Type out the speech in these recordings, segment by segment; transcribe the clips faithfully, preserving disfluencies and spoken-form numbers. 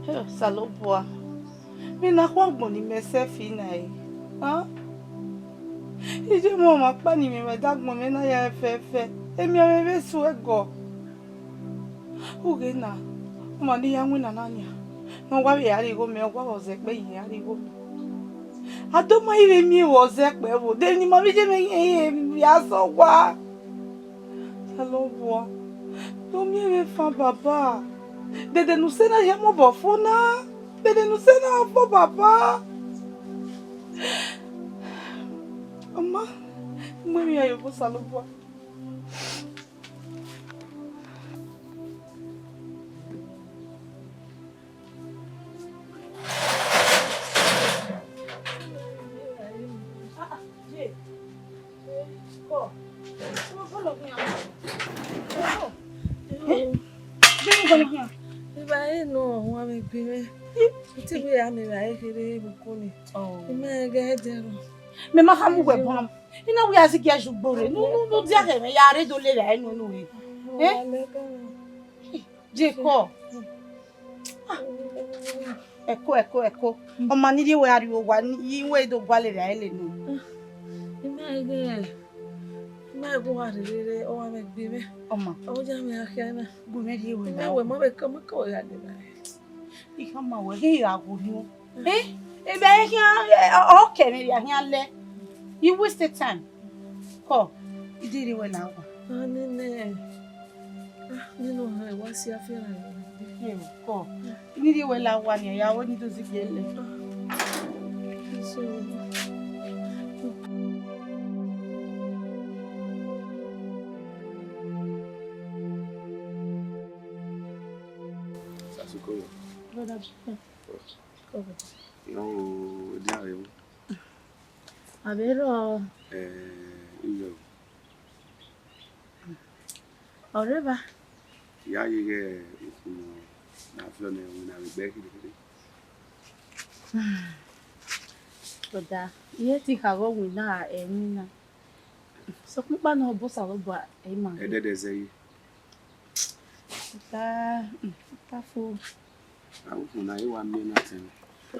Osalobua, vbe ne agbọn ni mẹ sẹfi na re, a? Iye mwẹ ọmwa ọkpa ni mwẹ da agbọn mwẹ na ya fẹfẹ, emianmwẹ vbe su ẹgọ. Ughẹ na, ọmwa ne I ya winna na nian, ne ọ wa vbe ra rrie igho mẹ, ọ wa vbe zẹ ẹkpẹ ye ra rrie igho mẹ. A do ma i vbe miẹn vbe ọ zẹ ẹkpẹ vbo, de emwi ne ima vbe ye mwẹ rẹn ya sẹ owa. Osalobua, do miẹn mwẹ fan, Baba. Dede ne u sẹ na hia mobọ fo na. Dede ne u sẹ na fo, Baba. Ọ ma, mu emwi ya ye obọ Osalobua. Evbare nọ ọmwa mwẹ egbe mwẹ. Te wẹ ya miẹn evbare kherhe vbe ukun nii. Ọ. I ma ghẹ dẹrọ. Mẹ ma khama uwẹ bọ. I na wẹ a si gie ju gborre. Nu, nu, nu, dia khẹ mwẹ ya rre do le evbare nunu re. Eh? Jekọ. Ẹko, ẹko, ẹko. Ọma ni rhie wẹ arriọ owa, ni i wẹ do gualọ evbare ẹre nọ. I ma ghẹ, I ma ghẹ wa rherere, ọ wa mwẹ egbe mwẹ. Ọma. Ọ ya mwẹ akhia na. Gu mwẹ rhie wẹ. I ma wẹ ma vbe kọ, ma kọ ya de na. I khama wẹ ghe ya gho rhiọn. Eh? Evbare khian, eh, ọ, ọ kẹ mwẹ rhia khian lẹ. You waste the time. Kọ, I de rhie wẹ la owa. A nene. Ah, nene ọha wa si afianma. Eh, kọ. I ni rhie wẹ la owa nian, ya wẹ ni do zighi ẹlẹ. Ah, so. Sasukoyo. Brother, come. Come. No, dia revo. A vbe rrọọ. Eh, iyo. Ọ rre evba. Ya ye ighẹ ukhu nọ na viọ nẹ, winna vbe egbe kherhe kherhe. Brother, I he te I kha ghe winna ẹrinmwi na. Sokpan ọkpa nọ, obọ Osanobua, ẹ i ma. Ẹdẹdẹ zẹ ye. Brother, mm, I ta fo. A, ukhu na, I wa miẹn na tẹn.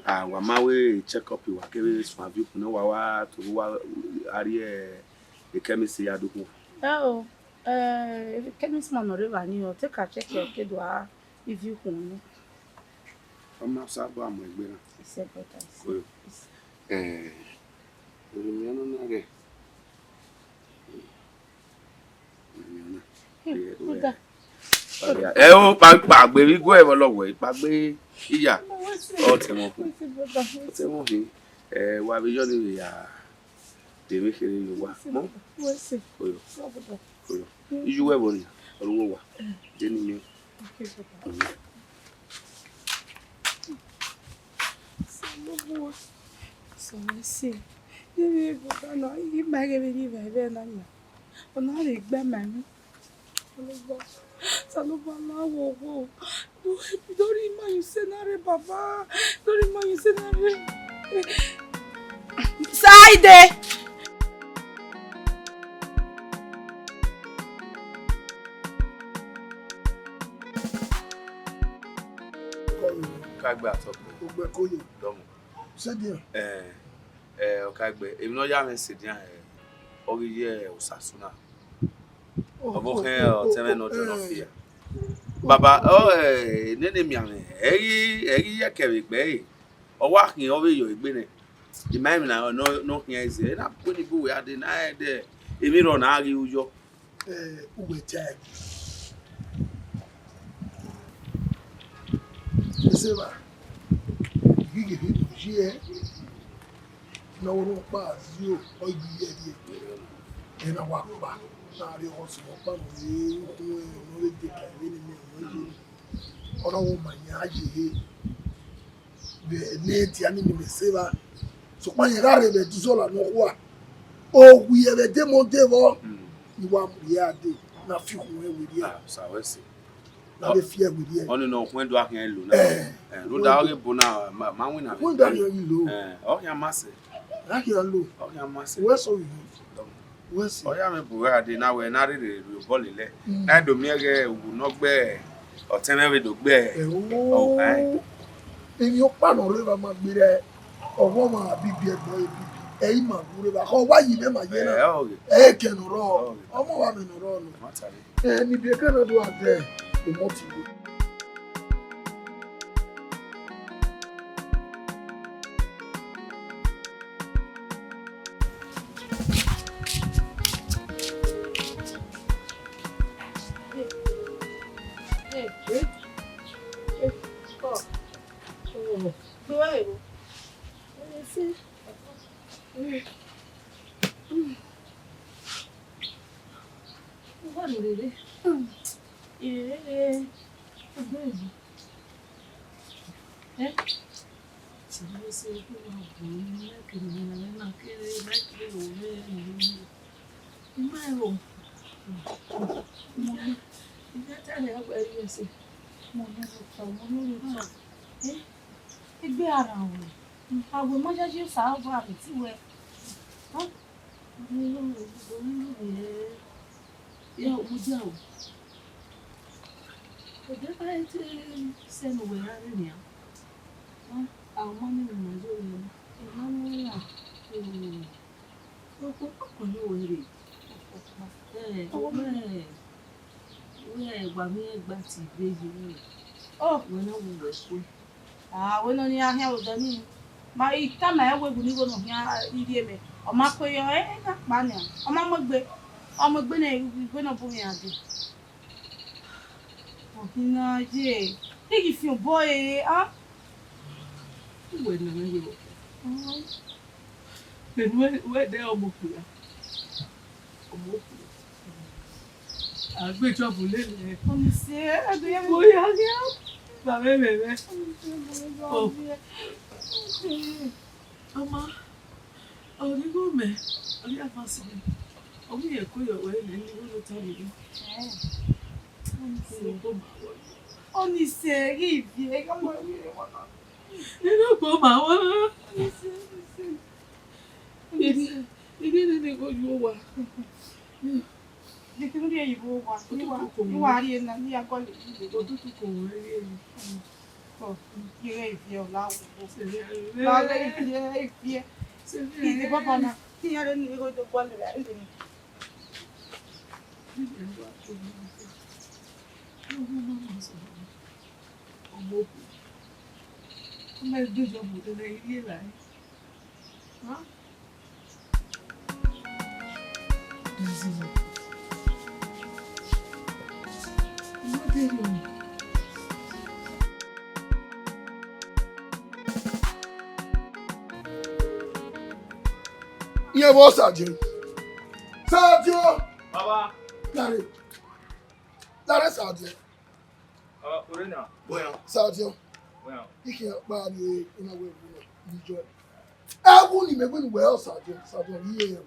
A, wa ma wẹ check up, wa kevbe suẹn aviọ ukhu na, wa wa to wa a rrie e chemist ya do khuan. Ẹ o, eh, chemist man nọ rre evba ni, ọ te ka check up, ke do a ivie ukhu nọ. Ọ ma sa ba mu egbe na. Ise, brother, ise. Oyo. Eh, oyo, mi ọnọ na ghẹ. Hey, brother. Ẹ o, kpa, kpagbe vbe iguẹ vbe ọlọghọ, kpagbe iya. Ọ tẹ wọn. Ọ tẹ wọn he. Ẹ, wa vbe yọ ni vbe ya de vbe kherhe ye owa. Mọ? Oyo. Oyo. Iye uwẹ vbo nia? Ọ ru owa. De ni miẹn. Osanobua, sẹ mwẹ ẹse. Yevbe brother na, I ma ghẹ vbe rhie evbare na nia. Ọ na rre gbe ma emwi. Osanobua, Osanobua la wẹ owo. Do, do rhie ima ye usẹ na rre, Baba. Do rhie ima ye usẹ na rre. Saide. Ka gbe atọ kpẹẹ. Ogbẹkoyo. Dọmọ. Sẹdian. Ẹ, ẹ, ọ ka gbe, emwi ne ọ ya mwẹ sẹdian, ẹ, ọ ghi ye Osasu na. Ọ vbe khẹ ọtẹn mwẹ ne ọ jọ nọ fia. Baba, ọ, ẹ, nene mianmwẹ, ẹ ghi, ẹ ghi ye ẹkẹ vbe egbe ẹre. Ọ wa khian ọ vbe yọ egbe nẹ. I ma emwi na nọ, nọ khian ẹzẹ. Na bu ni bu wẹ a de na ẹdẹ. Emwi rrọọ na ghi ru yọ. Eh, uwẹ ta ẹre. Ese evba, I ghi ghe vbe do ye ẹre, ne ọ wẹ ne ọ kpa zio, ọ ghi ye ẹre. Ẹ na wa kpa, na rrie ọkhọ sẹ ọkpa ne ọ re ukhu ẹre, ne ọ re deka ẹre ne ọ ye. Ọ na wẹ ọ ma yan ye ẹre. Vbe ne dia ni ni mẹ sẹ evba, sokpan rẹn gha rre vbe ẹdẹ uzọla nọkhua, owiẹ vbe ẹdẹ Monday vbọ, I wa mu rhie a dee, na fi ukhunmwu ẹre werriẹ. Ah, osa wẹ sẹ. Na vbe fi ẹre werriẹ. Ọni nọ khuẹn do a khian lo na. Eh, eh, rhunmwu rhunmwu ẹre do. Ẹre do a ghe bo na, ma, ma winna. Khuẹn do a khian ghi lo. Eh, ọ khian ma sẹ. A khian lo. Ọ khian ma sẹ. Wẹ so yi. Wẹ sẹ. Ọ ya mwẹ bu wẹ a dee na wẹ na rherhe rhie obọ lele. Mm. Na do miẹn ghẹ uwu ne ọ gbe ọtẹn mwẹ vbe do gbe. Eh, oh. Ọ, eh. Emwi ọkpa ne ọ rre evba ma gberra, ọghọ ọmwa bibi ẹgbẹe bibi, ẹ i ma gu rre evba, khẹ ọ wa yi mwẹ ma ye na. Ẹ, ọghe. Ẹ i kẹ ne ọ rrọọ, ọghe. Ọmọ wa mwẹ ne ọ rrọọ nọ. Ma ta re. Ẹ, ne ibiẹka na do gha dẹ, emọ ti gbe. Egbe a rhan ruẹ, a wẹ ma yayi Osanobua vbe iti ruẹ. Ọ, ọ rhie ne ọ rhie, ọ rhie ne ọ rhie, ya mudia o. Ẹdẹ na i te sẹ ne uwẹ ra rre nian. A, a ma miẹn ne ima ye ruẹ na. Ima miẹn na. Okpokpo kọnọ wẹ rre. Okpokpo. Ẹ, wẹ, wẹ wa miẹn gba ti vbe yi wẹ. Ọ, wẹ na wu wẹ kue. Ah, wẹ nọ ne iran khian vbe odẹ nii. Ma, I tama ẹn wẹ, gu ne igho nọ khian rhie mẹ. Ọ ma kue yọ, ẹ, ẹ na kpa nian. Ọ ma mu egbe. Ọ mu egbe nẹ, igho nọ bu mwẹ iran dee. Ọ ghi na ye, I ghi fian obọ ẹre, a? Uwẹ ne ọ ye vbe ọkpa. Vbene uwẹ, uwẹ dẹ ọmọ okpia. Ọmọ okpia. A gbe Job lele. Ọni sẹ, ẹ dẹ ya. Mo ya gha. Baba mwẹ mwẹ. Oh. Ọma, ọ ghi gho mẹ, ọ ghi a ma sẹ mẹ. Ọ ghi rẹn ko yọ wẹ nẹ, ne igho ne ọ ta lele. Ẹ. Ọni sẹ. Ọni sẹ, ghi viẹ, gha mọ ẹre wọ na. Nene okpo ma wa. Igi nene ko yu owa. Igi nene ko yu owa. Ni wa, ni wa rhie na, ni ya gọle. Otutu ko wẹ rhie ni. Ọ, igi rẹ ivie ọ la wo. La ivie, ivie. Igi baba na, ni ya rẹ ni ko do gọle ra igi ni. Ọmọ okpia. Ọmọ ẹgbẹjọ mu ne ẹ i rhie la ẹe. Hàn? Dazilo. Ọmọ ẹgbẹjọ mu. Iye vbọ Sadio? Sadio! Baba. Lare. Lare Sadio. Baba, ore na. Boya. Sadio. Boya. Ike kpa ni ina we ni jo. Ẹwu ni mẹ wẹẹ ne uwẹ ọ Sadio, Sadio, iye ẹwu.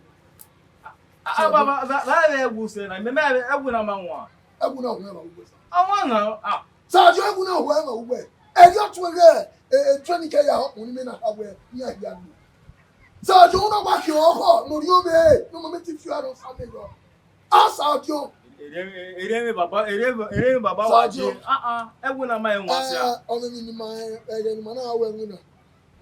Ah, ah, baba, ba, ba, ẹwu sẹ na, mẹ, mẹ, ẹwu na ma wan. Ẹwu na wan ma uwẹ sa. Awan na, ah. Sadio, ẹwu na wan ma uwẹ. Ẹri ọ tuẹ ghẹ, e, e, training kẹ ya ọkùnrin mẹ na ha wẹ, ni a hia lu. Sadio, una wa khian ọkhọ, ne ọ rhie ovbe, ne ọ ma mẹ te fi aro sa mẹ yọ. A Sadio. Erriẹn, erriẹn baba, erriẹn, erriẹn baba wa Sadio. Je. Ah, ah, ẹwu na ma wan sia. Ah, ọmọ mi ni ma, ẹ, ẹ, ni ma na wẹ ẹwu na.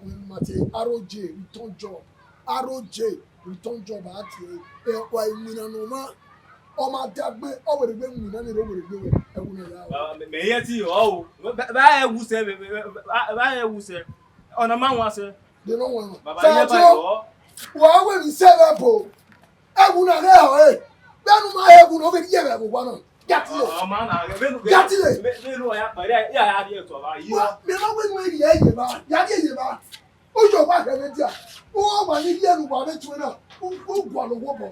Ọmọ mi ma te, R O J, return job. R O J, return job, a tie. Ẹ, wa iwinna ne ọ ma, ọ ma dagbe, ọ wẹ rre egbe iwinna ni rre, ọ wẹ rre egbe wẹ, ẹwu na ya. Ah, mẹ, mẹ yẹ ti yọ o. Ba, ba ẹwu sẹ, ba, ba, ba ẹwu sẹ. Ọna ma wan sẹ. De nọ wan. Baba, Sadio, iye ba yọ. Wa wẹ ni sẹ vbe ẹbo. Ẹwu na ghẹ họe. Vbene u ma he ẹwu na, ọ vbe rhie vbe ẹvbo owa na. Jatile. Ọ ma na ghẹ, vbene, vbene, Jatile. Vbene, vbene ọ ya kpa, ya, ya, ya rhie ẹto ava, yi. Wa, mẹ ma wẹ nu rhie ye ba, ya rhie ye ba. U yọ wa hẹ vbe dia. U wa ni rhie ne uwa vbe tuẹ na. U, u gualọ owa obọ.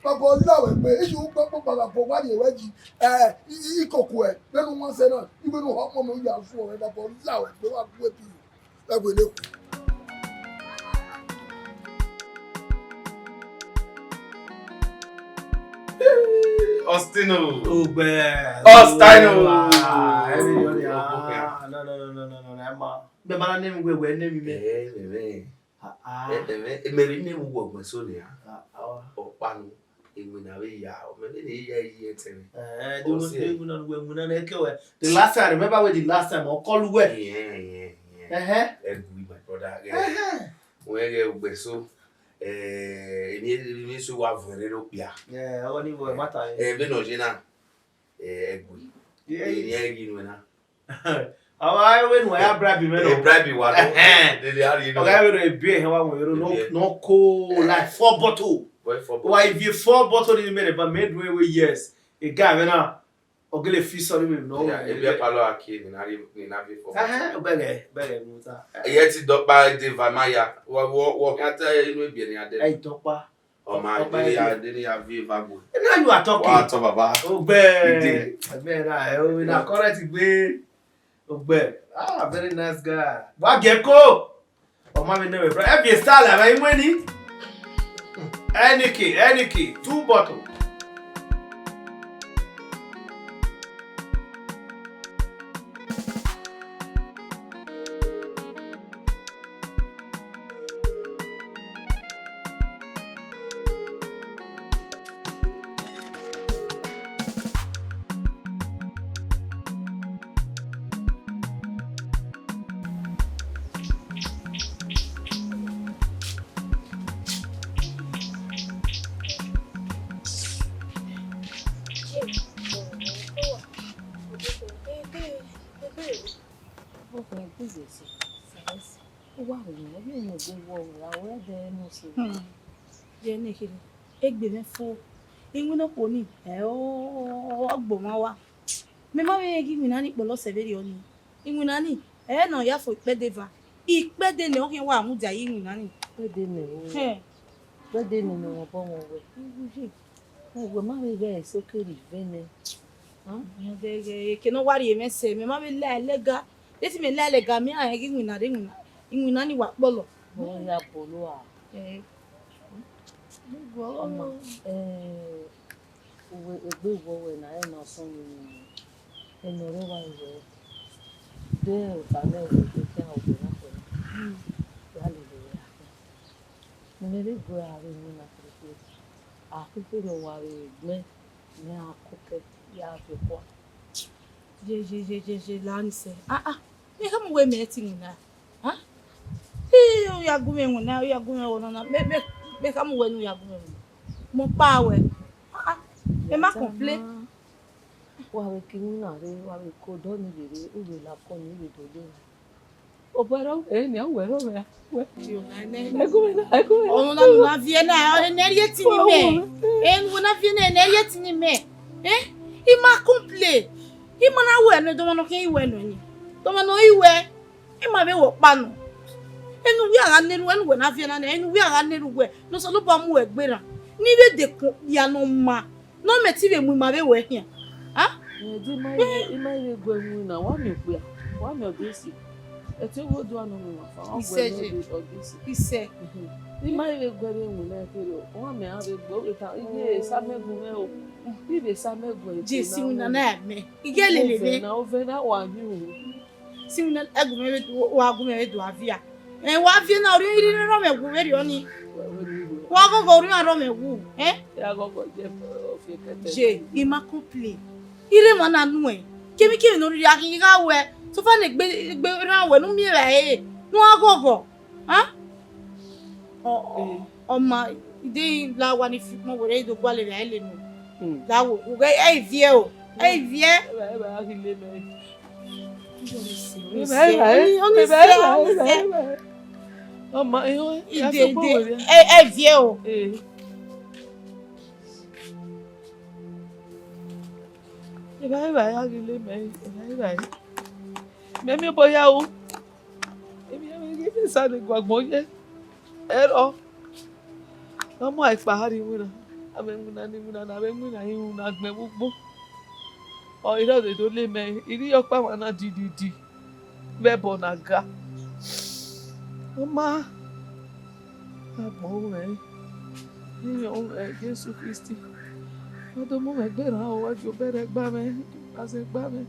Baba, ọ la wẹ gbe, iye u kpẹkpọ kpa, baba, wa rhie wẹ yi. Ẹ, i, i, ikoko ẹ, vbene u wan sẹ na, iwẹ ne u họmọ mẹ, u ya fu ọmọ, baba, ọ la wẹ gbe, wa gu ebi. Ẹgbẹlẹ. Ostino. Ogbẹ. Ostino. Ah, everybody, ah, no, no, no, no, no, no, Emma. Mẹ ma na nẹ emwi wẹ, wẹ nẹ emwi mẹ. Eh, mẹ, mẹ. Ah, ah. Eh, mẹ, mẹ, mẹ vbe nẹ emwi wẹ ọgbẹn so nia. Ah, ah. Ọkpa nu. Iwinna vbe ya, ọ mẹ vbene I ya yi ẹtẹn mwẹ. Eh, the one, the one, the one, the one, the last time, I remember when the last time, ọ call wẹ. Yeah, yeah, yeah. Ẹhẹn. Ẹgui, my brother. Ẹhẹn. Wẹ ghẹ ugbẹn so, eh, emwi, emwi so wa vuọn rere okpia. Eh, ọghe ni vbe ẹmwata vbe. Eh, vbene ọ ye na, eh, Ẹgui. Yeah. Emwi ne I ghi nuẹn na. Ọ gha wẹ ne uwa ya bribe mwẹ nọ. Eh, bribe wa nọ. Ẹhẹn. Dede a rhie nọ. Ọ gha wẹ ne ebi ehẹn wa wẹ ro nọ, nọ ko like four bottle. Wẹ four bottle. Wa ivie four bottle ni mẹ rẹ ba mẹ do we yes. E ga mwẹ na. Ọ gele fi sọ ni mẹ nọ. Yeah, ebi ẹpa lọ a kie ni na rhie, ni na viẹ four bottle. Ẹhẹn, ọgbẹghẹ, ọgbẹghẹ mu ta. Ẹ ti dọkpa de va ma ya. Wọ, wọ, wọ khian ta inu ebiẹ ni a dẹ. Ẹ dọkpa. Ọ ma de ya, de ni ya viẹ va gbe. Now you are talking. Wa tọ baba. Ogbẹ. Ide. Ẹgbẹ na, ẹ o na correct gbe. Ogbẹ. Ah, very nice guy. Wa gẹ ko. Ọ ma vbe nẹ wẹ, bro. Every style, I mean, any key, any key, two bottle. Uwa rhie mwẹ, ọ ghi mu egbe vbọ vbe ra wẹ dẹ ne ọ sẹ. Hmm. Ye ne kherhe, egbe mwẹ fo. Iwinna okhuo ni, ẹ o, ọ gbe ọmwa wa. Mẹ ma vbe rẹn ghe iwinna ni kpọlọ sẹ vberriọ ni. Iwinna ni, ẹ nọ ya fo ikpẹdẹ eva. Ikpẹdẹ nẹ ọ khian wa mudia ye iwinna ni. Ikpẹdẹ nẹ o. Hẹn. Ikpẹdẹ nẹ ne ọ mwẹ obọ mwẹ wẹ. Uwu ye. Wẹ ma vbe ghẹ eso kere ivẹ nẹ. Eke ne ọ wa rhie mwẹ sẹ, mẹ ma vbe la ẹlẹga. De te mẹ la ẹlẹga, mẹ iran rẹn ghe iwinna rre iwinna, iwinna ni wa kpọlọ. Ọ ya bolo a. Eh. Ọma, eh, uwẹ egbe wọ wẹ na, ẹre na sọn ni, ẹnẹ ọre wa yọ. De ota nẹ wẹ de khian obọ na kpẹ. Ya lele wẹ a khian. Ne imẹ vbe gu ẹre avbe iwinna kherhe kherhe, a kherhe rhie owa vbe egbe, mẹ a koko ya viọ okua. Ye, ye, ye, ye, ye, la ni sẹ. Ah, ah. Mẹ khama uwẹ mẹ te iwinna. Ah? Ii, u ya gu mwẹ iwinna, u ya gu mwẹ ọnọna. Mẹ, mẹ, mẹ khama uwẹ ne u ya gu mwẹ iwinna. Mẹ ọkpa wẹ. Ah, ah. Mẹ ma complain. Wa vbe ke iwinna rre, wa vbe ke odọ ni rre, u vbe la ọkọ ni vbe do le. Obọ ẹre, eni a wẹ rọ mẹ. Wẹ. Ẹgu mẹ na, ẹgu mẹ na. Ọmọ na nu na viẹ na, eni ẹre tini mẹ. Eni wẹ na viẹ na, eni ẹre tini mẹ. Eh? I ma complain. I ma na wẹ nẹ, dọmọ nọ khian i wẹ nọ ni. Dọmọ nọ i wẹ. I ma vbe wẹ ọkpa nọ. Enu wẹ a gha nẹrhẹ uwẹ ne uwẹ na viẹ na nẹ, enu wẹ a gha nẹrhẹ uwẹ, ne Osanobua mu uwẹ gberra. Ne I vbe dekun okpia ne ọ ma. Ne ọ mẹ te I vbe mu ima vbe wẹ khian. A? Rẹn de ima i vbe, ima i vbe gu ẹre iwinna, wa miẹn okpia, wa miẹn ọdesi. Ẹtin owa odua nọ mwẹ ọmwa fa, wa gu ẹre ọdesi. Isẹ. Mhm. Ima i vbe gu ẹre iwinna kherhe, wa miẹn a vbe gbe, ọ vbe ta, I ghi sa mẹ gu mwẹ o. I vbe sa mẹ gu ẹre. Jesi iwinna na mẹ. I ghi lele mẹ. Ovẹn na, ovẹn na wa yin o. Si iwinna, ẹgu mwẹ vbe do, wa gu mwẹ vbe do avia. Ẹ, wa viẹ na, orhiọn irhi rrọọ mwẹ wu vberriọ ni. Wa ghọghọ orhiọn arrọọ mwẹ wu, ẹ? Ya ghọghọ je, ọ fi ekẹtẹ. Je, I ma complain. I rre emwa na nuẹn. Kemwikemwi ne ọ rhirhi a khin gha wẹ, sofa ne egbe, egbe rran wẹ ne u miẹn vbe ẹre, ne u gha ghọghọ. A? Ọ, ọ, ọma, I de la owa ni fi ukpọn werriẹ, I do gualọ vbe a lele nọ. Hmm. La wo, wo, ẹ, ẹ i viẹ o, ẹ i viẹ. Ẹ, ẹ, ẹ, a ghi le mẹ. Ọni sẹ, ọni sẹ, ọni sẹ, ọni sẹ. Ọma, ẹ, ẹ, ide, ide, ẹ, ẹ viẹ o. Eh. Evbare evbare a ghi le mẹ, evbare evbare. Mẹ miẹn obọ ya ru. Emwi, emwi ghi vbe esa ne guagbọn ye. Ẹrọ. Ne ọ mu ẹkpa rrie iwinna. Avbe iwinna ne iwinna na, avbe iwinna iru na gbẹn vbe ugbo. Ọ i rrọọ vbe do le mẹ, I rhie ọkpa mwa na dididi. Vbe ẹbọ na ga. Ọ ma. Agbọn ruẹn, iyẹn ruẹn Jesu Kristi. Wa do mu mwẹ gberra o, wa gie obọ ẹre gba mwẹ, wa zẹ gba mwẹ.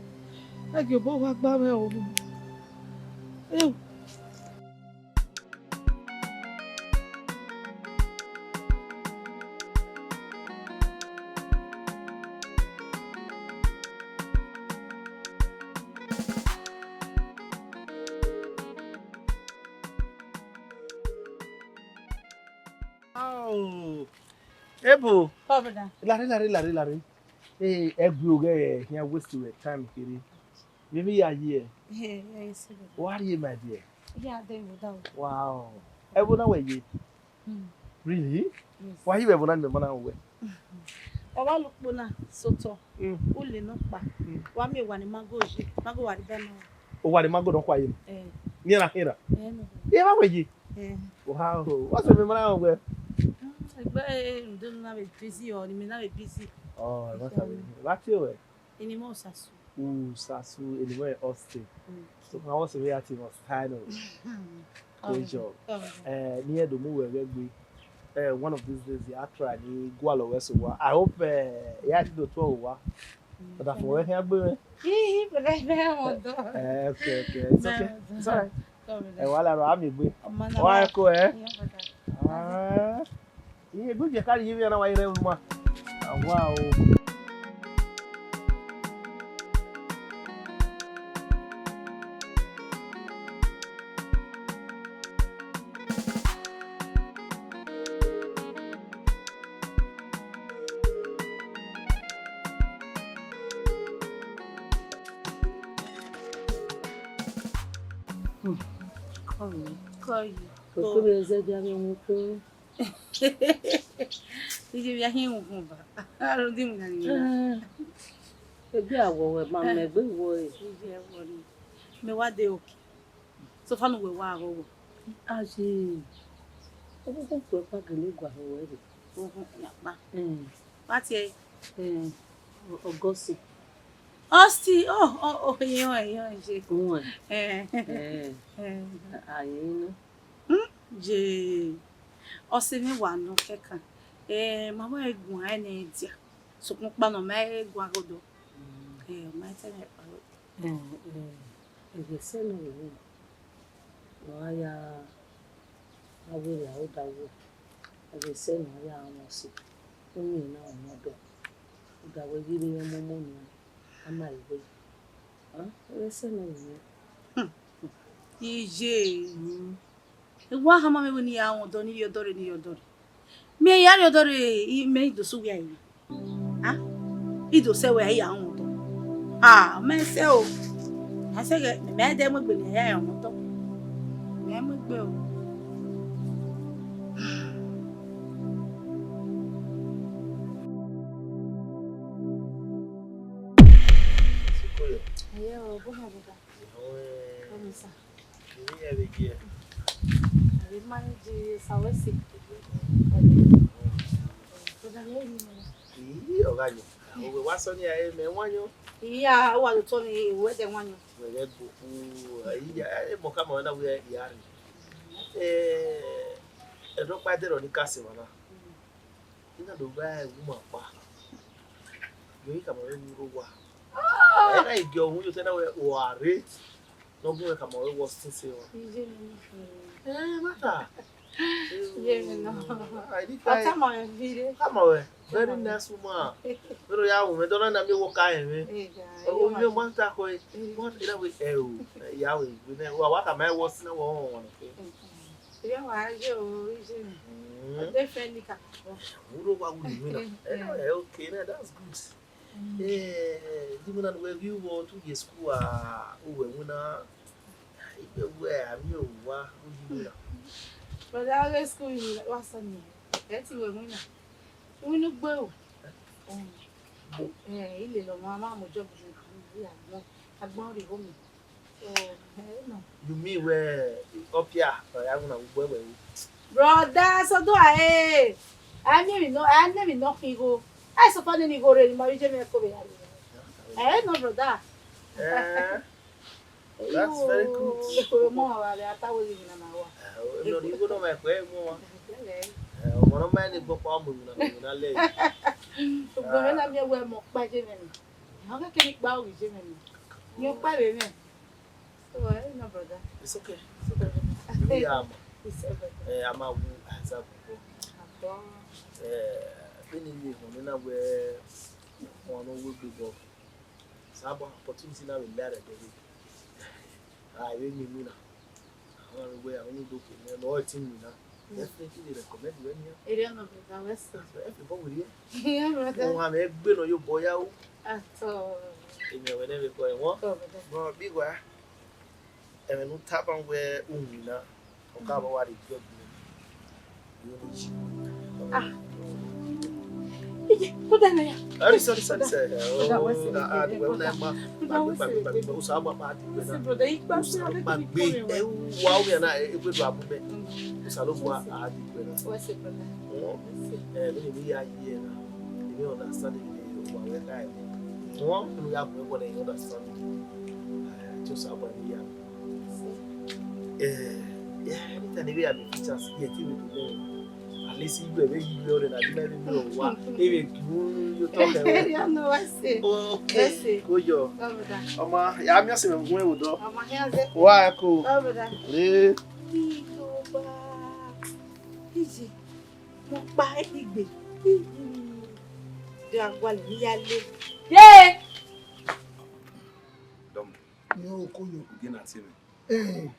Wa gie obọ owa gba mwẹ o. Eu. Ebo. Come, brother. Larre, larre, larre, larre. Eh, ẹgbẹ oghẹ khian waste your time kere. Vbene I ya ye. Eh, eh, yes, brother. Wa rrie, my dear. Yeah, there you go. Wow. Ẹvbo na wẹ ye? Hmm. Really? Yes. Wa hi vbe ẹvbo na ni mẹ ma na wẹ. Ọ wa lo ukpo na sotọ. Mm. U le nọkpa. Mm. Wa miẹn owa ne mango ye. Mango wa rhie ba na. Owa ne mango nọkpa ye. Eh. Ni na khin na. Eh, no. Ye ma wẹ ye. Eh. Wow. Wa sẹ mẹ ma na wẹ. Mm, egbe, eh, ndo na be busy o, ni mẹ na be busy. Oh, ẹ ma ta wẹ. Wa tie wẹ. Eni mẹ Osasu. Osasu, eni mẹ Austin. Mm. So, ma wọ sẹ vbe ya tie mẹ Austin o. Good job. Eh, ni ẹ do mu wẹ vbe gbe. Eh, one of these days, ya try ni gualọ wẹ so wa. I hope, eh, ya ti do tuẹ owa. Mm, but I for wẹ khian gbe mwẹ. Ih, but I never want to. Eh, okay, okay. It's okay. It's all right. Come on. Ẹ wa la ro, a miẹn egbe. Ọmọ na wa wa. Ẹ ko ẹ. Yeah, brother. Ah. Iye egbe je kari iye vbe na wa ye rẹ uma. Awa o. Kọ yi. Kọ yi. Kọ yi. Kọ yi. Iye vbe a hin uhunmwu ba. Aro di mu na ni na. Eh, egbe awọ wẹ ma mẹ egbe wọ re. Iye ẹvbo ni. Mẹ wa de oke. So far ne uwẹ wa ghọghọ. Aye. Oghogho khuẹ kpa gele gua hẹ wẹ rre. Oghogho ya kpa. Mm. Wa tie. Mm. Augustine. Austin, oh, oh, oh, iyan, iyan, je. Uwẹ. Eh. Eh. Eh. Aye, no. Hmm, je. Ọse mwẹ wa nọ kẹkan. Eh, ma wẹ guan ẹnẹ dia. Sokpan ọkpa nọ ma guan ghodọ. Mm. Eh, ma tẹ nẹ kpa. Eh, eh, ẹghẹ sẹ nọ rre, ne ọ ya, a wẹ rria odaro, ẹghẹ sẹ ne ọ ya mwẹ ọse, u miẹn na ọmọdọ, odaro ghi rre iran momo nian, a ma re wẹ, ah, ẹghẹ sẹ nọ rre. Hmm. Iye. Mm. Wa khama mwẹ wẹ ne I ya rẹn ọdọ, ne I rhie ọdọ rre, ne I rhie ọdọ rre. Mẹ ya rhie ọdọ rre, I, mẹ I do sẹ uwẹ a rre. Ah, I do sẹ wẹ a ya rẹn ọdọ. Ah, mẹ sẹ o. A sẹ ghẹ, mẹ dẹ mu egbe ne a ya rẹn ọdọ. Mẹ mu egbe o. Sikoyo. Ẹyẹ o, bọ ha baba. Ẹhẹn. Kọmisa. Kevbe iran vbe gie? Avbe manage sa wẹ si. Brother, vbe eni nọ? Ii, ọ gha yọ. Ovbe wa sẹ ọnii, ẹ, mẹ wanyan. Iya, uwa do tọ ni, uwẹ dẹ wanyan. Wẹ ghẹ go. Iya, ẹ, mọ khama wẹ na wẹ I gha rre. Ẹ, ẹdẹ ọkpa ẹdẹrẹ ọnii ka sẹ emwa na. I na do gha ẹwu ma kpa. Yọ, I khama wẹ vbe u rre owa. Ẹ na i gie ọhun ye otọ na wẹ uwa rre. Ne ọ gu mwẹ khama wẹ wọ sinse wa. Iye mwẹ nọ. Eh, mata. Iye mwẹ nọ. Ah, I did try. Ọ tama mwẹ vire. Khama wẹ. Very nice woman. Vbene ọ ya wu mwẹ, dọna na miẹn wẹ ọka ẹmwẹ. Ovbi ọmwa ta khọe. What, you know, we, eh, oh, ya we, we ne, wa, wa khama wẹ wọ sinse wa, wa, wa, okay. Iye wa ye o, iye mwẹ. Mm. Ọ de fẹ ni ka. Wuro wa wu ni mi na. Eh, eh, okay, na, that's good. Eh, di mwẹ na ne uwẹ ghi vbo te u ye school a, uwẹ winna, ikpe wẹ a miẹn owa, u yi winna. Brother, a ghe school yi wa sẹ ọnii, ẹ te uwẹ winna. Winna ugbo o. Eh, I lele ọmwa, ma mu job yi, ya gbọn, agbọn rhie igho mẹ. So, eh, no. You mean wẹ ọpia, ọ ya winna ugbo ẹvbo ẹvbo? Brother, so do I, eh. A miẹn emwi nọ, a miẹn emwi nọ khin igho. A so far nene igho rre, ne ima vbe iye mwẹ ko vbe ya rre. Eh, no, brother. Eh, that's very good. Mo wa vbe ata wẹ ghi na ma wa. Eh, no, igho nọ ma kue mo wa. Eh, ọmọ nọ ma ne gbọkpa ọmọ na, ọmọ na lẹ. Ugbẹn mwẹ na miẹn wẹ mọ ọkpa iye mwẹ nọ. Ọ kẹkẹ ni kpa ọ ghi iye mwẹ nọ. Mọ ọkpa vbe mwẹ. So, eh, no, brother. It's okay. It's okay. It's okay. Eh, a ma wu, a za wu bọ. Abọ. Eh, vbene I miẹn ehọ ne na wẹ, wọn nọ wegbe bọ. Sabọ opportunity na vbe la rẹ dẹ vbe. A vbe miẹn emwi na. Àwọn ọmọ wẹ, àwọn ni do ke mẹ, lọ ti mi na. Definitely recommend wẹ nian. Area no brother, wẹ sẹ. Ẹ fi bọ wẹ rrie. Yeah, brother. Wọn hama ẹgbẹ nọ yo bọ ya o. At all. Èmi ẹwẹ nẹ vbe kọ ẹwọn. Kọ, brother. Bro, big wa. Ẹmwẹ ne u tama wẹ u winna, ọ ka vbe wa rhie judgment. Ah. Iye, brother, na ya. Sorry, sorry, sorry, sorry. Brother, wẹ sẹ. Oh, na, ah, wẹ na ma. Brother, wẹ sẹ. Osanobua ma di wẹ na. Wẹ sẹ, brother, igba sẹ, Osanobua gbe. Ẹ wa wẹ na, e gbe do abu mẹ. Mm. Osanobua a di wẹ na. Wẹ sẹ, brother. Mm. Wẹ sẹ. Eh, mi ni ya ye na. Mi understand the wa wẹ na. Mm. Mi ya bu wẹ na, you understand. Eh, just about the year. Eh, yeah, anytime they have pictures, yeah, give it to them. At least you have a year and I didn't even know what. Even you talk about. Yeah, no, wẹ sẹ. Okay. Wẹ sẹ. Go yo. Come with that. Ọmọ, ya mi ọsẹ mẹ gun ewu dọ. Ọmọ, here they. Wa ko. Come with that. Eh. Iko ba. Iji. Mo pa ẹgbẹ. Iji. De agua le ya le. Ye. Dọmọ. Ni o ko yo. Ige na tie mwẹ. Eh,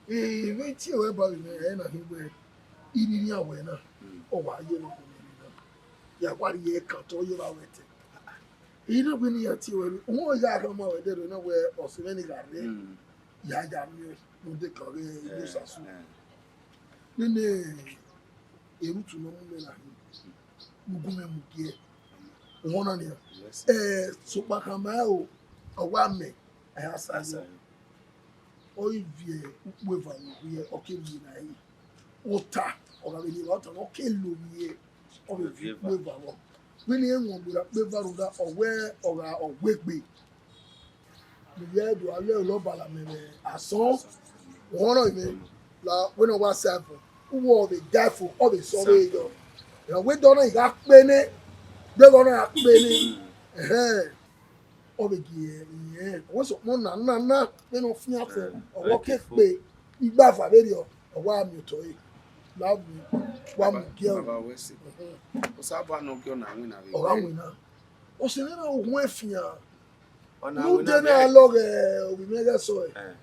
eh, vbe tie ruẹ ba vbe mẹ, ẹ na hin wẹ, irhirin awẹ na, mm, ọ wa ye ne ọ khuọnmwi na. Ya wa rhie ẹkan tọ ye vbe awẹ ẹtẹ. Ẹ i na wẹ ne iran tie ruẹ, uhunmwu ya gha ma ruẹ dẹrriọ na wẹ ọse mwẹ ni gha rre, mm, ya ya miẹn ne ọ dekẹe ọghe, eh, Osasu. Eh. Nene, erutu ne ọ mu mẹ na hin, ne u gu mwẹ mu gie. Uhunmwu na nian. Yes. Eh, sokpan khama ẹre o, ọ wa mẹ, ẹ ya sa yo. Ọ i viẹ ukpo eva vbe ovbi ẹre, ọ ke rhie na ẹre. Ota, ọ gha vbe rhie evba, ota ne ọ ke lo ovbi ẹre, ọ vbe viẹ ukpo eva vbọ. Vbene irẹn wọn gberra ukpo eva rhunmwuda, ọ wẹ ọ gha ọ wegbe. Mẹ ya do a lẹ olọ bala mẹ vbe asọn. Uhunmwu na mẹ, la wẹ ne ọ wa sa ẹvbo, uwu ọ vbe da ẹfo, ọ vbe sẹ ọvbehe yọ. Ẹ wẹ dọ na, I gha kpe nẹ, gbe ẹghẹ ọ na gha kpe nẹ. Ẹhẹn. Ọ vbe gie irẹn, ọ wẹ sokpan na, na, na, vbene ọ fian fo, ọ wẹ ọ ke kpe, igba eva vberriọ, ọ wa miẹn otọ ẹre, la miẹn, wa mu gie ẹre. Baba wẹ sẹ. Osanobua ne ọ gie ọna winna vbe ọ gha winna. Ọse ne na hu ẹre fian. Ọna winna. Ne u de na lọghọ ovbi mwẹ ghẹ sẹ ọre. Eh.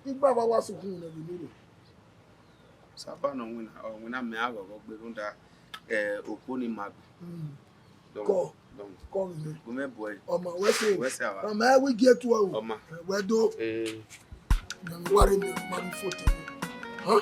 Igba eva wa sẹ ukhunmwu nẹ vbe nurho. Osanobua ne ọ winna, ọ winna mẹ a ghọghọ gbe rhunmwuda, eh, okhuo ni ma gbe. Mm. Dọmọ, kọ, dọmọ. Kọ vbe mẹ. Gu mwẹ bu ẹre. Ọmọ, wẹ sẹ. Wẹ sẹ ava. Ọmọ, ẹ wẹ gie tuẹ o. Ọmọ. Ẹ, wẹ do. Eh. Mẹ wa rre mẹ ma ni foto. Hàn?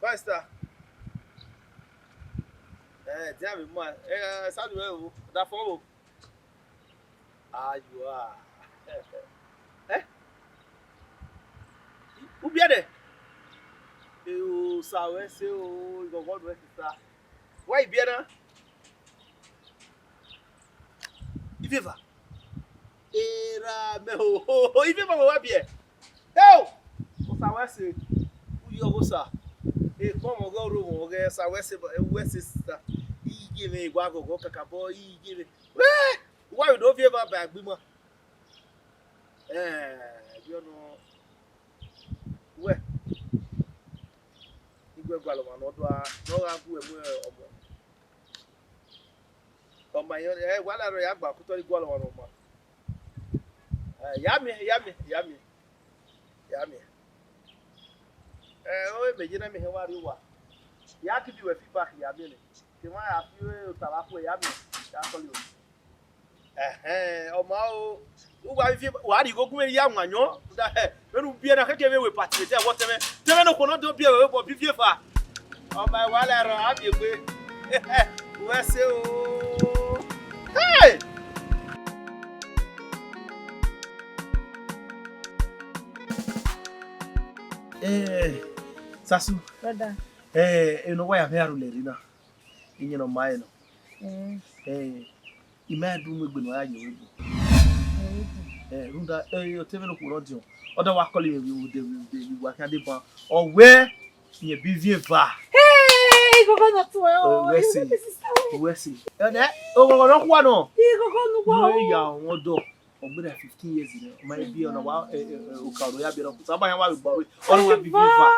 Master. Eh, dia mi ma. Eh, sadu e o. Da fo o. Ayo a. Eh? U biẹ nẹ? E o, sa wẹ sẹ o, ighọghọ nuẹ sisa. Wa i biẹ na? Iveva. Erha mẹ o, iveva wẹ wa biẹ. Eo! Osa wẹ sẹ, u yọ ọghe Osa. Ekpọnmwẹ ọghe ọrọmwẹ ọghe Osa wẹ sẹ, wẹ sẹ sisa. Iye mwẹ wa ghọghọ kakabọ iye mwẹ. Wẹ! Uwa vbe do viọ eva ba egbe ima. Ẹn, ẹviọ nọ, wẹ, I gu ẹre gualọ ọmwa ne ọ dua, ne ọ gha gu ẹre mu ọmọ. Ọma, ẹ, wa la rọ ya gba kutọ ni gualọ ọmwa ne ọma. Ẹ, ya miẹn, ya miẹn, ya miẹn, ya miẹn. Ẹ, o, mẹ ye na miẹn hẹ wa rrie owa. Ya ki bi wẹ feedback ya miẹn nẹ. Te emwa ya fi ota vbe akhuẹ ya miẹn, ya call o. Ẹhẹn, ọ ma o, uwa vbe, wa rhie igho gu mwẹ ya wan yọn, da hẹ, vbene u biẹ na khẹke vbe we party vbe te ẹvbo tẹmwẹ, tẹmwẹ ne okhuo ne ọ do biẹ vbe obọ bi vieva. Ọ ma wa la erhan a miẹn egbe. Wẹ sẹ o. Hey! Eh, Sasu. Brother. Eh, eno wa ya mẹ aro lẹ rre na. Iyẹn ne ọ ma rẹn nọ. Mm. Eh, I ma du mu egbe ne ọ ya ye ebo. Mm. Eh, rhunmwuda, eh, ọtẹn mwẹ ne okhuo rre ọdiọn. Ọ da wa call mwẹ vbe ude, vbe ude, vbe uwa khian deba. Ọ wẹ, iyẹn bi vieva. Hey! Igogo nọ tuẹ o, Uwẹ si, igogo sister. Uwẹ si. Ẹnẹ, oghọghọ nọ khuan nọ. Igogo nu wa o. Nọ ya wọn dọ. Ọ gbẹdẹ fifteen years nẹ, ọ ma bi ọna wa, eh, eh, eh, oka ro ya bi ọna, saba ya wa vbe gba ọre, ọna wa bi viva.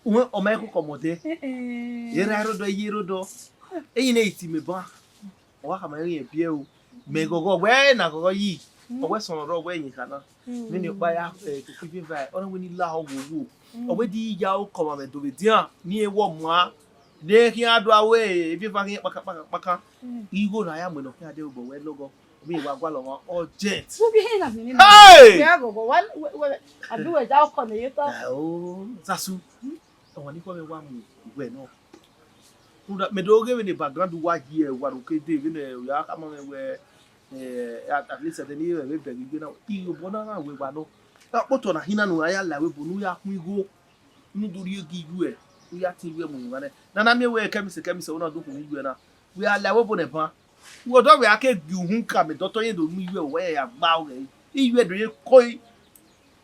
Uwẹ, ọ ma koko ọmọdẹ. Eh, eh. Era rodọ, iye rodọ. Eyi ne iti mẹ ban. Ọ wa khama rẹn biẹ o. Mẹ ghọghọ wẹ na ghọghọ yi. Mm. Ọ wẹ sọnrọ rọ wẹ yin khana. Mm. Mẹ ni ọkpa ya, eh, koko viva, ọna wẹ ni la ọ wo wo. Mm. Ọ wẹ di ya okọ ma mẹ do vbe dian, ni e wọ ma. De khian do aro, eh, viva khian kpaka, kpaka, kpaka. Mm. Igho na ya mu nọ khian de obọ wẹ lọghọ. Vbe wa gualọ mwa urgent. Wo bi he na vbe nene. Hey! Wẹ aghọghọ, wa, wẹ, wẹ, abi wẹ ja ọkọ ne ye tọ. Ah, oh, Zasu. Ọmwa ni khuọmwẹ wa mu wẹ nọ. Rhunmwuda, mẹ do ghe vbene background wa ye, wa ro ke de, vbene u ya khama mwẹ wẹ, eh, at, at least ẹdẹ ne I re vbe bẹghe igbe na, iyobọ na gha wẹ wa nọ. Ọkpotọ na hin na ne u ra ya la ẹvbo ebo ne u ya khuan igho, ne u do rhie gie iyuẹ, ne u ya tie iyuẹ mu unu mwa nẹ. Ne a na miẹn wẹ kẹmwẹ sẹ kẹmwẹ sẹ, ọ na do khuan iyuẹ na. Wẹ a la ẹvbo ebo nẹ ban. Wẹ ọdọ wẹ a ke gie uhunmwu ka mẹ dọtọ ye do mu iyuẹ, wẹ ya gba ọghẹ. Iyuẹ do ye koi.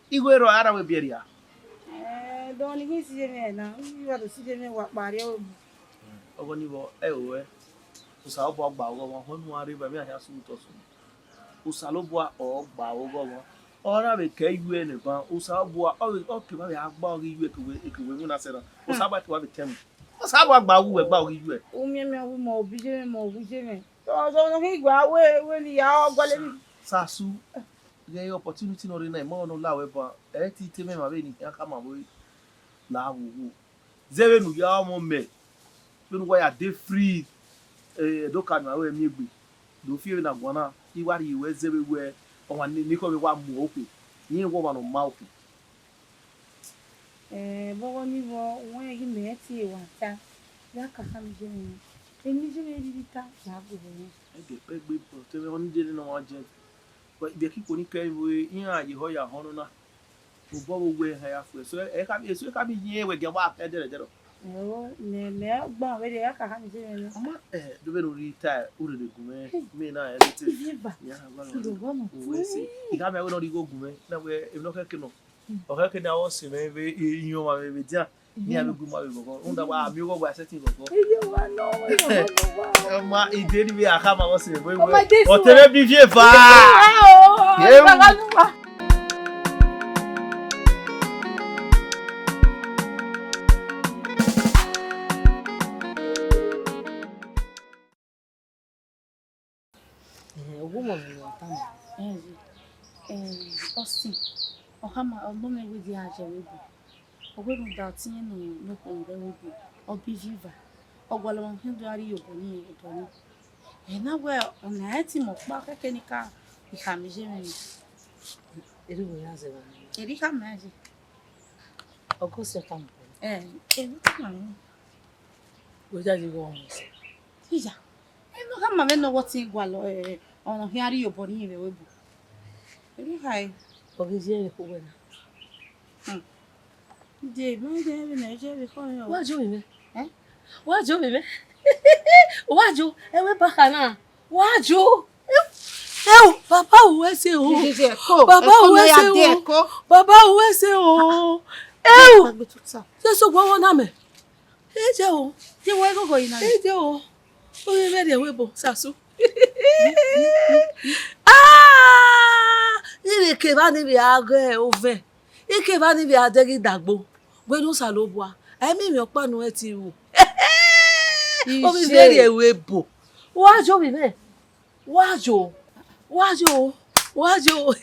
Igho erha ọre a ra wẹ biẹ rria. Eh, dọmwẹ ne I ghi si ye mwẹ na, I wa do si ye mwẹ wa kpa rrie ọvbehe. Ọghe ọnii vbọ, ẹ o ẹ. Osanobua gba ọghọ ọmwa, ọhọn ne uwa rre evba, emwi a khian sunu otọ sunu. Osanobua ọ gba ọghọ ọmwa. Ọ na vbe kẹ iyuẹ nẹ ban, Osanobua, ọ vbe, ọ kevbe vbe a gba ọghọ iyuẹ ke wẹ, ke wẹ winna sẹ na. Osanobua kevbe vbe tẹ mu. Osanobua gba ọghọ uwẹ, gba ọghọ iyuẹ. U miẹn mẹ, u mọ obi ye mwẹ, mọ owu ye mwẹ. Ọ, ọ, ọ, ọ, ghi gua wẹ, wẹ ne I ya gualọ emwi. Sasu, ghẹ opportunity ne ọ rre na, emọ nọ la wẹ ban, ẹ i te te mwẹ ma vbene I khian khama vbe la vbe owo. Zẹ vbene u ya ọmọ mẹ, vbene uwa ya de free, eh, ẹdẹ ọka ne uwa miẹn egbe, do fi vbene a guan na, I wa rhie ruẹ zẹ vbe wẹ ọmwa ne, ne ekhọe vbe wa mu okhuo, irẹn wẹ ọmwa ne ọ ma okhuo. Eh, vbe ọghọ ni vbọ, wẹ ghi mẹ tie wa ta, ya ka khama iye mwẹ, emwi ne iye mwẹ rhirhi ta, ya gu vbe mwẹ. Ẹdẹ pẹ gbe bọ, te mwẹ ọni dede ne ọmwa jẹ. But vbe ẹki kpo ni kẹ vbe iran ye họ ya họn nọ na. Obọ vbe uwẹ ehan ya fu eso, ẹ ka, eso ka bi yin wẹ giẹ wa kẹ dẹrẹdẹrẹ. Ẹo, mẹ, mẹ gba vberriọ, ya ka khama iye mwẹ nẹ. Ọ ma, eh, do vbene u rhie ta, u rere gu mwẹ, mẹ na ẹ lete. Ivieva, ya ha gua lọ. Irogho nọ. Uwẹ si. I ka mẹ wẹ ne ọ rhie igho gu mwẹ, na wẹ, emwi ne ọ khẹke nọ. Ọ khẹke ne a vbe sẹ mwẹ vbe, i, iyan ọmwa mwẹ vbe dia. Ni a vbe gu ma vbe ghọghọ. Rhunmwuda wa, a miẹn ọghọ wa sẹtin ghọghọ. Iye wa nọ, iye wa nọ wa. Ọ ma, ide ni vbe a khama vbe sẹ mwẹ. Ọ ma wẹ. Jesu. Ọ te mwẹ bi Ivieva. Ivieva o. Ye. Baba nuwa. Eh, ọghe ọmọ mwẹ ne ọ tama. Eh, ọse, ọ khama, ọ nọ mwẹ wẹ dia a ye ẹvbo ebo. Ọ wẹ rhunmwuda ọtiẹn ne okhuo rre ẹvbo ebo, ọ bi Ivieva. Ọ gualọ ọmwa khian do gha rrie obọ ni, obọ ni. Ẹ na wẹ ọna ẹ ti mẹ ọkpa kẹkẹ ne I ka, I khama iye mwẹ nẹ. Erriọ wẹ ya zẹ vbe ọmwa. Erriọ I khama iye. Ọgọsẹ ọ tama. Eh, eh, ọ tama. Wẹ ya ye igho ọmwa sẹ. Iya, ẹ nọ khama vbene ọ wẹ ọtiẹn gualọ, eh, ọmwa khian rrie obọ ni vbe ẹvbo ebo. Erriọ I khama. Ọ ghi ye ẹre khu wẹ na. Hmm. De, mẹ de vbene ọ ye vbe khọ rẹ o. Wa jo vbe mwẹ. Eh? Wa jo vbe mwẹ. Wa jo, ẹvbo eba kha na. Wa jo. Eo, baba uwẹ sẹ o. Baba uwẹ sẹ o. Baba uwẹ sẹ o. Eo. Jesu, wa wọ na mẹ. Eje o. Je wẹ gogo yi na. Eje o. Oye vbe rrie ẹvbo ebo, Sasu. Ah! Ire kevba ni vbe a ghẹ ovẹn. Ikevba ni vbe a dẹghe idagbo. Wẹ ne Osanobua. A i miẹn emwi ọkpa ne u ẹ ti ru. Ovbi vbe rrie ẹvbo ebo. Wa jo vbe mwẹ. Wa yo, wa yo, wa yo.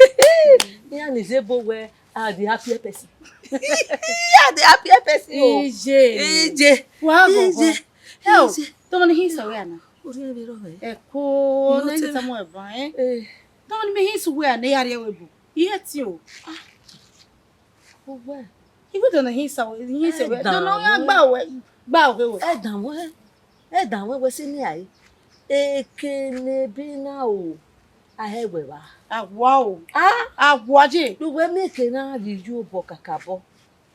Iran ni zẹ ebo wẹ, a the happiest person. A the happiest person o. Iye. Iye. Wa ghọghọ. Iye. Ẹ o, iye. Tọmọ ni hin sẹ wẹ ana. Orhiẹn vbe rrọọ mwẹ. Ẹko, ne ni tama ẹban, eh. Eh. Tọmọ ni me hin sẹ wẹ ana, ya rrie ẹvbo ebo. Iye ti o. Ah. Uwẹ. Iwe dọnọ hin sa, hin sẹ wẹ. Dọnọ ya gba wẹ, gba wẹ wẹ. Ẹ dan wẹ, ẹ dan wẹ wẹ si ni ae. Eke ne bi na o, a hẹ wẹ vba. Awa o. Ah, awa je. Ru wẹ miẹn eke na ghi yo obọ kakabọ.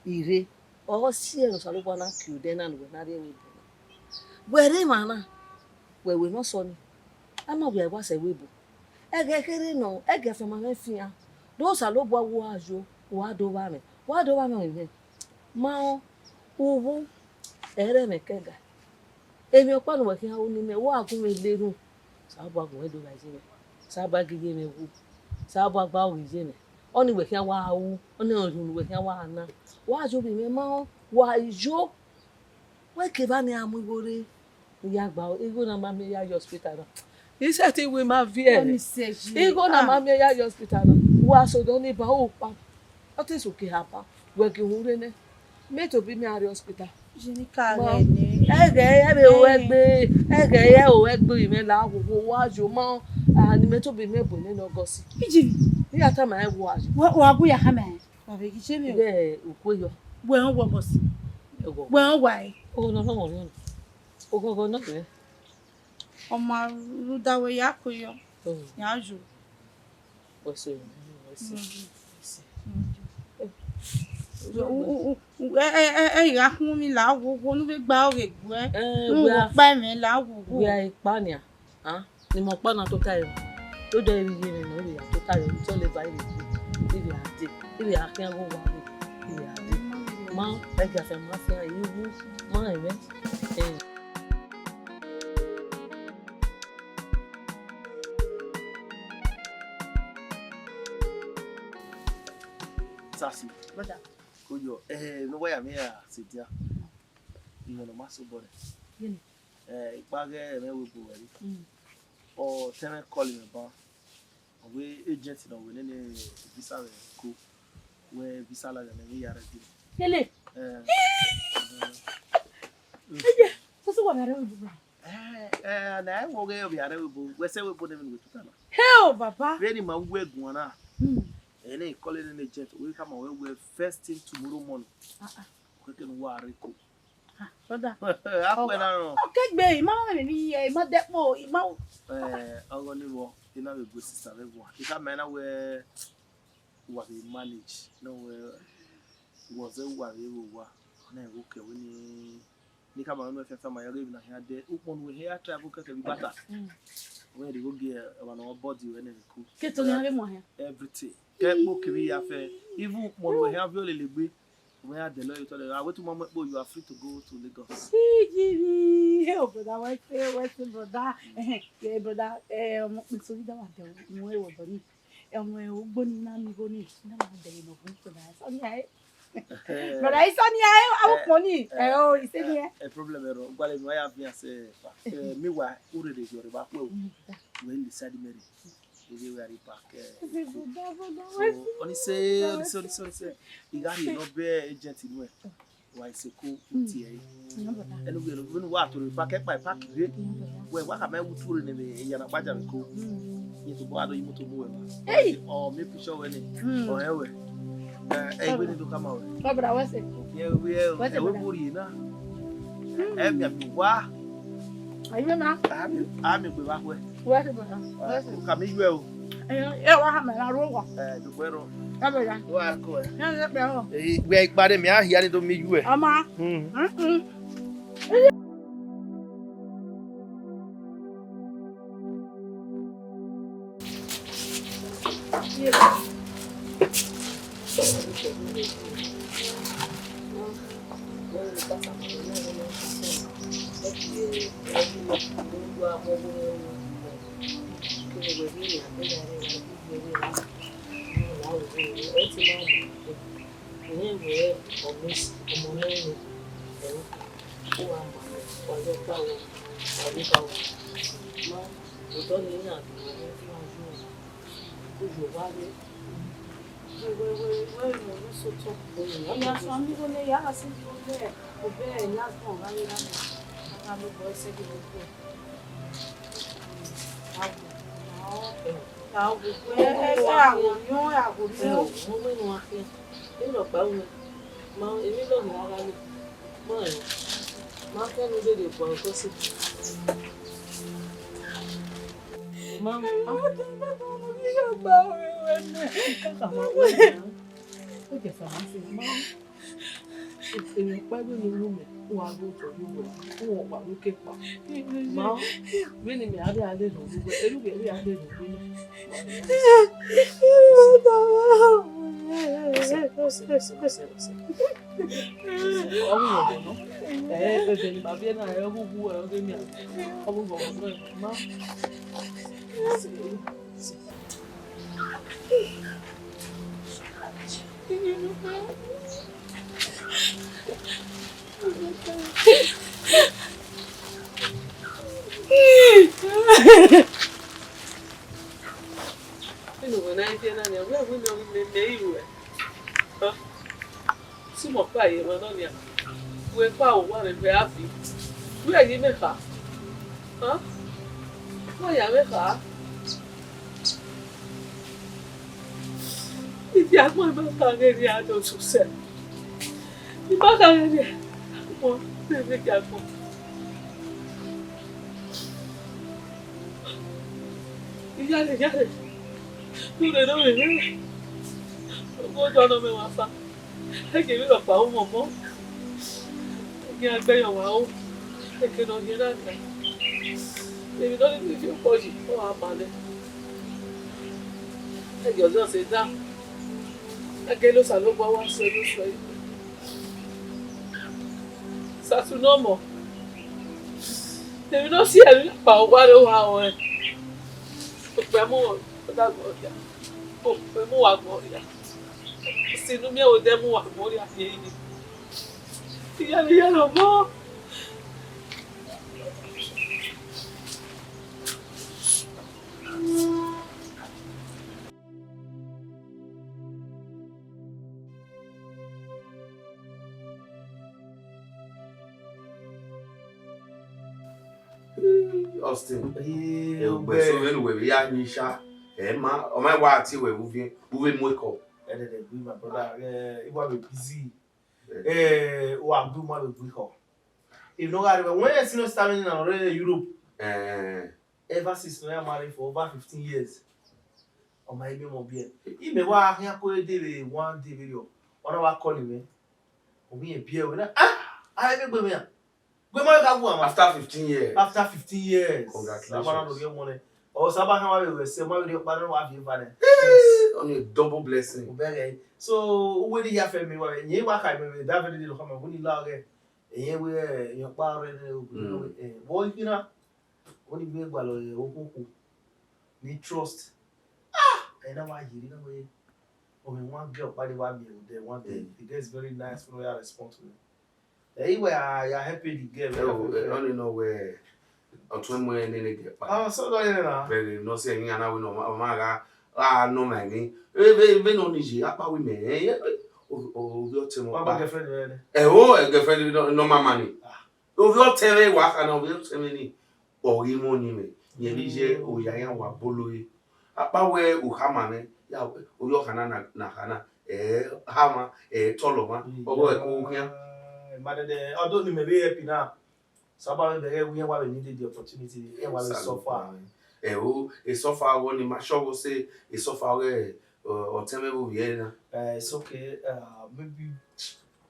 Ire, ọ si ẹre Osanobua na kie odẹ na ne uwẹ na rrie ẹvbo ebo na. Wẹ rre emwa na, wẹ wẹ ne ọ sọ ni. A ma wẹ a wa sẹ ẹvbo ebo. Ẹghẹ kherhe nọ, ẹghẹ fianma mwẹ fian. Do Osanobua, wa yo, wa do vba mwẹ, wa do vba mwẹ ọmwẹ. Ma rẹn, uwu, ẹrẹ mwẹ ke ẹga. Emwi ọkpa ne uwẹ khian ru ne imẹ, wa gu mwẹ le erhunmwu. Osanobua gu mwẹ do gha ye mwẹ. Osanobua gie iye mwẹ wu. Osanobua gba ru ghe iye mwẹ. Ọnii uwẹ khian wa ru, ọnii ọrọre unu uwẹ khian wa na. Wa ye ovbi mwẹ ma rẹn, wa yo. Wẹ kevbe ne a mu igho rre, I ya gba igho na ma miẹn ya ye hospital na. I sẹtin wẹ ima viẹ. Let me say you. Igho na ma miẹn ya ye hospital na. Wa sẹ odọ ni ba ukpa. Ọ te so ke ha ba. Wẹ gie uhunmwu rre nẹ. Mẹ tobọ imẹ a rrie hospital. Jenika ghẹ nẹ. Ẹghẹ ẹ vbe ru ẹgbe, ẹghẹ ẹ ru ẹgbe mwẹ la wo wo wa yo ma, a ni mẹ tobọ imẹ bu nene Ọgọsi. Ijibi. I ya tama ẹn wa yo. Wa wa gu ya khama ẹn. Wa vbe ghi je mwẹ o. Ighẹ ukue yọ. Wẹ rẹn wọ Ọgọsi. Ẹghọ. Wẹ rẹn wa ẹre. Oghọ nọ nọ mọ rẹ. Oghọghọ nọ rẹ. Ọ ma rhunmwuda wẹ ya ko yọ. Oh. Ya yo. Wẹ sẹ, wẹ sẹ, wẹ sẹ. U, u, u, u, ẹ, ẹ, ẹ, ẹ, I gha khuọnmwi la wo wo ne u vbe gba ọghe egbe. Ẹ, ne u wẹ a, kpa ẹmwẹ la wo wo. Wẹ a kpa nian. A, ne ima ọkpa na tota ẹre. Rhunmwuda, ivbi iye mwẹ nọ, I vbe ya tota ẹre, vbe otọ leba, I vbe gbe, I vbe a dee, I vbe a khian ghe owa rre, I vbe a dee. Ma, ẹgiafian ma fian, I wu, ma rẹn mwẹ. Eh. Sasi. Brother. Ko yọ, eh, ne uwa ya miẹn ra sẹ dia. Iyẹn ne ọ ma sobọ nẹ. Gịnị? Eh, ikpa ghẹ ẹmwẹ wẹ bu wẹ rre. Mm. Ọ tẹmwẹ call mwẹ ban. Ọ wẹ agent nọ wẹ nene visa vbe Eko. Wẹ visa lagha nẹ, I ya rre gele. Gele? Eh. Eye, sisi wa vbe a rre wẹ bu bra. Eh, eh, na ẹ wọ ghe ovbi a rre wẹ bu. Wẹ sẹ wẹ bu nẹ vbene wẹ tota na. Hell, baba. Vbene ima wu ẹguan na. Hmm. Ẹ ne I call nene agent, wẹ khama wẹ wẹ first thing tomorrow morning. Ah, ah. Kẹkẹ ne uwa rre Eko. Ah, brother. Akpẹ na rọ. Ọ kegbe, I ma mwamwa emwi ye, I ma dẹkpo, I ma. Eh, ọghọ ni vbọ, I na vbe gu sister vbe ẹguan. I khama na wẹ uwa vbe manage, ne wẹ uwa zẹ uwa vbe vbe owa, na vbe okẹ wẹ ni, ne I khama wẹ ne uwẹ fiafia ma ya ghe emwi na khian dẹ, ukpọn ne uwẹ hia travel kẹkẹ vbe ibata. Mm. Wẹ rhie igho gie ọmwa ne ọ body wẹ nẹ vbe Eko. Ke to ne a vbe mu ahian. Everything. Kẹ kpo kevbe ya fẹ, even ukpọn ne uwẹ hia viọ lele egbe. Wẹ a dẹlẹ ọre otọ dẹ, a wẹ te u ma mu ẹkpo, you are free to go to Lagos. Ijibi, oh, brother, wẹ te, wẹ te, brother. Eh, eh, brother, eh, ọmọ kpẹso ghi da wa dẹ mu ẹre vbe ọdọ ni. Ọmọ ugbo ni na mi igho ni, na ma dẹ ne ọ gun brother. Sọ ni ae. Brother, sọ ni ae, a wo kpọn ni. Eh, oh, ise ni ae. Eh, problem ẹro, gualọ emwi ya bian sẹ, eh, meanwhile, u rere yọ rre vbe akhuẹ o. Mm, brother. Wẹ ni decide marry. Ivbi wẹ a rre park, eh, Eko. So, ọni sẹ, ọni sẹ, ọni sẹ, ọni sẹ. I gha rhie nọ bẹ agent nuẹn. Wa i sẹ Eko, u tie ẹre. Ẹnu ghe vbene uwa to rre park, ẹ kpa park rre. Wẹ, wa khama wu tu rre ne ya na gbaja vbe Eko. Yen tobọ a do yi moto mu wẹ ba. Hey! Ọ miẹn picture wẹ ni. Ọ hẹ wẹ. Eh, eh, wẹ ni do khama wẹ. Ọ brother, wẹ sẹ. Yen wẹ, wẹ sẹ, ẹ wẹ brother. Ẹ miẹn mi wa. Ayi mẹ ma. A miẹn, a miẹn gbe vbe akhuẹ. Wẹ sẹ, brother. Wẹ sẹ. Ka mi yuẹ o. Ẹ, ẹ wa ha mẹ na ru owa. Ẹ, dugbe ro. Ẹ bẹ ya. Wa ko ẹ. Ẹ, ẹ bẹ o. Ẹ, wẹ ikpare mi a hia ni do mi yuẹ. Ọma. Hmm. Hmm, hmm. Ẹmwẹ wẹ ọmọ esi, ọmọ ne ẹre, ẹre, u wa ma, wa ye ọkpa wọ, wa ye ọkpa wọ. Ma, otọ ne iran do wẹ ne iran yo, u yo wa ye. Wẹ, wẹ, wẹ, wẹ, mo ne sotọ. Ọmọ ya sọ mi ko ne ya, a si ko ne, obẹ ya gbọn gha ye na. A ka lo bọ ẹsẹ gbe gbogbo. Ẹ, ẹ, ẹ, ẹ, a gho yọn, a gho yọn. Ẹ, mo wẹ ne wa khian. Emwi rhọkpa ru mwẹ. Ma, emwi lọghọ a gha le. Ma, ẹ, ma khian ne u rherhe bua Ọgọsi. Ma, a. Kaka ma wẹ na. Ó jẹ sọ ma se ma. Emwi ọkpa vbene u ru mẹ, u gha ghe otọ ye uwẹ, u wa ọkpa vbe ukekpa. Ma, vbene mẹ a vbe a lele uwẹ, erha uwẹ vbe a lele uwẹ na. Ọ vbe ghọghọ nọ. Ẹ, ẹbẹ ne ima biẹ na, ẹ, ọ vbe wu, ẹ, ọ vbe miẹn. Ọ vbe ghọghọ nọ, ẹ, ma. Inu wẹ na i viẹ na nia, wẹ wẹ mẹ, mẹ, mẹ i ruẹ. Hẹn? Simọ kpa ye emwa nọ nia. Wẹ kpa owa mwẹ vbe a fi. Wẹ ye mwẹ kha. Hẹn? Wẹ ya mwẹ kha. Ifi agbọn ma kha ghe rria do sosẹ. I ma kha ghe rria. Agbọn, ne ifi agbọn. Iyare, iyare. Ure ne ọ vbe rre. Ogo dọ nọ mẹ wa fa. Ẹgie vbe rhọkpa ru mwẹ ọmọ. Ẹgie a gbe ẹre ọmwa ru. Ẹgie ne ọ hiẹn na ga. Emwi ne ọ rhirhi fi okpọ yi, ọ gha ma nẹ. Ẹgie ọ zẹ ọse dan. Ẹgie ne Osanobua wa sẹ ne osẹe. Sasu ne ọmọ. Emwi ne ọ si ẹre kpa owa rre owa ruẹn. Okpia mu uwa da gbọn rria. Okpia mu uwa gbọn rria. Sinu miẹn odẹ mu uwa gbọn rria ye yi. Iyare, iyare ọmọ. Austin, Ee, ẹgbẹ so vbene uwẹ vbe ya yin sha, ẹ ma, ọ ma wa tie wẹ vbe uviẹn, u vbe mu ekọ. Ẹdẹdẹ gbe, my brother, eh, I wa vbe busy. Eh, wa gbe, u ma vbe gbe ekọ. Emwi ne ọ gha rre, wẹ wẹ since time na ọ rre Europe. Eh. Ever since ne I marry for over fifteen years. Ọ ma i miẹn ọmọ biẹ. Imẹ wa khian ko de vbe one day vberriọ. Ọ na wa call mwẹ. Ọ miẹn biẹ wẹ na. Ah! A vbe gbe mwẹ a. Gbe ma ka gu ama. After fifteen years. After fifteen years. Congratulations. Saba na do rhie ọmọ nẹ. Ọ saba hama vbe wẹ sẹ, ma vbe rhie ọkpa ne wa viẹ eva nẹ. Only a double blessing. Obere. So, uwe ni ya fẹ mi wa, yẹn wa kha mẹ, that very day, lọ kha mẹ, wẹ ni la ọghẹ. Ẹyẹn wẹ, ẹyẹn ọkpa rẹ nẹ, obìnrin wẹ, ẹ, wọ ikina. Wẹ ni vbe gualọ, ẹ, okhuo okhuo. Ni trust. Ah! Ẹ na wa yere na wẹ, ọ mẹ one girl ọkpa ni wa miẹn vbe odẹ one day. Mm. The girl is very nice, no ya respond to me. Ẹ, I wẹ, I, I help the girl. Ẹ o, ẹ, ọ ni nọ wẹ, ọtẹn mu ẹre nene gẹ kpa. Ah, so nọ yẹn na. Very nọ sẹ ẹyin ana wẹ nọ, ọ ma gha, gha nọ ma emwi. Ẹ, vbe, vbe nọ ni ye, akpa wẹ mẹ, ẹ, ẹ, o, o, ovbi ọtẹn mwẹ ọkpa. Girlfriend rẹ nẹ? Ẹ o, ẹ, girlfriend nọ, nọ ma ma ni. Ah. Ovbi ọtẹn mwẹ wa kha na, ovbi ọtẹn mwẹ ni. Ọ ghi mu ọni mwẹ, yẹn vbe ye oya iran wa bolo re. Akpa wẹ u khama mwẹ, ya, ovbi ọkhan na, na, na kha na, ẹ, hama, ẹ, tọlọ mwa, ọghe ẹko khian. Ma dẹdẹ, ọdọ ni mẹ vbe help na. Saba vbe bẹghe wẹ iran wa vbe need the opportunity, iran wa vbe suffer. Ẹ o, e suffer ọghe ni ma sure wẹ sẹ, e suffer ọghe, ọ, ọtẹn mwẹ vbe ovbi ẹre na. Eh, it's okay. Uh, maybe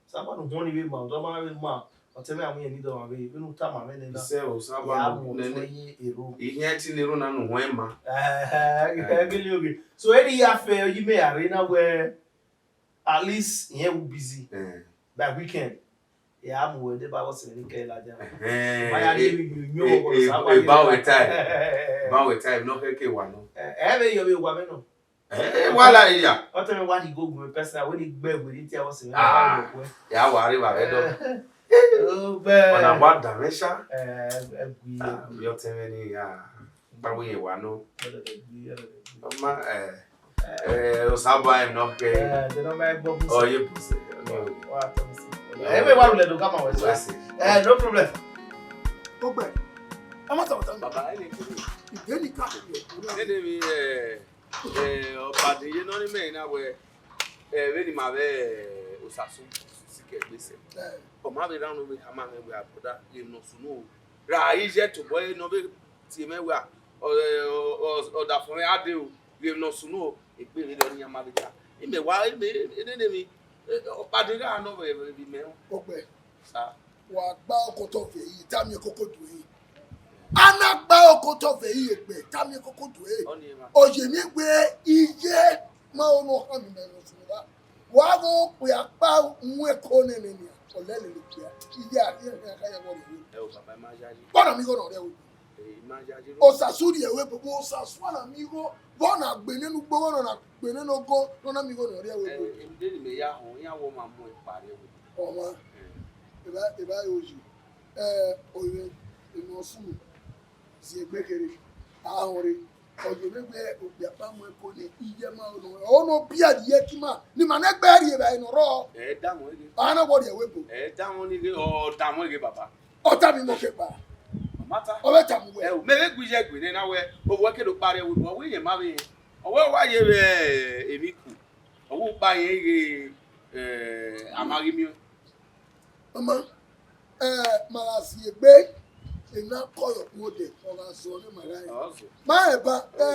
Saba ne u huẹn ni vbe ma, ọdọ ma vbe ma, ọtẹn mwẹ a mu irẹn ni dọmwa vbe, vbene u tama mwẹ nẹ na. Isẹ o, Saba ya mu nene. Ọtẹn ye ero. Ihian ẹtin ne ero na ne u huẹn ma. Eh, eh, gele oge. So, eni ya fẹ, yi mẹ ya rre na wẹ, at least, irẹn wu busy. Eh. By weekend. Ya mu wẹ deba what's in the kẹ ladian. Eh, ma ya eh, ni vbe yo eh, yo eh, Saba eh, ye ba na. We time. Ba we time, no kẹ ke wa nọ. Eh, ẹ vbe yọ vbe wa mwẹ nọ. Eh, wala iya. Ọtẹn mwẹ wa ni go gu personal, wẹ ni gbe wẹ ni tia what's in the kẹ. Ah, ya wa rre wa vbe dọ. Obẹ. Ọna wa da mwẹ sha. Eh, ẹ gui, ẹ gui. Vbe ọtẹn mwẹ ni ya. Gba wẹ yẹn wa nọ. Ẹ dẹ gui, ẹ dẹ gui. Ọma, eh, eh, Osaba em nọ kẹ. Eh, de nọ ma gbọ bu. Ọ ye bu se. Wa tọ mi si. Ẹ vbe wa rulẹ do kama wẹ si. Eh, no problem. Ogbẹ. Ọmọ tọ tọ. Baba, ẹ lè kiri. Ìgbé ni ká. Ẹ lè rí, eh, Eh, ọkpa de ye nọ ni mẹ na wẹ, eh, vbene ima vbe Osasu sikẹ egbe sẹ. Ọ ma vbe rhan unu vbe khama mwẹ wẹ, a brother, ghe emwi ne ọ sunu o. Ra iye tobọ ẹre ne ọ vbe tie mwẹ wẹ, ọ, ọ, ọ, ọdafẹn mwẹ a de o, ghe emwi ne ọ sunu o, egbe vberriọ ne iran ma vbe ta. Imẹ wa, imẹ, enene emwi, eh, ọkpa de gha nọ vbe, vbe, vbe imẹ o. Ogbẹ. Sa. Wa gba okotọ vbe ẹre, tama ẹn koko do ẹre. A na gba okotọ vbe ẹre, egbe, tama ẹn koko do ẹre. Ọ ni ma. Oye mwẹ wẹ iye Ma ho ne ọ khan mẹ ne ọ sunu ba. Wa ghe okpia kpa mu ẹko nene nian, ọ lẹ lele okpia. Iye a, iye a, iye a, iye a, wọ rhie. Ẹ o, baba, ẹ ma yayi. Kpọna mi igho ne ọ rhie ẹvbo. Ẹ, ẹ ma yayi. Osasu rhie ẹvbo, Osasu na mi igho. Vbọ na gbe nene ugbo, vbọ na gbe nene ogo, ne ọ na mi igho ne ọ rhie ẹvbo. Ẹ, ẹ, ẹ, de ne mẹ ya họn, iran wọ ma mu ẹkpa rhie ẹvbo. Ọmwa. Ẹ. Eva, eva yo yi. Ẹ, oye, enu ọ sunu. Ziegbe kherhe, a họnre. Ọ ye vbe wẹ okpia kpa mu ẹko ne iye ma ono. Ọ no bia rhie ẹki ma, ne ima ne ẹgbẹ rhie evbare ne ọ rrọọ. Ẹ, da wọn eghe. A na wọ rhie ẹvbo ebo. Ẹ, da wọn ni ghe, ọ da wọn eghe, baba. Ọ tama imẹ okhian kpa. Ọ ma ta. Ọ vbe tama uwẹ. Ẹ, mẹ vbe gu iye ẹgue nẹ na wẹ, ovbi uwẹ ke do kpa rhie ẹvbo ebo, ọ wẹ irẹn ma vbe rẹn. Ọ wẹ wa ye vbe emwi ku. Ọ wẹ ukpa irẹn ghe, ẹ, a ma ghi miẹn. Ọmwa, ẹ, ma gha ziegbe, ena kọyọ khuo dẹ, ọ gha zọ ne ma gha re. Ọ zọ. Ma rẹn ba, ẹ,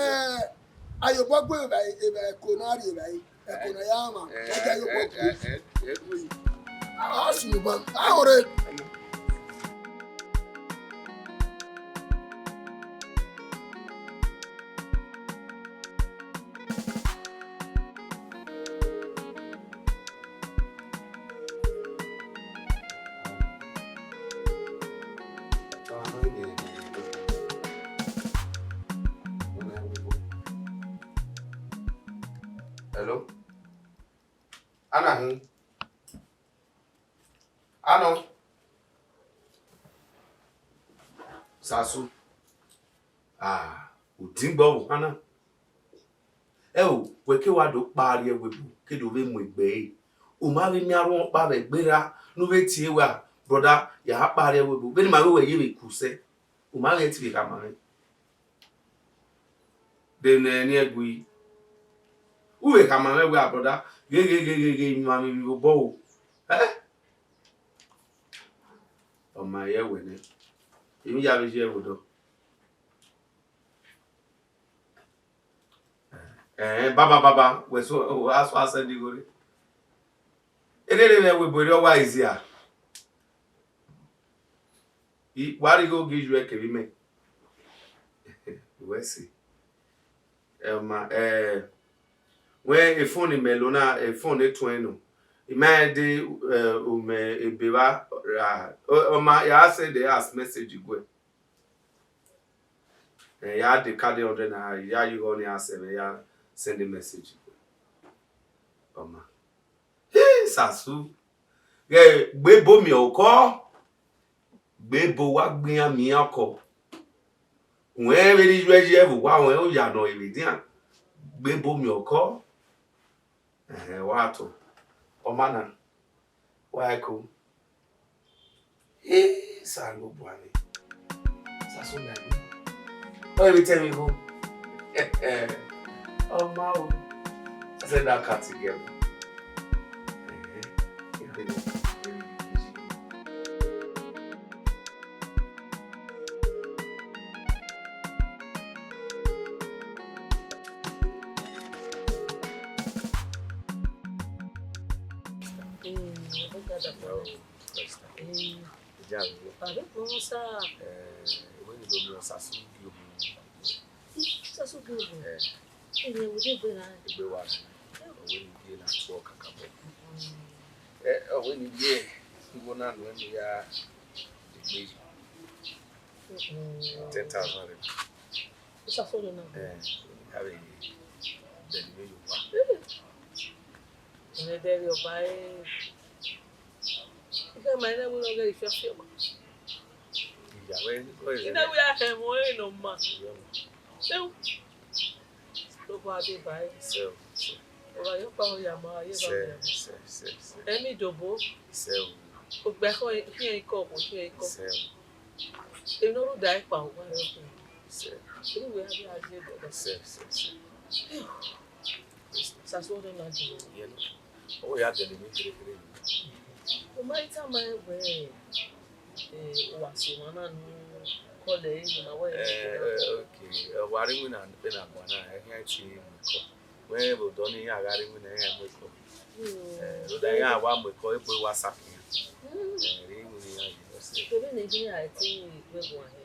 ayobọ gbe evba, evba ẹko na rri evbare, ẹko na ya mwa, ẹ, ọ gha ayobọ gbe. Ẹ, ẹ, ẹ, ẹ, ẹ. A sunu ba, a họnre. Hello? Ana hin? Anọ? Sasu. Ah, u dingbẹ ọvbokhan na. Ẹo, wẹ ke wa do kpa rrie ẹvbo ebo, ke do vbe mu egbe ẹre. U ma vbe miẹn arhuọnkpa vbe egbe erha ne u vbe tie wẹ, brother, ya kpa rrie ẹvbo ebo. Vbene ima vbe wẹ ye vbe ku sẹ, u ma vbe tie khama mwẹ. De ne ẹni ẹgui. U vbe khama mwẹ wẹ, brother, ghe, ghe, ghe, ghe, ghe, ima vbe vbe obọ o. Eh? Ọ ma ye wẹ nẹ. Emwi ya vbe ye ẹvbo dọ. Ẹn, baba, baba, wẹ so, a so a sẹ ni igho re. Erere mwẹ wẹ ebo erriọ wa easy a. I, wa rhie igho ghi yu ẹre kevbe imẹ. Wẹ si. Ẹ ma, ẹ, wẹ e phone mẹ lo na, e phone ne tuẹn nọ. I ma rẹn de, ẹ, u mẹ ebe evba ra, ọ, ọ ma ya send as message guẹ. Ẹ, ya de ka de hundred naira, ya ye igho ne a sẹ mwẹ, ya send message. Ọ ma. Hii, Sasu. Ghẹ gbe ebo miẹn okọ. Gbe ebo wa gbe iran miẹn okọ. Wẹ vbe rhie iye ẹvbo wa, wẹ oya nọ vbe dian. Gbe ebo miẹn okọ. Ẹhẹn, wa to. Ọ ma na. Wa ẹko. Ee, Osanobua nẹ. Sasu na ni. Ọ vbe tẹ mwẹ igho. Ọ ma o. Sasu na ka ti gẹ. Ee, ọ gada. Ee. Eja rẹ. Ave kpọnmwẹ osa. Eh, wẹ ne do miẹn Osasu gie ogun. Osasu gie ogun? Eh. Ẹni wo de gbe na? Egbe wa. Ọ wẹ ne gie na tuẹ kakabọ. Mm. Eh, ọ wẹ ne gie igho na nuẹn ne ya egbe yi. Mm. Ten thousand rẹ. Osasu rẹ na? Eh, a vbe dẹrriẹ vbe yo wa. Ẹmwẹ dẹrriẹ ọba, eh. Ikhẹ ma, I na wẹ ne ọ ghẹ ifian fian ma. Iya, wẹ, wẹ, I na wẹ a hẹ ẹmwẹ ọnrẹn ne ọ ma. Iya, ma. Seu. Lobọ a deba ẹre. Seu, seu. Ọ gha ye ọkpa, ọ ya ma, ọ ye ba, ọ ya ma. Seu, seu, seu. Ẹmwẹ idobo. Seu. Ogbẹkhọ, ikhiẹn ikọ, okhuo ikhiẹn ikọ. Seu. Emwi ne ọ rre uda ẹkpa, ọ wa rre ọkpa. Seu. Emwi wẹ a ghi a ye ẹdẹ. Seu, seu, seu. Sasu ọdọ na dee. Iye nọ. Ọ ya dẹlẹ emwi kherhe kherhe. U ma i tama ẹn wẹẹ, eh, wa sẹ emwa na ne u kọlọ ẹre ne ima wẹẹ. Eh, eh, okay. Eh, wa rre iwinna vbene a gua na, ẹ khian tie mu ẹko. Wẹ vbe odọ nii, iran gha rre iwinna, iran mu ẹko. Mm. Eh, rhunmwuda iran wa mu ẹko, ebo WhatsApp iran. Mm. Eh, rhie iwinna iran ye ọsẹ. Kevbe ne iran te wẹ guan hẹ.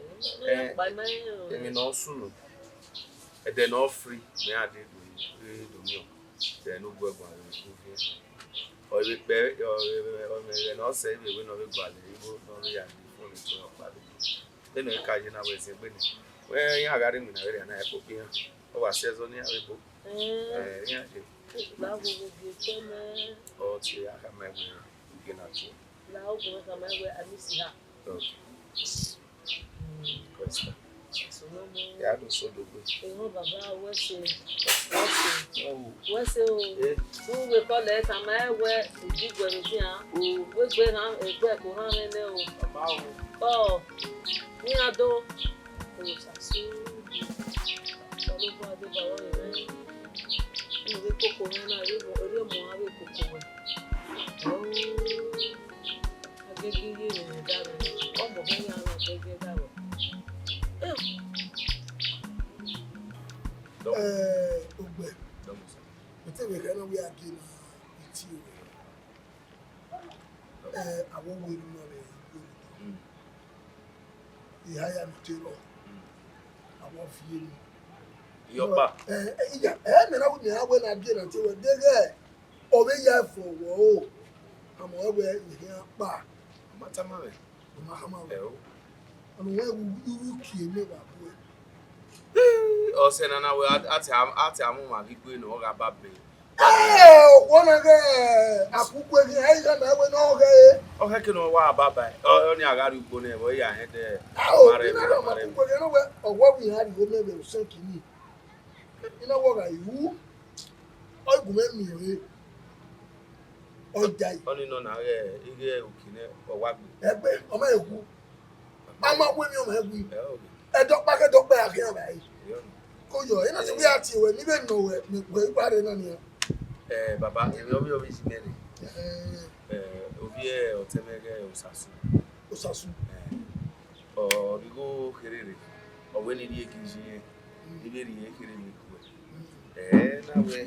Eh, kpa ima rẹn o. Emwi ne ọ sunu. Ẹdẹ ne ọ free, mẹ a dee do, dee do miẹn. Ẹdẹ ne u gu ẹguan vbe ogiẹn. Ọ vbe kpẹ, ọ vbe, ọ vbe, ọ vbe ne ọ sẹ vbe wẹ ne ọ vbe gualọ igho ne ọ vbe ya gbe ifun ne ọ kpa vbe. Vbene ọ ka ye na wẹ zẹ egbe nẹ. Wẹ iran gha rre iwinna vberriọ na, ẹkpo kpe iran. Ọ wa si ẹzọ ne iran vbe bo. Eh, iran ye. La wo wo gie tẹ mẹ. Ọ tie a khama ẹwe gie na tuẹ. La wo wo khama ẹwe a miss her. Okay. Christa. Ya do so do gbe. Ehun baba, wẹ se, wẹ se, Oh. Wẹ se o. Eh. U vbe kọlẹ khama ẹwe, udi guẹ vbe dia. Oh. Wẹ gbe ha, egbe ko ha mwẹ nẹ o. Baba o. Ọ, iran do. Osasu. Ọlọgbọn adeba wẹ rẹ. Unu vbe koko mwẹ na, erriọ ọmọ, erriọ ọmọ a vbe koko wẹ. Oh. Agẹgẹ ye vbe ẹdavbo, ọmọ hẹ ya na agẹgẹ ẹdavbo. Eh, Ugbẹ, I te vbe khẹ ne ọ wia gie na iti ruẹ. Eh, avbe owa erhunmwu mwẹ igho ni. I ha ya ne u te rrọọ, avbe ọ viọ eni. Iyọkpa. Eh, eh, iya, eh, mẹ na wu mẹ ra wẹ ne a gie na te ruẹ, deghẹ ọ vbe ya fo wọ o, a ma wẹ wẹ I khian kpa. Ọ ma tama mwẹ. Ọ ma khama mwẹ. Ẹ o. Ọna wẹ ru ru kie ne wa bu ẹre. Ọsẹ nana wẹ a, a te a, a te a mu ọmwa ghi gbe ne ọ gha ba bẹ. Ẹ, ọwọ na ghẹ akukue ghi, ẹ, ighẹ mẹ wẹ ne ọ ghẹ. Ọ khẹke ne ọ wa ba ba, ọ, ọ ni a gha rrie ugbo nẹ, vbe ọ ya hẹn dẹ. Ao, ma rẹ, ina ma rẹ, ma rẹ. Akukue ghi, ne ọ wẹ, ọwọ vbe iran rhie omẹ vbe usẹ kini. Ina wọ gha ru, ọ gu mwẹ miẹn ọre. Ọ jae. Ọni nọ na ghẹ, ighẹ uki nẹ, ọ wa gbe. Ẹgbe, ọ ma wu. A ma wu emwi ọmwa ẹgbe. Ẹ, ọ gbe. Ẹdọkpa ke dọkpa ya khian vbe. Ẹ, ọ gbe. Ko yọ, ena ti wẹ a tie wẹ, ni vbe nọ wẹ, ni wẹ igba rre na nian. Ẹ, baba, emwi ọvbi ọvbi yi mẹ rre. Ẹ. Ẹ, ovbi ẹ, ọtẹn mwẹ ghẹ Osasu. Osasu. Ẹ, ọ rhie igho kherhe rre. Ọ wẹ ne I rhie gi yi rẹn. Mm. I vbe rhie kherhe vbe ikhuẹ. Mm. Ẹ, na wẹ.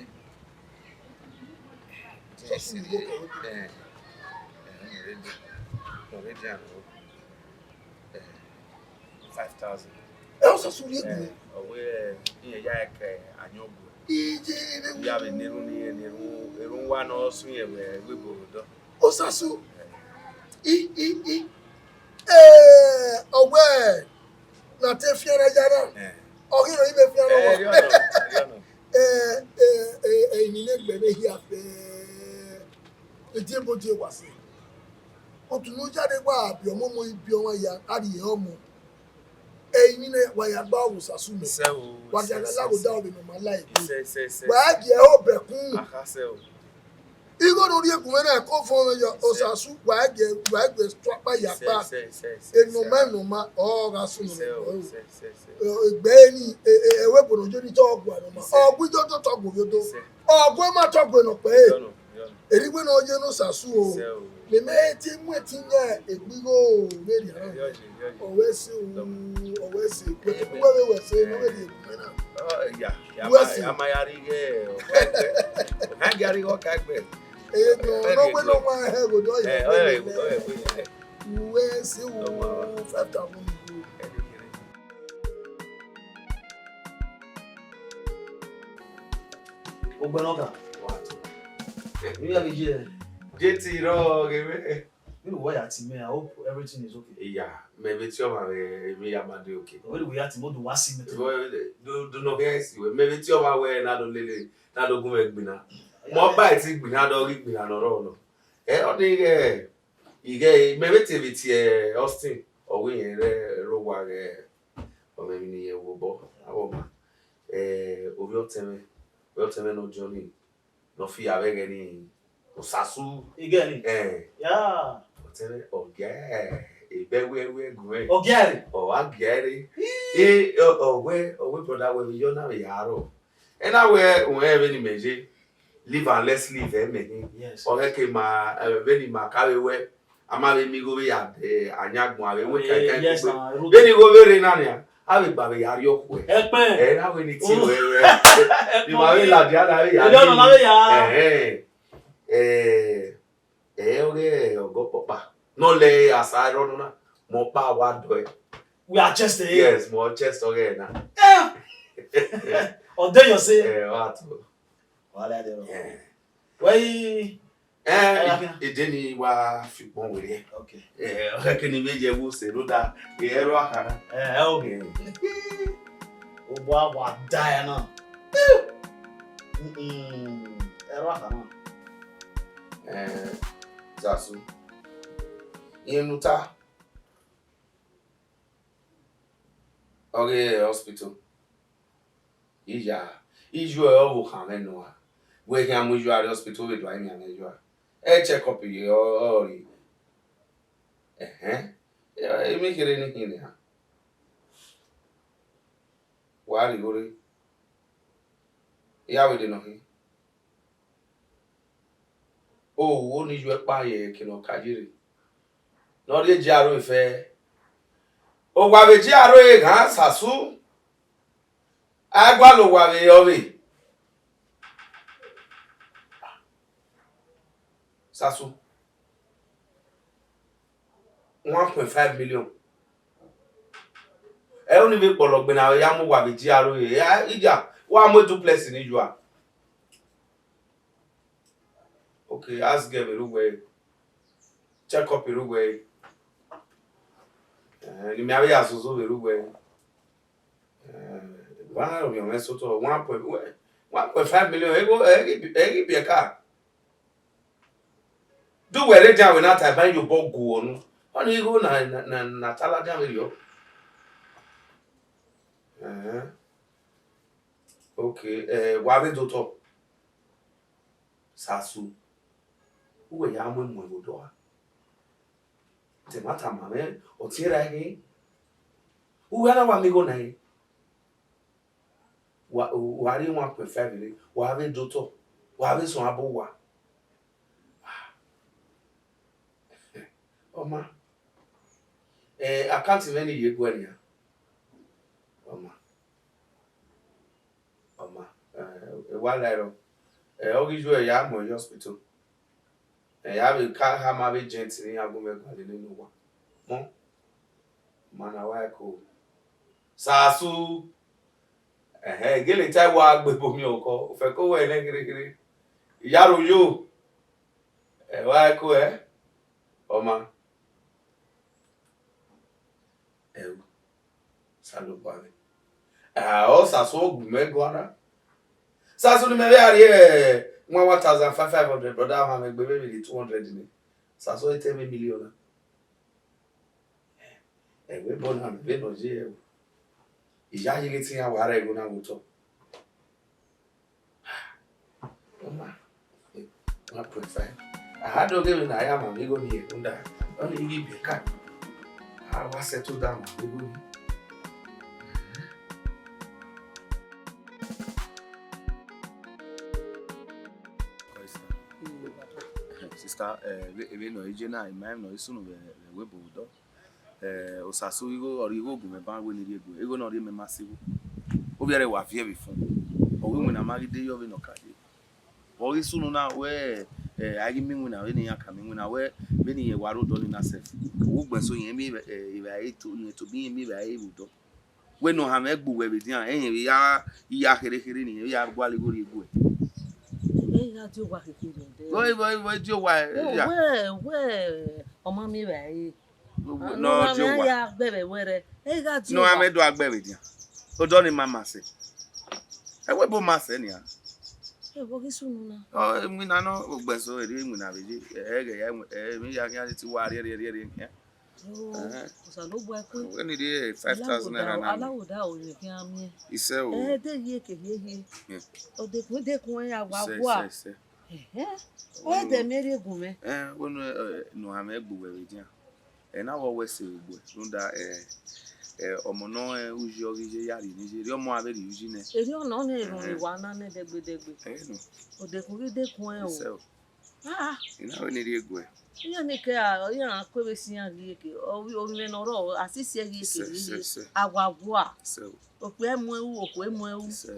Osasu ni igho kẹrẹ. Ẹ, ẹ, ọ rre dia. Ọ rre dia nọ. Ẹ, five thousand. Ẹ, Osasu rhie gu. Ẹ, ọ wẹ, ẹ, iran ya ẹkẹ ayọn gu. Iye, ẹ, ya vbe ne erhunmwu ne erhunmwu, erhunmwu wa ne ọ sunu vbe ẹvbo obodo. Osasu. Ẹ. I, i, i. Ẹ, ọ wẹ, na te fian na ya na. Ẹ. Ọ ghi rhie ibe fian na. Ẹ, erriọ nọ, erriọ nọ. Ẹ, ẹ, ẹ, ẹ, emwi ne ẹgbẹ vbe hia fẹ. Ediebo die wa sẹ. Otu ne u ya rre wa biẹ ọmọmọ ibiẹ ọmwa ya, a rhie ọmọ. Ẹ, emwi ne wa ya gba Osasu mẹ. Sẹ o, wa dia sẹ, gha sẹ, la gho sẹ. Da ọvbe ne ọ ma la egbe. Sẹ, sẹ, sẹ, wa sẹ. Gie ẹre obẹkun. Aha, sẹ o. Igho ne u rhie gu mwẹ na, ẹko fọn mwẹ yọ, sẹ. Osasu, wa gie, wa gie tu akpa ya kpa. Sẹ, sẹ, sẹ, sẹ, enọma, sẹ. Enọma, ọ gha sunu sẹ o, nẹ. Sẹ, sẹ, sẹ. Ẹ, egbe ni, ẹ, ẹ, ẹvbo ebo ne ọ ye ni te ọ gua nọma. Sẹ. Ọ gu ido to, te ọ gu ovbi odo. Sẹ. Ọ gu ma te ọ gu nọ kpẹre. Yọ nọ, yọ nọ. Erha iwẹ ne ọ ye ne Osasu o. Sẹ o. Mẹ mẹ te mu ẹtin yan egbe igho vberriọ. Yọ ye, yọ ye. Ọ wẹ sẹ o, ọ wẹ sẹ. Wẹ te wẹ vbe wẹ sẹ, ne ọ vbe rhie gu mwẹ na. Ọ, ya, ya wẹ ma, sẹ. Ya ma ya rhie ighe, ọ, ọ, ọ, ya rhie ighe, ọ ka gbe. Ẹ, nọ, nọ wẹ nọ wa hẹ gho dọ ya. Ẹ, ọ, ẹ, ọ, ẹ, ọ, ẹ. Wẹ sẹ o, five thousand igho. Ẹ, ẹ, ẹ. Ugbẹn ne ọ ga. Wa to. Vbe ya vbe ye? J T rọ ghe mwẹ. Vbene uwẹ ya tie mẹ, I hope everything is okay. Iya, mẹ vbe tie ọmwa mwẹ, emwi ya ma de okay. Vbene uwẹ ya tie mẹ, do wa si mẹ. Vbene, do, do nọ ghẹ si wẹ. Mẹ vbe tie ọmwa mwẹ na do lele, na do gu mwẹ gbinna. Mẹ ọba ẹtin gbinna, do ghi gbinna nọ rọ nọ. Ẹ, ọ de ghẹ, ighẹ, mẹ vbe te vbe tie Austin, ọ wẹ irẹn rre, rre owa ghẹ, ọ mwẹ emwi ne irẹn vbe obọ, avbe ọma. Ẹ, ovbi ọtẹn mwẹ, ovbi ọtẹn mwẹ ne ọ Johnny, ne ọ fi ya vbe ẹghẹ ni Osasu. Igẹ ni? Ẹ. Ya. Ọtẹn mwẹ, ọ gia, ẹ, ebẹ wẹ, wẹ gu mwẹ. Ọ gia ẹre? Ọ wa gia ẹre. Ii. E, ọ, ọ wẹ, ọ wẹ brother wẹ vbe yọ na vbe ya rrọọ. Ena wẹ, uwẹ vbene imẹ ye, live and let's live, ẹ mẹ hin. Yes. Ọ ghẹ ke ma, ẹ, vbene ima ka vbe wẹ, a ma vbe miẹn igho vbe ya dẹ ayan agbọn, a vbe wẹ ka, eh, ka yes, kugbe. Ah, vbene igho vbe rre na nian, a vbe gba vbe ya rrie ọkhuẹ. Ẹkpẹn. Ẹ na wẹ ni tie wẹ wẹ. Ẹkpẹn. Ni ma vbe ladian na vbe ya. Ẹ, ọnọ na vbe ya. Ẹhẹn. Ẹ, ẹ, ọghe ọgọ ọkpọkpa ne ọ lẹ asa rrọọ nọ na, mẹ ọkpa wa dọe. We are chest, eh? Yes, mẹ chest ọghe na. Eh! Ọ de yọ sẹ. Ẹ, ọ a to. Wa lẹ dẹ. Eh. Wẹ i Eh, Ẹ, ede ni wa fi ukpọn werriẹ. Okay. Eh, ọ khẹke ne I vbe ye ẹvbo sẹ rhunmwuda, eh, ẹro akha na. Eh, okay. Eh. Obọ a wa da ẹre na. Mm-mm. Ẹro akha na. Eh, Zazu. Irẹn ne u ta. Ọ ghe hospital. Iya, iyuẹ ọvbokhan mwẹ nua. Wẹ khian mu iyuẹ rrie hospital, vbe do a miẹn mwẹ iyuẹ. Ẹ check up ye ọ, ọ rrie. Ẹhẹn. Emwi kherhe ne I khin nian. Wa rhie igho rre. I ya vbe de nọ khin. Owo ni iyuẹ kpa ye eke ne ọ ka ye rre. Ne ọ rhie G R A fẹ. Owa vbe G R A ghan Sasu. A gualọ owa vbe ọvbe. Sasu. One point five million. Ẹ, ọni vbe kpọlọ gbe na ya mu owa vbe G R A. Ya, ija, wa mu duplex ni yua. Okay, ask girl vbe rre uwẹ. Check up vbe rre uwẹ. Eh, ne mẹ avbe ya zozo vbe rre uwẹ. Eh, wa na rhie mwẹ sotọ, one point, one point five million, ego, ẹ ghi bi, ẹ ghi bi ẹka. Do wẹ rre dia wẹ na ta ban ye obọ gu ọnu. Ọni igho na, na, na, na ta ladian vberriọ. Eh. Okay, eh, wa vbe do otọ. Sasu, uwẹ ya mu emu ẹvbo dọ a? Te ma tama mwẹ, ọ tie ra eghe. Uwẹ na wa miẹn igho na re. Wa, wa rhie one point five rre, wa vbe do otọ, wa vbe suẹn abo uwa. Ọ ma, eh, account mwẹ ne I ye guẹ nian. Ọ ma. Ọ ma, eh, wa la ẹrọ. Eh, ọ ghi yu ẹre ya mu ẹre ye hospital. Eh, ya vbe ka khama avbe agent ne iran gu mwẹ gualọ nene owa. Mọ, ma na wa ẹko. Sasu. Ẹhẹn, gele ta wa gbe ebo miẹn ọkọ, ofẹko wẹ nẹ kherhe kherhe. Iyaro yo. Ẹ wa ẹko ẹ. Ọ ma. Ẹu, Osanobua mwẹ. Ah, ọ Sasu gu mẹ guan na. Sasu ne imẹ vbe a rhie one, one thousand five, five hundred, brother, ọmwa mwẹ gbe vbe vbe two hundred ni. Sasu i te mwẹ million na. Ẹvbo ebo na, vbe nọ ye ẹvbo. I ya ye ghe te iran wa rre ẹvbo na vbe otọ. Ọ ma, one point five. A ha do ghe vbe ne a ya ma vbe igho ni rhunmwuda, ọ ni ghi biẹ ka. A wa settle down vbe igho ni. Sister, eh, vbe, vbe nọ i je na, ima emwi nọ i sunu vbe, vbe ẹvbo ebo vbe odọ. Eh, Osasu igho, ọ rhie igho gu mwẹ ban wẹ ne I rhie gu, igho ne ọ rhie mẹ ma sẹ igho. Ovbi ẹre wa viẹ vbe fun. Ọ wẹ iwinna ma ghi de yọ vbene ọ ka ye. Vbe ọ ghi sunu na wẹ, eh, a ghi miẹn iwinna vbene iran ka miẹn iwinna wẹ, vbene irẹn wa rre odọ ni na sẹ. Ugbẹn so irẹn miẹn evbare to, irẹn tobọ irẹn miẹn evbare vbe odọ. Wẹ ne ọ han mwẹ gbe uwẹ vbe edian, ẹyẹn vbe ya, ya kherhe kherhe ni, ya gualọ igho rhie gu ẹ. Ẹ i gha die owa kherhe nẹ. Vbe, vbe, vbe die owa, eh, ya. Wẹ, wẹ, ọ ma miẹn evbare. Nọ, die owa. Ya gbe vbe wẹrẹ. Ẹ i gha die owa. Nọ, a mwẹ do a gbe vbe edian. Odọ ni ma ma sẹ. Ẹ wẹ bo ma sẹ nian. Ẹ wọ ghi sunu na. Ọ, iwinna nọ, ugbẹn so, erriọ iwinna vbe ye. Ẹ, ẹ, ẹ, ẹ, emwi ya khian ti wa rhie, rhie, rhie, rhie, khian. Ẹhẹn. Osanobua ẹkue. Wẹ ni rhie five thousand naira na. Alawoda o, ye khian miẹn. Isẹ o. Ẹ, de ye ke ye ye. Hmm. Ọ dekun, dekun ẹ ya wa wa. Isẹ, isẹ, isẹ. Ẹhẹn. Ọ de miẹn rhie gu mwẹ. Ẹ, wẹ nu, ẹ, nu ha mwẹ gbe uwẹ vbe edian. Ẹ na wẹ ọ wẹ ẹse vbe egbe, rhunmwuda, ẹ, ẹ, ọmọ nọ, ẹ, uyi ọ ghi ye ya rhie ni ye, erriọ ọmọ a vbe rhie uyi nẹ. Erriọ nọ nẹ erhunmwu wa na nẹ dẹgbẹdẹgbẹ. Ẹ nọ. Ọ dekun ghi dekun ẹ o. Isẹ o. Ah, ah. I na wẹ ne I rhie gu ẹ. Iran ni ke a, iran ku vbe si iran ghi eke. Ovbi, ovbi mwẹ ne ọ rrọọ, a si si ẹ ghi eke. Sẹ, ghi sẹ, ye. Sẹ. A wa gua. Sẹ o. Okpia mu ẹwu, okhuo mu ẹwu. Sẹ.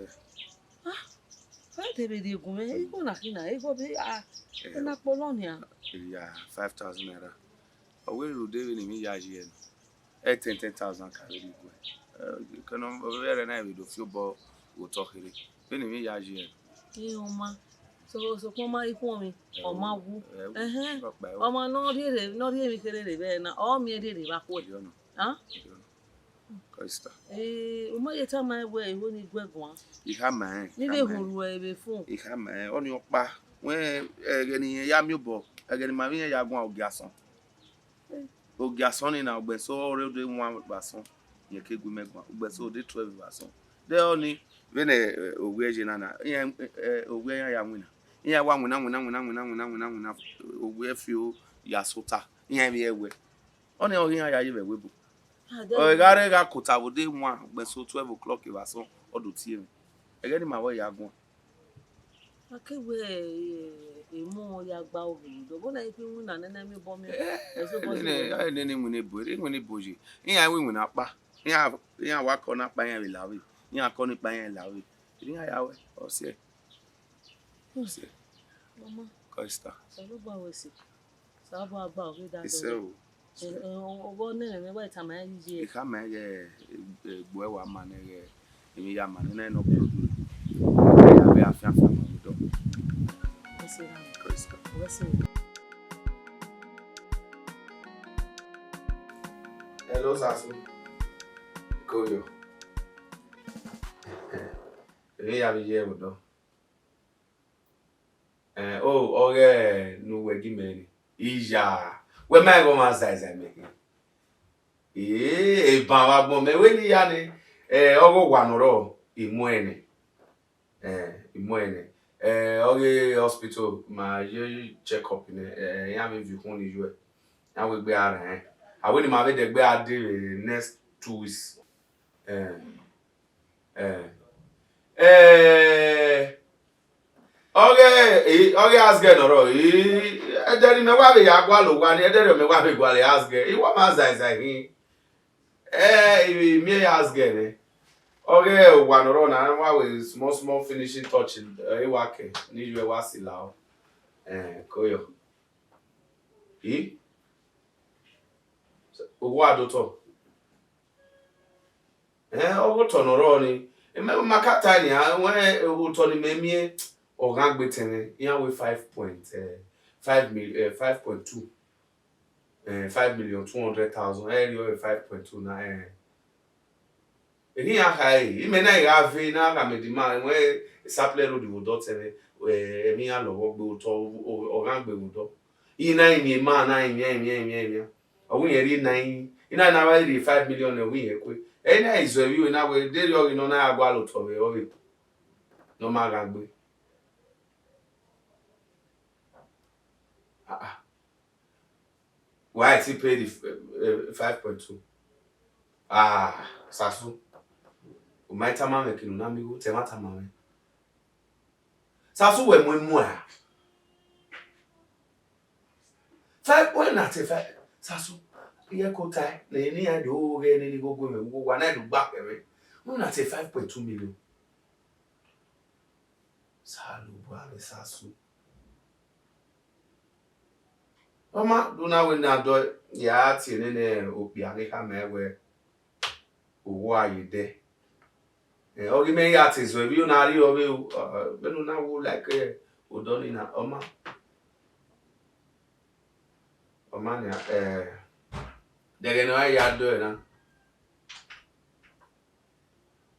Ah, ẹ te vbe rhie gu mwẹ, igho na khin na, igho vbe, ah, ẹ na kpọlọ nian. Ya five thousand naira. Ọ wẹ rhunmwuda vbene emwi ya yi ẹre nọ. Ẹ ten, ten thousand ka vbe rhie gu ẹ. Ẹ, kẹnẹ, ọ vbe ẹre na vbe do fi obọ vbe otọ kherhe. Vbene emwi ya yi ẹre nọ. Iran ọma. So, sokpan ọ ma ikhuọnmwi, ọ ma wu. Ẹhẹn. Ọkpa ẹvbo. Ọmwa ne ọ rhie rre, ne ọ rhie emwi kherhe rre vbe ẹre na, ọ miẹn rhie rre vbe akhuẹ. Ẹdẹ ọna. Hàn? Ẹdẹ ọna. Christa. Eh, u ma ye tama ẹn wẹẹ, ihwo ni guẹ guan. I khama ẹn, ne I vbe khama ẹn. Hurhu ẹre vbe fo. I khama ẹn, ọnii ọkpa. Wẹ, ẹghẹ ne irẹn ya miẹn obọ, ẹghẹ ne ima vbe irẹn ya guan ogie asọn. Ogie asọn nii na, ugbẹn eso ọre ọ de wan vbe asọn, irẹn ke gu imẹ guan, ugbẹn eso ọ de twelve vbe asọn. De ọnii, vbene, eh, ovbi ẹre ye na na, iran, eh, ovbi ẹre iran ya winna. Iran wa winna, winna, winna, winna, winna, winna, winna, ovbi ẹre fi o ya sẹ ota, iran vbe ẹwẹ. Ọnii ọghe iran ya ye vbe ẹvbo ebo. Ah, de ọ gha rre gha kota vbe odẹ wan, ugbẹn eso twelve o'clock vbe asọn, ọ do tie mwẹ. Ẹghẹ ne ima vbe ya guan. A ke wẹ, eh, emọ ya gba ovbi do, ọbọ na i khin winna nene emọ obọ miẹn. Eh, ẹsẹ obọ nene, ye. Nene winna ebo, nene winna ebo ye. Iran wi winna akpa. Iran, iran wa kọ ne akpa iran vbe la vbe. Iran kọ ne ikpa iran la vbe. Iran ya wẹ, ọ siẹ. Ọ siẹ. Mama. Christa. Osanobua wẹ ẹse. Osanobua gba ovbi da dọlọ. Isẹ o. Eh, eh, ọ, ọ, ọ nẹ mwẹ, wa tama ẹn yi ye. I khama ẹn ghẹ, eh, egbe ẹre wa ma nẹ ghẹ, emwi ya ma nẹ, nẹ nọ upload. Ya vbe afianfian ma vbe dọ. Wẹ ẹse ra. Christa. Wẹ ẹse. Hello, Sasu. Koyo. Emwi ya vbe ye vbe dọ. Eh, o, ọghe ne uwẹ gi mẹ ni. Iya, wẹ ma ghe ọmwa zaizae mẹ khin. Eh, eban vbe agbọn mẹ, wẹ ne I ya nẹ, eh, ọghe owa ne ọ rrọọ, I mu ẹn nẹ. Eh, I mu ẹn nẹ. Eh, ọghe hospital, ma ye check up nẹ, eh, iran vbe viọ ukhunmwu ni yuẹ. Iran wegbe a rẹn. A wẹ ne ima vbe dẹgbe a dee vbe next two weeks. Eh, eh, eh, ọghe, eh, ọghe Asgẹ ne ọ rrọọ, eh, ẹdẹ ne imẹ wa vbe ya gualọ owa ni, ẹdẹ ne imẹ wa vbe gualọ Asgẹ, I wa ma zaizae khin. Eh, I vbe miẹn ya Asgẹ nẹ. Ọghe owa ne ọ rrọọ na, wa wẹ small, small finishing touch, eh, I wa kẹ, ne I yuẹ wa sila ọ. Eh, koyo. I? Owa do tọ. Eh, ọghe otọ ne ọ rrọọ ni, imẹ ma ka tae nian, wẹ otọ ne imẹ miẹn, ọ ghan gbe tẹn mwẹ, iran wẹ five point, eh, five mil-, eh, five point two, eh, five million two hundred thousand, ẹ rhie five point two na, eh. Erha iran kha ẹre, imẹ na gha ve na gha mẹ demand, wẹ Sapele Road vbe odọ tẹn mwẹ, eh, ẹmwẹ iran lọghọ gbe otọ, ọ ghan gbe vbe odọ. Iran na rinmwian ima, na rinmwian, rinmwian, rinmwian, rinmwian. Ọ wẹ irẹn rhie na rinmwian. Iran na wa rhie five million, ọ wẹ irẹn kue. Ẹ na i zẹ vbe iwe na wẹ, deghẹ ọ ghi nọ na ya gualọ otọ vbe ọvbehe ne ọ ma gha gbe. Ah, ah. Why I still pay the, eh, eh, five point two? Ah, Sasu. U ma tama mwẹ kene u na miẹn igho, te ma tama mwẹ. Sasu wẹ mu emu a. Five, wẹ na te five, Sasu. Iye ko tae, ne, ne iran do ghẹ nene igho gu mwẹ, ugho wa na do gba kpẹ mwẹ. Wẹ na te five point two million. Osanobua mwẹ Sasu. Ọ ma do na wẹ ne a dọ ya tie nene okpia ne khama ẹn wẹ owa ye dẹ. Eh, ọ ghi mẹ ya te zọ emwi na rriọ vbe, eh, vbene u na wu like, eh, odọ nii na, ọ ma. Ọ ma nian, eh, de ẹghẹ ne ọ ya dọ ẹre na.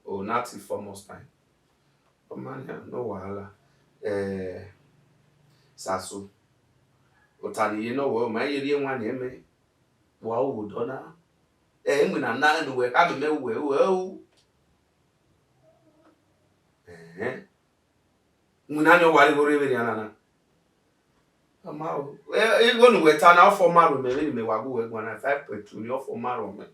Oh, not the foremost time. Ọ ma nian, no wahala. Eh, Sasu. Ota ne I ye nọ wẹ, ọ ma ye rhie wan niẹn mẹ. Wa ru vbe odọ na. Eh, iwinna na ne uwẹ kha do mẹ uwẹ, uwẹ ru. Ẹhẹn. Iwinna ni ọ wa rhie igho rre vbenian na na. Ọ ma o. Eh, igho ne uwẹ ta na, ọ fọ ma rhọ mẹ vbene mẹ wa gu wẹ guan na, five point two ni ọ fọ ma rhọ mẹ.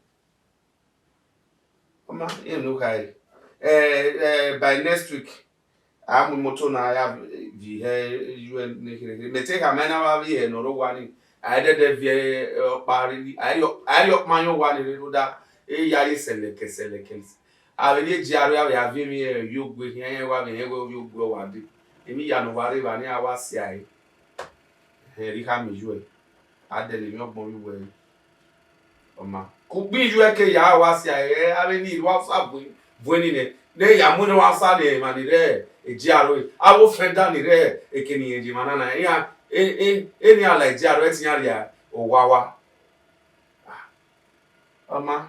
Ọ ma, iran ne u khare. Eh, eh, by next week, a mu imoto na ya viẹ ihe U N ne kherhe kherhe. Mẹ te khama na wa vbe ihe ne ọ rre owa ni. A i dẹdẹ viẹ ọkpa rhirhi. A i rhie, a i rhie ọkpa yan owa ni rre rhunmwuda, e ya ye sẹlẹkẹ sẹlẹkẹ. A vbe rhie gie aro, a vbe ya viẹ emwi, eh, ye ogue, khian iran wa vbe rẹn wẹ ovbi ogue ọ wa dee. Emwi hia ne ọ wa rre evba ni, a wa sia ẹre. Ẹhẹn, erha I khama iyuẹ, a dẹlẹ emwi ọgbọn vbe uwẹ re. Ọ ma, ke ukpẹ iyuẹ ke ya wa sia ẹre, avbe ni wa sa bu, bu eni nẹ. Ne ya mu ne wa sa ne emwa ni rre ejiaro, avbe ofẹn da ni rre eke ne irẹn ye emwa na na, iran, e, e, eni a la ejiaro, ẹtin iran rhia owawa. Ah, ọ ma,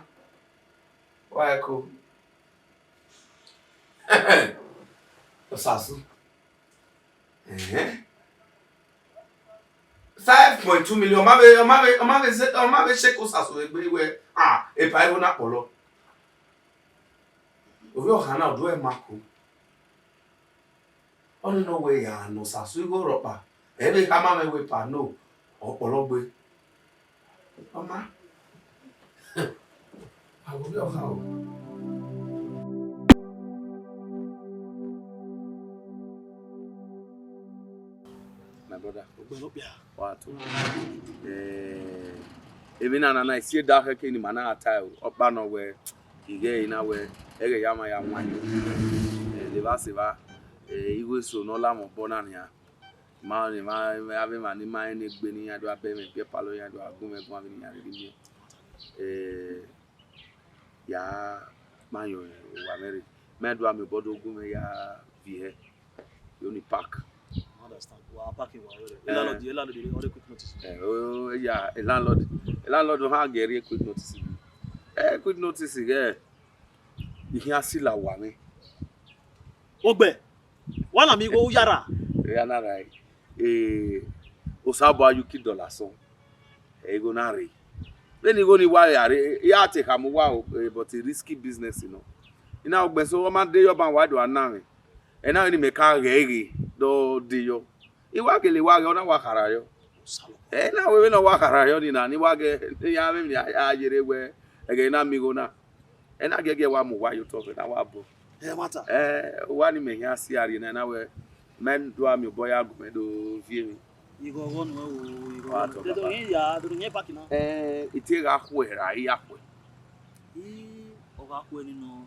wa ẹko. Osasu. Ẹhẹn. Five point two million, ọ ma vbe, ọ ma vbe, ọ ma vbe ze, ọ ma vbe sheke Osasu egbe wẹ, ah, epa igho na kpọlọ. Ovbi ọkhan na, ọduẹ ma ko. Ọnii nọ wẹ ya nọ Osasu igho rhọkpa, ẹ vbe khama mwẹ wẹ epa no, ọ kpọlọ gbe. Ọ ma. Avbe ovbi ọkhan o. My brother, okpia, wa to. Eh, emwi na na na, isi eda khẹke ne ima na gha tae o. Ọkpa nọ wẹ, ighẹ ẹre na wẹ, ẹghẹ ya ma ya wan yo. Eh, levba sevba, eh, igho eso ne ọ la mwẹ obọ na nian. Ma, ma, avbe emwa ni ma rẹn ne egbe ne iran do a bẹ mwẹ, biẹ palọ iran do a gu mwẹ guan vbene iran rhirhi miẹn. Eh, ya ma yọn owa mwẹ rre. Mẹ do a miẹn obọ do gu mwẹ ya viẹ. Yo ni park. I understand. Wa park wa wẹrẹ. Eh. Landlord, landlord, ọ rre quick notice. Eh, oh, yeah, landlord. Landlord ha gẹ rrie quick notice. Eh, quick notice, yeah. I khian sila owa mwẹ. Ogbẹ, wa na miẹn igho u ya ra? Ya na ra, eh, Osanobua ya uki dọlọ asọn. Eh, igho na rre. Vbene igho ni wa ya rre, I ya te khama uwa o, eh, but a risky business nọ. I na ugbẹn so, ọ ma de yọ ban wa do a na mwẹ. Ẹ na vbene imẹ ka ghẹ ghe, do de yọ. I wa gele wa ghe, ọ na wa khara yọ. Ẹ na wẹ vbene ọ wa khara yọ ni na, ne I wa ghe, ne iran vbe emwi a ya yerre wẹ, ẹghẹ ne a miẹn igho na. Ẹ na giẹgiẹ wa mu uwa ye otọ, vbe na wa bọ. Ẹ, mata. Ẹ, uwa ni mẹ khian si a rrie na, na wẹ, mẹ do a miẹn obọ ya gu mẹ do viẹ emwi. Igho ọghọ nuẹn o, igho ọghọ nuẹn. Dedo hin ya, dedo hin park na. Ẹ, I tie gha khuẹ ra, I ya khuẹ. I, ọ gha khuẹ ni nọ,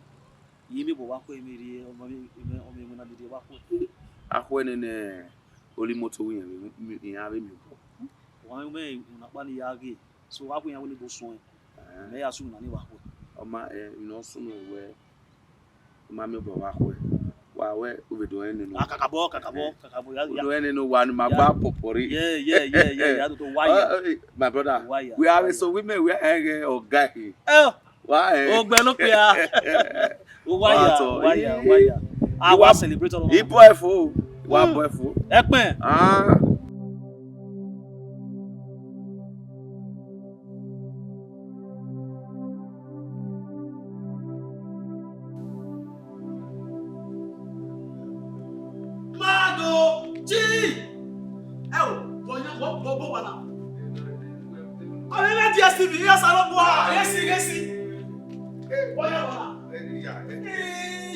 I miẹn obọ wa khuẹ, I miẹn rhie, ọmọ mwẹ, ọmọ mwẹ na dede wa khuẹ. A khuẹ nene oli moto wẹ iran vbe miẹn obọ. Wa mwẹ una kpa ni ya ghe. So, wa gu iran wẹ ne ibo suẹn. Mẹ ya sunu na ni wa khuẹ. Ọ ma, eh, emwi ne ọ sunu wẹ, u ma miẹn obọ wa khuẹ. Wa wẹ, u vbe do rẹn nene. Ah, kakabọ, kakabọ, kakabọ, ya, ya. U do rẹn nene owa ne ima gba pọpọ rre. Yeah, yeah, yeah, yeah, yeah, do, do, wa ya. Oh, eh, my brother, wa ya, we are so women, we are, eh, eh, ọga ẹre. Eh, wa, eh. Ogbẹ ne okpia. Wa ya, wa ya, wa ya. A wa celebrate ọmọ. Ibo ẹfo, wa bọ ẹfo. Ẹkpẹn. Ah. Mado, ji! Ẹ o, bọ yan, bọ, bọ, bọ wa na. Ọni na D S T V, iye Osanobua, ghesi, ghesi. Bọ yan wa na.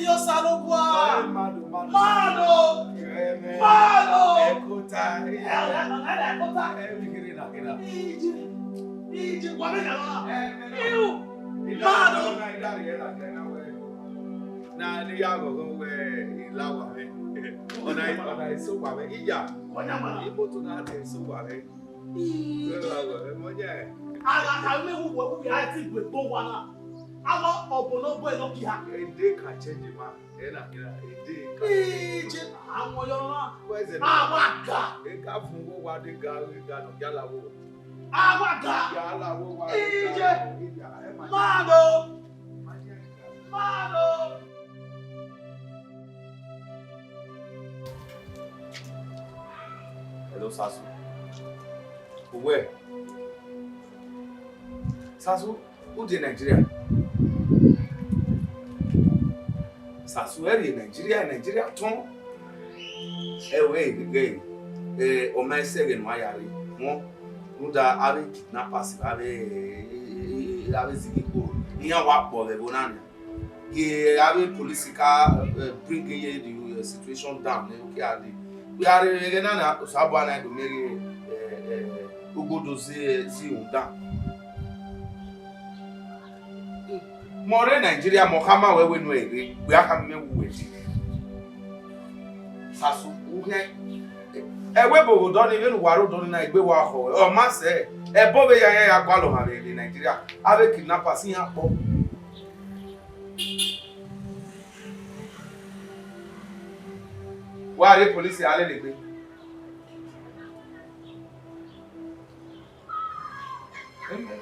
Iye Osanobua. Mado, mado. Mado. Ẹkota. Ẹ, ẹ, ẹ, ẹkota. Ije, ije, wa me yan wa na. Iu, mado. Na ne ya ghọghọ wẹ I la owa mwẹ. Ọna, ọna eso owa mwẹ. Iya. Imoto na te eso owa mwẹ. Ii. Wẹ la owa mwẹ, mọ yẹ. Agha ka mwẹ wu wẹ wu ya ti gbe gbo wa na. Ama ọbọ nọ bọ nọ kia. A day can change a man. Ena, ena, a day can change a man. Ije, àwọn yọ na. Where is the man? Àwa ga. E ka fun wo wa de ga, ga nọ, yala wo. Àwa ga. Yala wo wa de ga. Ije. Mado. Mado. Hello, Sasu. Uwẹ. Sasu, u die Nigeria? Sasu, ẹ rrie Nigeria, Nigeria tọn. Ẹ wẹ, ẹ, ẹ, ọ ma sẹ ẹghẹ ne uwa ya rre. Wọn, rhunmwuda avbe kidnappers, avbe, avbe zighi kpo, iran wa kpọ vbe ẹvbo na nia. Ye avbe police ka, eh, bring ye the, eh, situation down, eh, okay, a de. We are, eh, na na, Osanobua na do miẹn ghe, eh, eh, ugbodo ze, eh, zi rhunmwuda. Mẹ ọ rre Nigeria, mẹ ọ khama wẹ wẹ enu ẹre, wẹ a khama mẹ wu wẹ. Sasu, u khian, ẹwẹ ebo vbe odọ ni, vbene uwa rre odọ ni na, egbe wa khọ, ọ ma sẹ, ẹbọ vbe ya, ya, ya gualọ mwa vbe, vbe Nigeria, avbe kidnappers iran kpọ. Wa rhie police a lele egbe.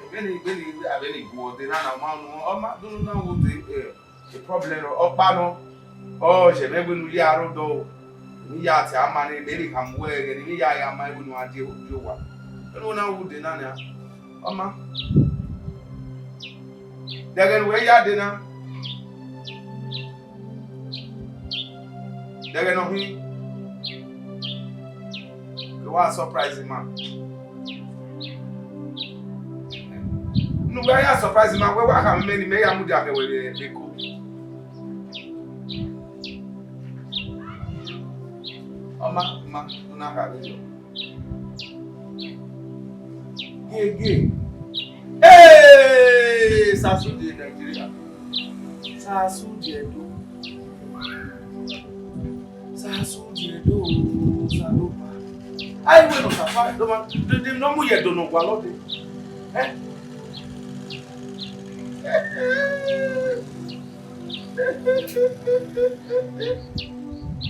Vbene, vbene, vbene I gu ọdẹ na na, ọ ma nu, ọ ma dunu na wo de, eh, problem ọkpa nọ. Ọ jẹ mẹ wẹ ne u ya rre odọ o. Ne u ya tie ama ne mẹ rhie khama uwẹ ẹghẹ ne I ya ya ma wẹ ne u gha die, die owa. Vbene u na wu de na nia, ọ ma. Dẹghẹ ne uwẹ ya de na. Dẹghẹ ne ọ hin, wa surprise ma. Ne uwẹ ya surprise ma, wẹ wa khama mẹ ne imẹ ya mudia khẹ wẹ vbe, vbe Eko. Ọ ma, ma, u na kha vberriọ. Gege. Hey! Sasu die Nigeria. Sasu die Edo. Sasu die Edo. Sasu. Ai, wẹ ne Osasu do ma, de, de, ne ọ mu ye Ẹdo ne ọ gualọ dee. Eh?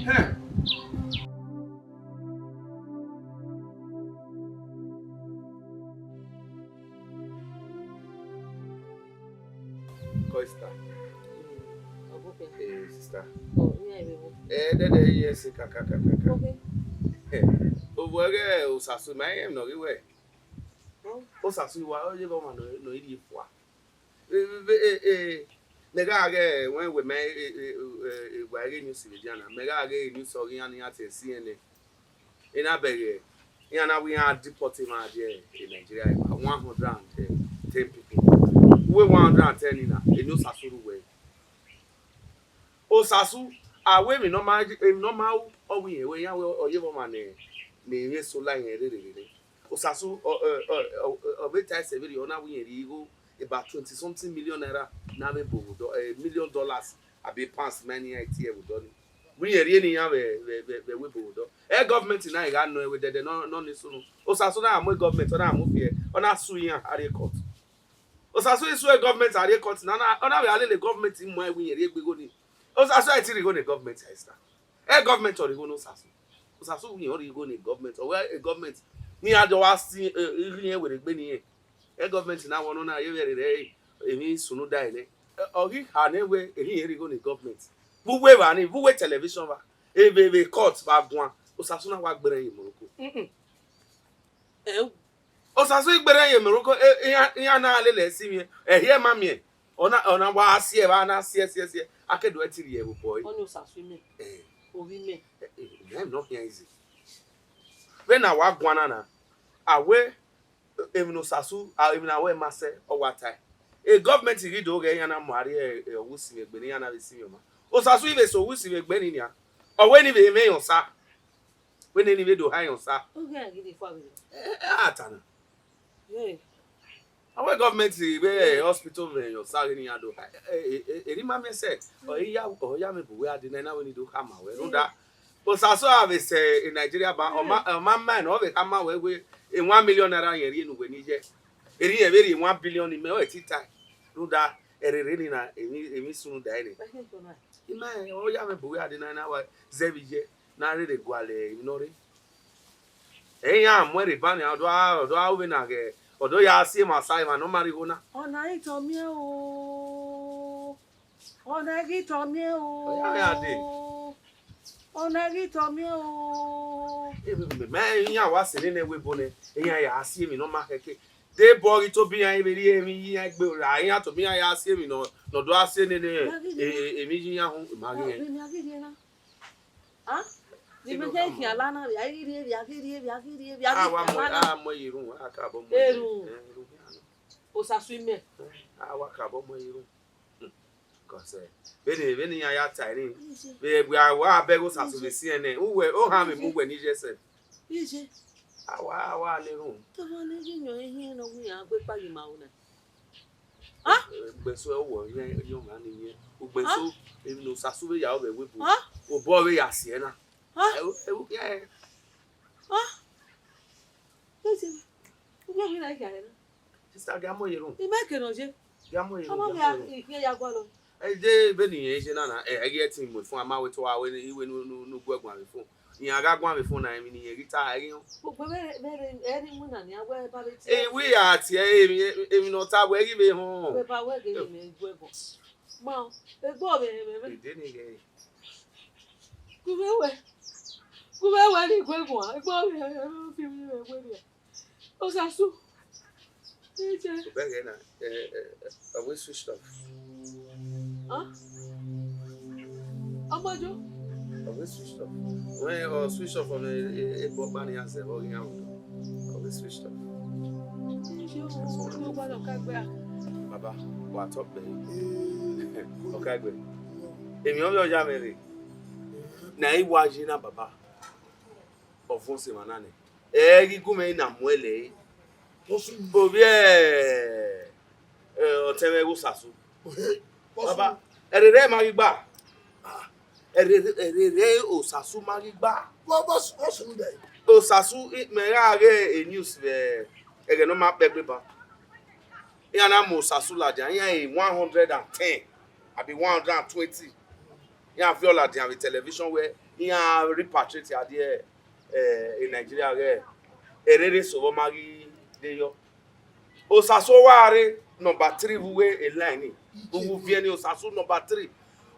Eh. Costa. Ọgụkẹ. Eh, sister. Ọ, iran ẹvbo. Eh, dede, yes, ka, ka, ka, ka, ka. Okay. Eh, ovbi ẹghẹ Osasu, ma rẹn emwi ne ọ ghi wẹ. Oh. Osasu wa, ọ ye vbe ọmwa nọ, nọ i rhie fua. Eh, eh, eh, eh, mẹ gha ghẹ, wẹ, wẹ mẹ, eh, eh, eh, eh, wa ghe news vbe dia na, mẹ gha ghe news ọ ghi iran ne iran te si ẹnẹ. I na bẹghe, iran na wẹ iran deport emwa die Nigeria, one hundred and ten people. Uwẹ one hundred and ten ni na, eni Osasu ru wẹ. Osasu, a wẹ emwi ne ọ ma, emwi ne ọ ma ru, ọ wẹ irẹn wẹ iran wẹ ọ ye vbe ọmwa ne, ne emwi eso la irẹn rere rere. Osasu, ọ, ọ, ọ, ọ, ọ vbe tae sẹ vberriọ, ọ na wẹ irẹn rhie igho about twenty something million naira ne a vbe bo vbe odọ, eh, million dollars, abi pounds ma ne iran tie vbe odọ ni. Wẹ irẹn rhie ne iran vbe, vbe, vbe, vbe ẹvbo odọ. Ẹ government na i gha nọ ẹvbo dẹdẹ ne ọ, ne ọ ni sunu. Osasu na mu government, ọ na mu fiẹ, ọ na sue iran a rrie court. Osasu i sue government a rrie court na, na, ọ na vbe a lele government mu ẹre wẹ irẹn rhie gbe igho ni. Osasu a i ti rhie igho ne government, sister. Ẹ government ọ rhie igho ne Osasu. Osasu wẹ irẹn ọ rhie igho ne government, ọ wẹ government ne iran do wa si, eh, irẹn werriegbe ne irẹn. Ẹ government na wẹ ọnọna ye vbe rere emwi sunu da ẹre nẹ. Ọ ghi kha nẹ wẹ erhẹn rhie igho ne government. Vbe uwu evba ni, vbe uwu television vba, evbe, evbe court vbe a guan, Osasu na wa gberẹn ye Morocco. Mm-mm. Ẹu. Osasu i gberẹn ye Morocco, e, iran, iran na lele ẹse miẹn, ẹhiẹ ma miẹn, ọ na, ọ na wa si ẹe vba, na si ẹe, si ẹe, si ẹe, a ke do ẹe ti rhie vbe obọ ẹre. Ọni Osasu imẹ, Eh. Ovbi imẹ. Eh, eh, mẹ nọ khian ize. Vbene a wa guan na na, a wẹ emwi ne Osasu, a, emwi ne a wẹ ma sẹ, ọ wa tae. E government ghi do ghẹ iran na mu a rrie, eh, ọghe usimwẹ egbe ne iran na vbe si mwẹ ọma. Osasu i vbe sẹ ọghe usimwẹ egbe ni nian. Ọ wẹ ni vbe mwẹ iran osa. Wẹ ne ni vbe do ha iran osa. Oghẹ ghi de fua vbe. Eh, eh, a ta na. Yeah. A wẹ government vbe hospital vbe iran osa ghe ne iran do ha. Eh, eh, eh, eri ma miẹn sẹ, ọ i ya, ọ ya mwẹ bu wẹ a de na, na wẹ ni do khama wẹ. Rhunmwuda, Osasu a vbe sẹ e Nigeria ba, ọ ma, ọ ma ma nẹ, ọ vbe khama wẹ wẹ, e one million naira yẹn rhie ne uwẹ ni ye. Eri yẹn vbe rhie one billion ni mẹ, ọ i ti tae. Rhunmwuda, ẹrere ni na, emwi, emwi sunu da ẹre. Ẹ i khian tọ na. I ma, ọ ya mwẹ bu wẹ a de na, na wa zẹ vbe iye, na rherhe gualọ emwi ne ọ rre. Ẹ iran mu ẹre ban nian, ọ do a, ọ do a ru vbene a ghẹ, ọ do ya si emwa osa, emwa ne ọ ma rhie igho na. Ọna i tọ miẹn o. Ọna i ghi tọ miẹn o. Ọ ya, ọ ya dee. Ọna i ghi tọ miẹn o. Ẹ, mẹ, mẹ, iran wa sẹ nene ẹvbo ebo nẹ, iran ya si emwi ne ọ ma khẹke. De bọ ghi tobọ iran vbe rhie emwi ye iran egbe ra, iran tobọ iran ya si emwi nọ, ne ọ do a si nene, Mẹ ghi rhie e, na. E, emwi ye iran hu, ma ghi rhie. Mẹ ghi rhie na. Ah? Ni mẹ kẹ khian la na, vbe a ghi rhie, vbe a ghi rhie, vbe a ghi rhie, vbe a ghi A wa khian mu, la na. A mu ẹre ye erhunmwu, a ka bọ mu ẹre ye erhunmwu. Erhunmwu. Eh, erhunmwu iran nọ. Osasu imẹ. Eh, a wa ka bọ mu ẹre ye erhunmwu. Hmm. Because, eh, vbene, vbene iran ya tae ni, vbe, vbe a wa bẹghe Osasu vbe si ẹnẹ, uwẹ, ohan vbe mu uwẹ ni ye sẹ. Iye. A wa, a wa na erhunmwu. Tọmọ ne ghi yọn ehiẹn ne ọ wu iran gbe kpa ye ima ro na. Ah? Ugbeso ẹre wọ yẹn, yẹn ọmwa ni yẹn. Ugbeso, Ah? emwi ne Osasu vbe ya vbe ẹvbo ebo. Ah? Obọ vbe ya si ẹre na. Ah? Ẹvbo, ẹvbo, yeah. Ah? Ese, u gbe ghi na khian na. Sister, gia mu ẹre ye erhunmwu. I ma ke nọ ye. Gia mu ẹre ye Ọmọ erhunmwu, mi gia a, mu ẹre ye erhunmwu. I khian ya gualọ. Ẹ, de vbene irẹn ye na na, ẹ, ẹ ghi ẹtin mu efun, a ma wẹ te wa wẹ ne, iwẹ ne, ne, ne u gu ẹguan vbe efun. Iran gha guan vbe phone na, emwi ne irẹn ghi ta, ẹ ghi họn. Ogbe vbe, vbe ẹre, ẹre iwinna nian wẹ ba vbe tie. Ẹ, wẹ ya tie emwi, emwi ne ọ ta wẹ ghi vbe họn. Wẹ ba wẹ ghe emwi ne ẹ guẹ guan. Ma, egbe ọ vbe họn mwẹ. Ede ni ghẹ. Gu vbe wẹ, gu vbe wẹ ne I guẹ guan, egbe ọ vbe họn mwẹ, fi emwi mwẹ wẹ rria. Osasu. Ije. Obẹghẹ na, eh, eh, eh, ọ wẹ switch off. Huh? Ọmọjọ. Ọ wẹ switch off. Wẹ ọ switch off ọmọ e, e, e bọ ba ni ya zẹ vbe ọ ghi yan. Ọ wẹ switch off. Ije o, ọmọ gba lọ ka gbe a. Baba, wa tọ kpẹ. Ọ ka gbe. Emwi ọvbehe ọ ya mwẹ rre. Na I wa ye na, baba. Ọ vuọn sẹ emwa na nẹ. Ẹ ghi gu mwẹ na mu ẹlẹ ẹre. Ovbi ẹ, ẹ, ọtẹn mwẹ ghe Osasu. Baba, ẹrerẹ ma ghi gba. Ẹrerẹ, ẹrerẹ Osasu ma ghi gba. Osasu, I, mẹ gha ghe e news vbe ẹghẹ ne ọ ma kpẹ egbe ban. Iran na mu Osasu ladian, iran e one hundred and ten, abi one hundred and twenty. Iran viọ ladian vbe television wẹ iran repatriate a die, eh, e Nigeria ghẹ, ẹrerẹ eso vbe ọ ma ghi de yọ. Osasu wa rre number three vbe uwu e line ni. Vbe uwu viẹ ni, Osasu number three.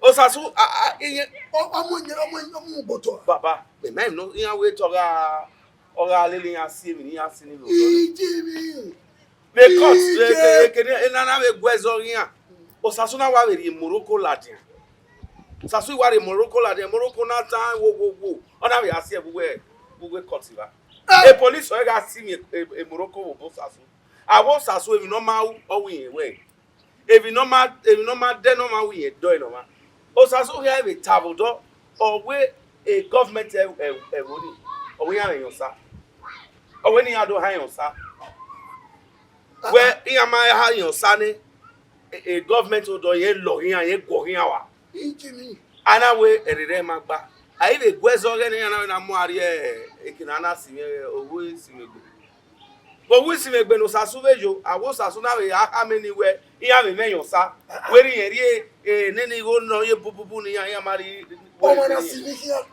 Osasu, a, a, iye, ọ, ọmọ yẹn, ọmọ yẹn, ọmọ gbọtọ. Baba, mẹ ma nọ, iran wẹ te ọ gha, ọ gha lele iran si emwi ne iran si ni vbe odọ ni. Ije mi. Vbe court, vbe, vbe, vbe kene, enana vbe gu ẹzọ ghe iran. Osasu na wa vbe rhie Morocco ladian. Osasu wa rhie Morocco ladian, Morocco na dan wo, wo, wo. Ọ na vbe ya si ẹe vbe uwu, vbe uwu court evba. E police ọre gha si emwi e, e, e Morocco vbe obọ Osasu. Avbe Osasu emwi ne ọ ma ru, ọ wẹ irẹn wẹ. Emwi ne ọ ma, emwi ne ọ ma dẹ ne ọ ma wẹ irẹn dọe ne ọ ma. Osasu khian vbe ta vbe odọ, ọ wẹ e government ẹ, ẹ, ẹvbo ni, ọ wẹ iran vbe yan osa. Ọ wẹ ne iran do ha yan osa. Wẹ iran ma ha yan osa nẹ, e, e government odọ yẹn lọghe iran, yẹn guọghọ iran wa. Ije mi. A na wẹ ẹrerẹ ma gba. A i vbe gu ẹzọ ghẹ ne iran na, na mu a rrie eke ne a na si mwẹ, owo si mwẹ egbe. Vbe owo si mwẹ egbe ne Osasu vbe yo, avbe Osasu na vbe a khama eni wẹ iran vbe mwẹ yan osa. Wẹ rhie irẹn rrie, e, nene igho nọ ye bububu ne iran, iran ma rhie. Ọmọ na si ni khian.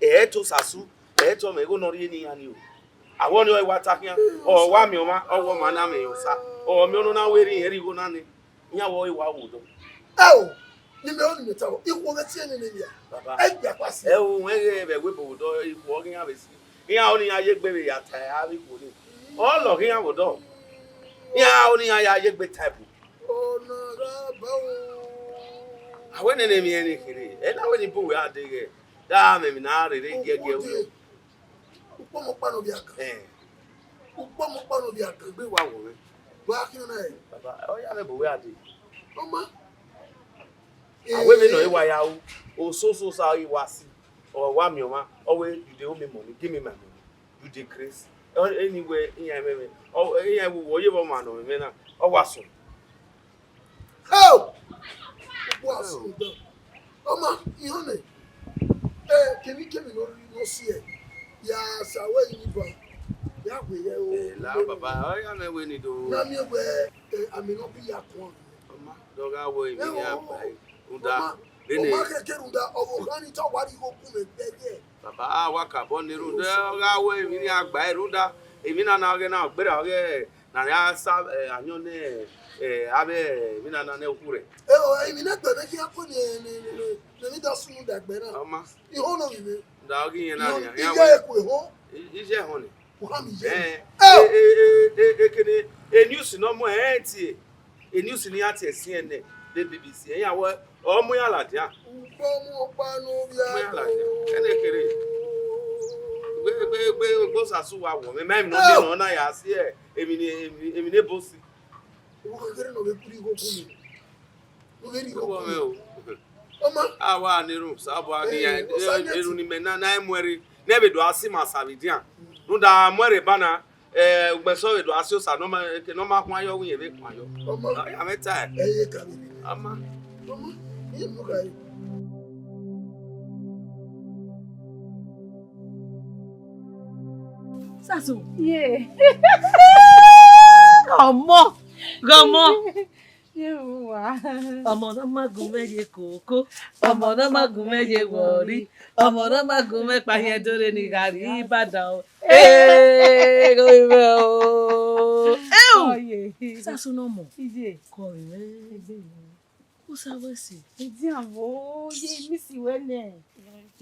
Ẹ i to Osasu, ẹ i to mwẹ igho ne ọ rhie ne iran ni o. Avbe ọnii ọre wa ta khian, ọ wa miẹn ọmwa, ọ wa ọmwa na mwẹ yan osa. Ọ miẹn ọnọna wẹ rhie irẹn rrie igho na nẹ. Iran vbe ọre wa wu odọ. Ẹo, ne imẹ ro ne imẹ tama, ikhuo ghẹ tie nene nia. Baba. Ẹ gbia kpa si. Ẹ o, wẹ ghe vbe ẹvbo odọ, ikhuo ọghe iran vbe si. Iran ọnii iran ye egbe vbe ya ta avbe ikhuo ni. Ọ lọghe iran vbe odọ. Iran ọnii iran ya ye egbe ta ibu. Ọna gha ba o. A wẹ nene emwi ẹnrẹn kherhe, ẹ na wẹ ne I bu wẹ a deghẹ, da mwẹ emwi na rere giẹgiẹ. Ukpọmọ ọkpa ne ọ vbe a kan. Eh. Ukpọmọ ọkpa ne ọ vbe a kan. Egbe wa wọ mwẹ. Wa khian na ẹ. Baba, ọ ya mwẹ bu wẹ a dee. Ọ ma. A wẹ vbene ọ i wa ya ru, ososo sa i wa si, ọ wa miẹn ọmwa, ọ wẹ, "You dey owe me money, give me my money." You dey craze. Ọ, eni wẹ iran ẹmwẹ mwẹ, ọ, iran ẹvbo wẹ ọ ye vbe ọmwa nọ mwẹ na, ọ wa sunu. Hell! Ukpo a sunu dan. Ọ ma, ihọn nẹ, eh, kemwikemwi ne ọ rhie ne ọ si ẹe, ya sa wẹ eni ba, ya wẹ rẹ o. Eh, la baba, ọ ya mwẹ wẹ ni do. Na miẹn wẹ, eh, amẹ ne ọ bi ya kuan. Ọ ma, dọ gha wẹ emwi ne a gba ẹre. Rhunmwuda, ọ ma, vbene ọ ma kẹkẹ rhunmwuda, ọvbokhan ni te ọ wa rhie igho gu mwẹ gbẹdẹ. Baba, a wa kabọ ni rhunmwuda, ọ gha wẹ emwi ne a gba ẹre rhunmwuda, emwi na na ọghe na, ọ gberra ọghe na ya sa, eh, ayọn ne, eh, avbe emwi na na nẹ okhu rẹ. Ẹ o, emwi ne ẹgbẹ mwẹ khian kue ne, ne, ne, ne, ne emwi da sunu da ẹgbẹ na. Ọ ma. Ihọn nọ vbe mwẹ. Da ọghe iyẹn na nian, iye ẹkue họn. Iye họn ni. Uhan mi ye. Eh, eh, eh, eh, eh, kene, eh, news ne ọ mu ẹre tie. E news ne iran tie siẹn nẹ, vbe B B C, iran wẹ, ọ mu iran ladian. Ukpọmọ ọkpa ne ọ vbe a. Mu iran ladian. Ẹnẹ kere. Egbe, egbe, egbe, egbe Osasu wa wọ mwẹ, ma emwi ne ọ ye nọ na ya si ẹ, emwi ne, emwi, emwi ne ebo si. Uwu kekere ne ọ vbe kuru igho ku mi. Ọ vbe rhie igho ku mi. Ọ ma. A wa ne erhunmwu, Osanobua ni ya, erhunmwu ni mẹ na, na mu ẹre, ne vbe do a si ma sa vbe dian. Rhunmwuda a mu ẹre ba na, Eh, ugbẹn sẹ vbe do a si osa ne ọ ma, eke ne ọ ma khuan yọ, wẹ irẹn vbe khuan yọ. Ọ ma. Ọ ya mwẹ tae. Ẹ ye ka vbe. Ọ ma. Ọ ma. Iye mu ka ye. Sasu. Ye. Ọmọ. Ọmọ. Ye uwa. Ọmọ ne ọ ma gu mwẹ ye koko, ọmọ ne ọ ma gu mwẹ ye wọri, ọmọ ne ọ ma gu mwẹ kpahiẹn dore ne I gha rri Ibadan o. Ee, ghe mwẹ o. Eo! Oye. Sasu ne ọmọ. Iye. Kọ mwẹ. Egbe yo. Usa wẹ si. Edian vbo, ye miss wẹ nẹ.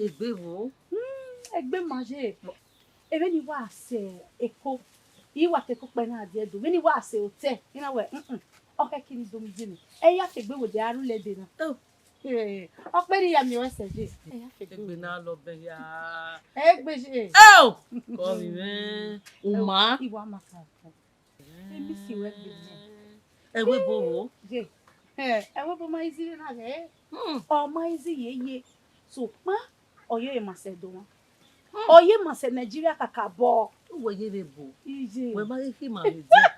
Egbe vbo? Hmm, egbe ma ye. Vbene I wa sẹ Eko, I wa te Eko kpẹ na die do. Vbene I wa sẹ otẹ, I na wẹ, mm, mm. Ọ khẹ kiri do mi ye nẹ. Ẹ ya fegbe wo de a ru lẹ de na. Oh. Eh, ọ kpe ne I ya miẹn ruẹ sẹ je. Ẹ ya fegbe. Egbe na lọ bẹ ya. Egbe je. Oh! Kọ mwẹ. Uma. I wa ma ka. Emi si wẹ gbe nẹ. Ẹvbo ebo vbo? Je. Eh, ẹvbo ebo ma easy na ghe. Hmm. Ọ ma easy ye ye. So, ma, ọ ye Macedonia. Hmm. Ọ ye Macedonia Nigeria kakabọ. Uwẹ ye vbe ebo. Ije. Wẹ ma ghi khin ma vbe dia.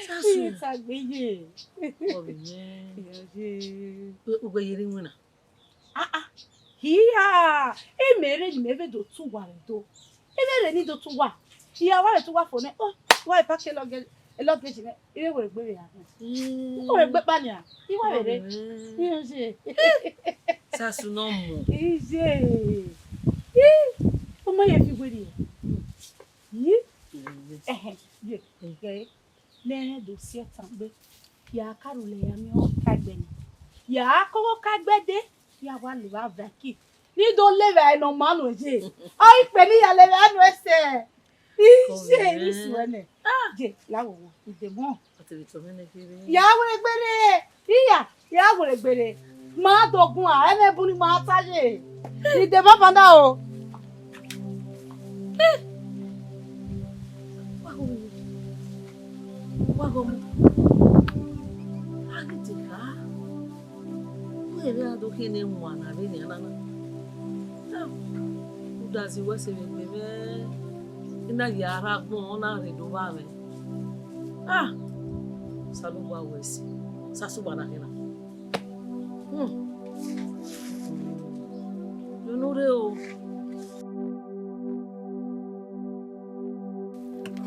Sasu. Ita gbe ye. Ọ vbe yẹn. Iye. Uwẹ ye rre iwinna. Ah, ah. Hia! Imẹ rre ne imẹ vbe do tu uwa vbe do. Imẹ rre ne I do tu uwa. I ya wa vbe tu uwa fo nẹ, oh, wa park e luggage, e luggage nẹ, I vbe wẹ egbe vbe ya. Mm. Ọ vbe gbe kpa nia, I wa vbe rre. Mm. Iye. Sasu ne ọmọ. Iye. Ih, ọ ma ye fi werriẹ. Yi? Yes. Ẹhẹn, ye. Mm. Ye. Ne ẹ do si ẹtan gbe, ya ka rhulẹ ya miẹn ọkaegbe nẹ, ya kọghọ ọkaegbe dee, ya wa levba vaki, ne I do levba ẹre ne ọ ma nuẹn ye. Ọ i kpe ne I ya levba nuẹn sẹ. Iye, isuẹ nẹ. Ah. Je, la wo wo, idemọ. Ya were gberre, iya, ya were gberre. Ma do guan, ẹmwẹ bun ni ma ta ye. Idemọ banna o. Wa gho, wa gho mu. A ghi te kha. Wẹ vbe a do khian ne wan na vbe nian na na. Udazi wẹ sẹ vbe egbe mwẹ. I na ya rre agbọn, ọ na rre do vba mwẹ. Ah! Osanobua wẹ sẹ, Sasu wa na khian na. Hmm. Unu rre o.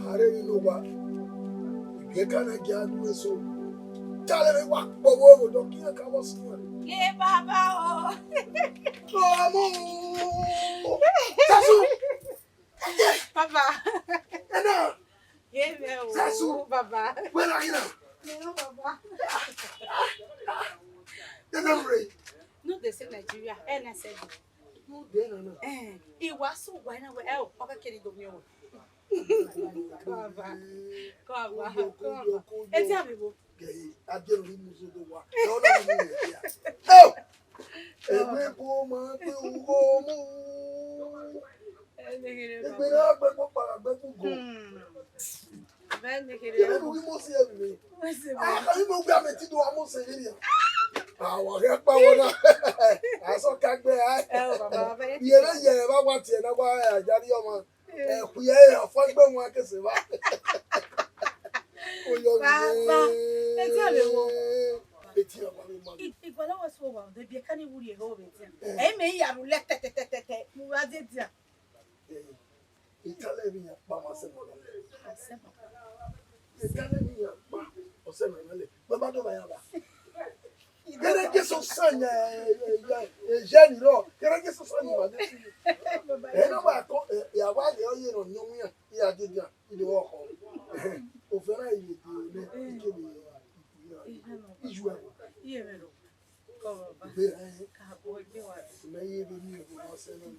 Arhe emwi ne owa, ibiẹka na gia ru eso. Talẹ vbe wa kpọvbo ẹvbo dọ kian ka vbọ si iran. Ye baba o. Ọmọ. Sasu. Baba. Ẹna. Ye mẹ o. Sasu. Baba. Wẹ na ghi na. Ye baba. Ye na re. No dey say Nigeria, N S L. No dey na na. Eh, I wa so wa na we, eh, o, ọ ka kere do mi o. Come on, come on, come on. Koyo, koyo, koyo. Eti abi bo. Gẹ̀yì, ajẹ́rìí mú sódò wa. Ẹ ọ́ lọ́wọ́ mú rẹ̀ yá. Ẹ ò! Ẹgbẹ́ kó máa gbé owó mú. Ẹgbẹ́ náà gbẹ kó para gbẹ kú gò. Ìbẹ̀rù kí mo sí ẹ̀rù mi. Àkàrí mo gbé àmì tí do wa mo ṣe yìí nìyẹn. Àwọn ọ̀rẹ́ pa wọn náà. Àìsàn ká gbé ẹ. Ìyẹn lè yẹ ẹ bá wà tiẹ̀ náà wá àjárí ọmọ. Ẹkhuẹ ọfọ gbe wọn kese vba. Oyọ baba, eti a vbe wo. Eti a vbe wo. Iguala wa so wa de bi ka ni wuri eho be dia. E me ya ru le tẹtẹtẹtẹ mu wa de dia. Itale bi ya pa ma se mo. Itale bi ya pa o se mo le. Baba do ba ya ba. Gẹrẹ Jesu sanya ẹyẹ ni rọ, gẹrẹ Jesu sanya ìwà dé sí. Ẹ náà wà kọ, ẹ wà lẹ ọyẹ nọ ní ọmú yẹn, ìyá dídí à, ìdí wọ ọkọ. Òfin náà yìí di olú ìkéde ìyá ìjù ẹ. Ìbéèrè ẹ, mẹ yé bi mi ò bọ sẹ náà.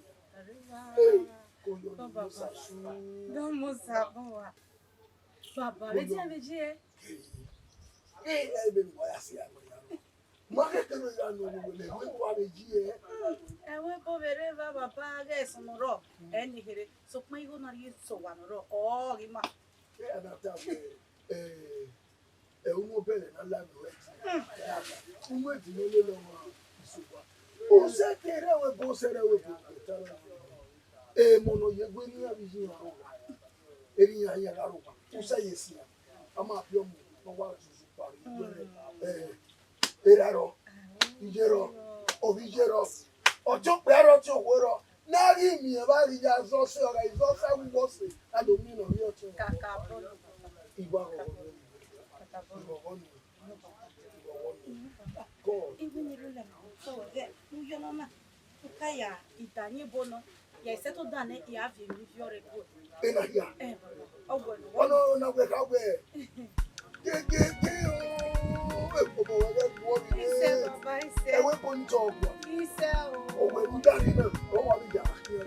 Kò yọ ní musa sùn. Dọ́mọ sàbọ̀ wa. Bàbá, ẹ jẹ́ mi jí ẹ. Ẹ ẹ bẹ mi wá yà sí àgbẹ̀ yà. Mo kẹ́ kẹ́ ló yà nù wò lẹ, mo wá mi jí ẹ. Ẹ wẹ bọ bẹrẹ bá bàbá gẹ sùn rọ. Ẹ ní kéré. Sọ pé yóò náà yé sọ wà rọ. Ọ rí mà. Ẹ ẹ náà tà wẹ ẹ ẹ umo bẹrẹ na la nù ẹ. Umo ẹdinọ lele ọmọ ìsopá. Ọsẹ kẹrẹ wẹ bọ ọsẹ rẹ wẹ bọ ọsẹ rẹ wẹ bọ. Emọ nọ ye wẹ ne iran vbe iye iran rọ. Eri iran iran gha rọ. Ọsẹ ye si. A ma fi ọmọ ne ọ wa tutu kpare. Erha rọ, iye rọ, ovbi iye rọ, ọtiọnpẹa rọ, ọtiọnhuo rọ, ne a ghi miẹn vbe a ghi ya zọ sẹ, ọ gha zọ sẹ vbe uwu ọse, a do miẹn ne ọ rhie ọtiọnrẹn. Kaka bọ. Iwa rọ. Iwinyi rre lẹ ma, so, ghẹ, u yọ nọ na, u ka ya, I da yin ebo nọ, ya I sẹtin dan nẹ, I a viọ emwi viọ rre ẹguẹ. Ena hia. Eh, baba, ọ wẹ nọ. Ọna, ọna wẹ kha wẹ. Ge, ge, ge, o, e, ọmọ wẹ ghẹ guọ ni. Isẹ, baba, isẹ. Ẹwẹ ebo ni tọ ọgua. Isẹ o. Ọwẹ ni da ni na, ọ wa ni ya.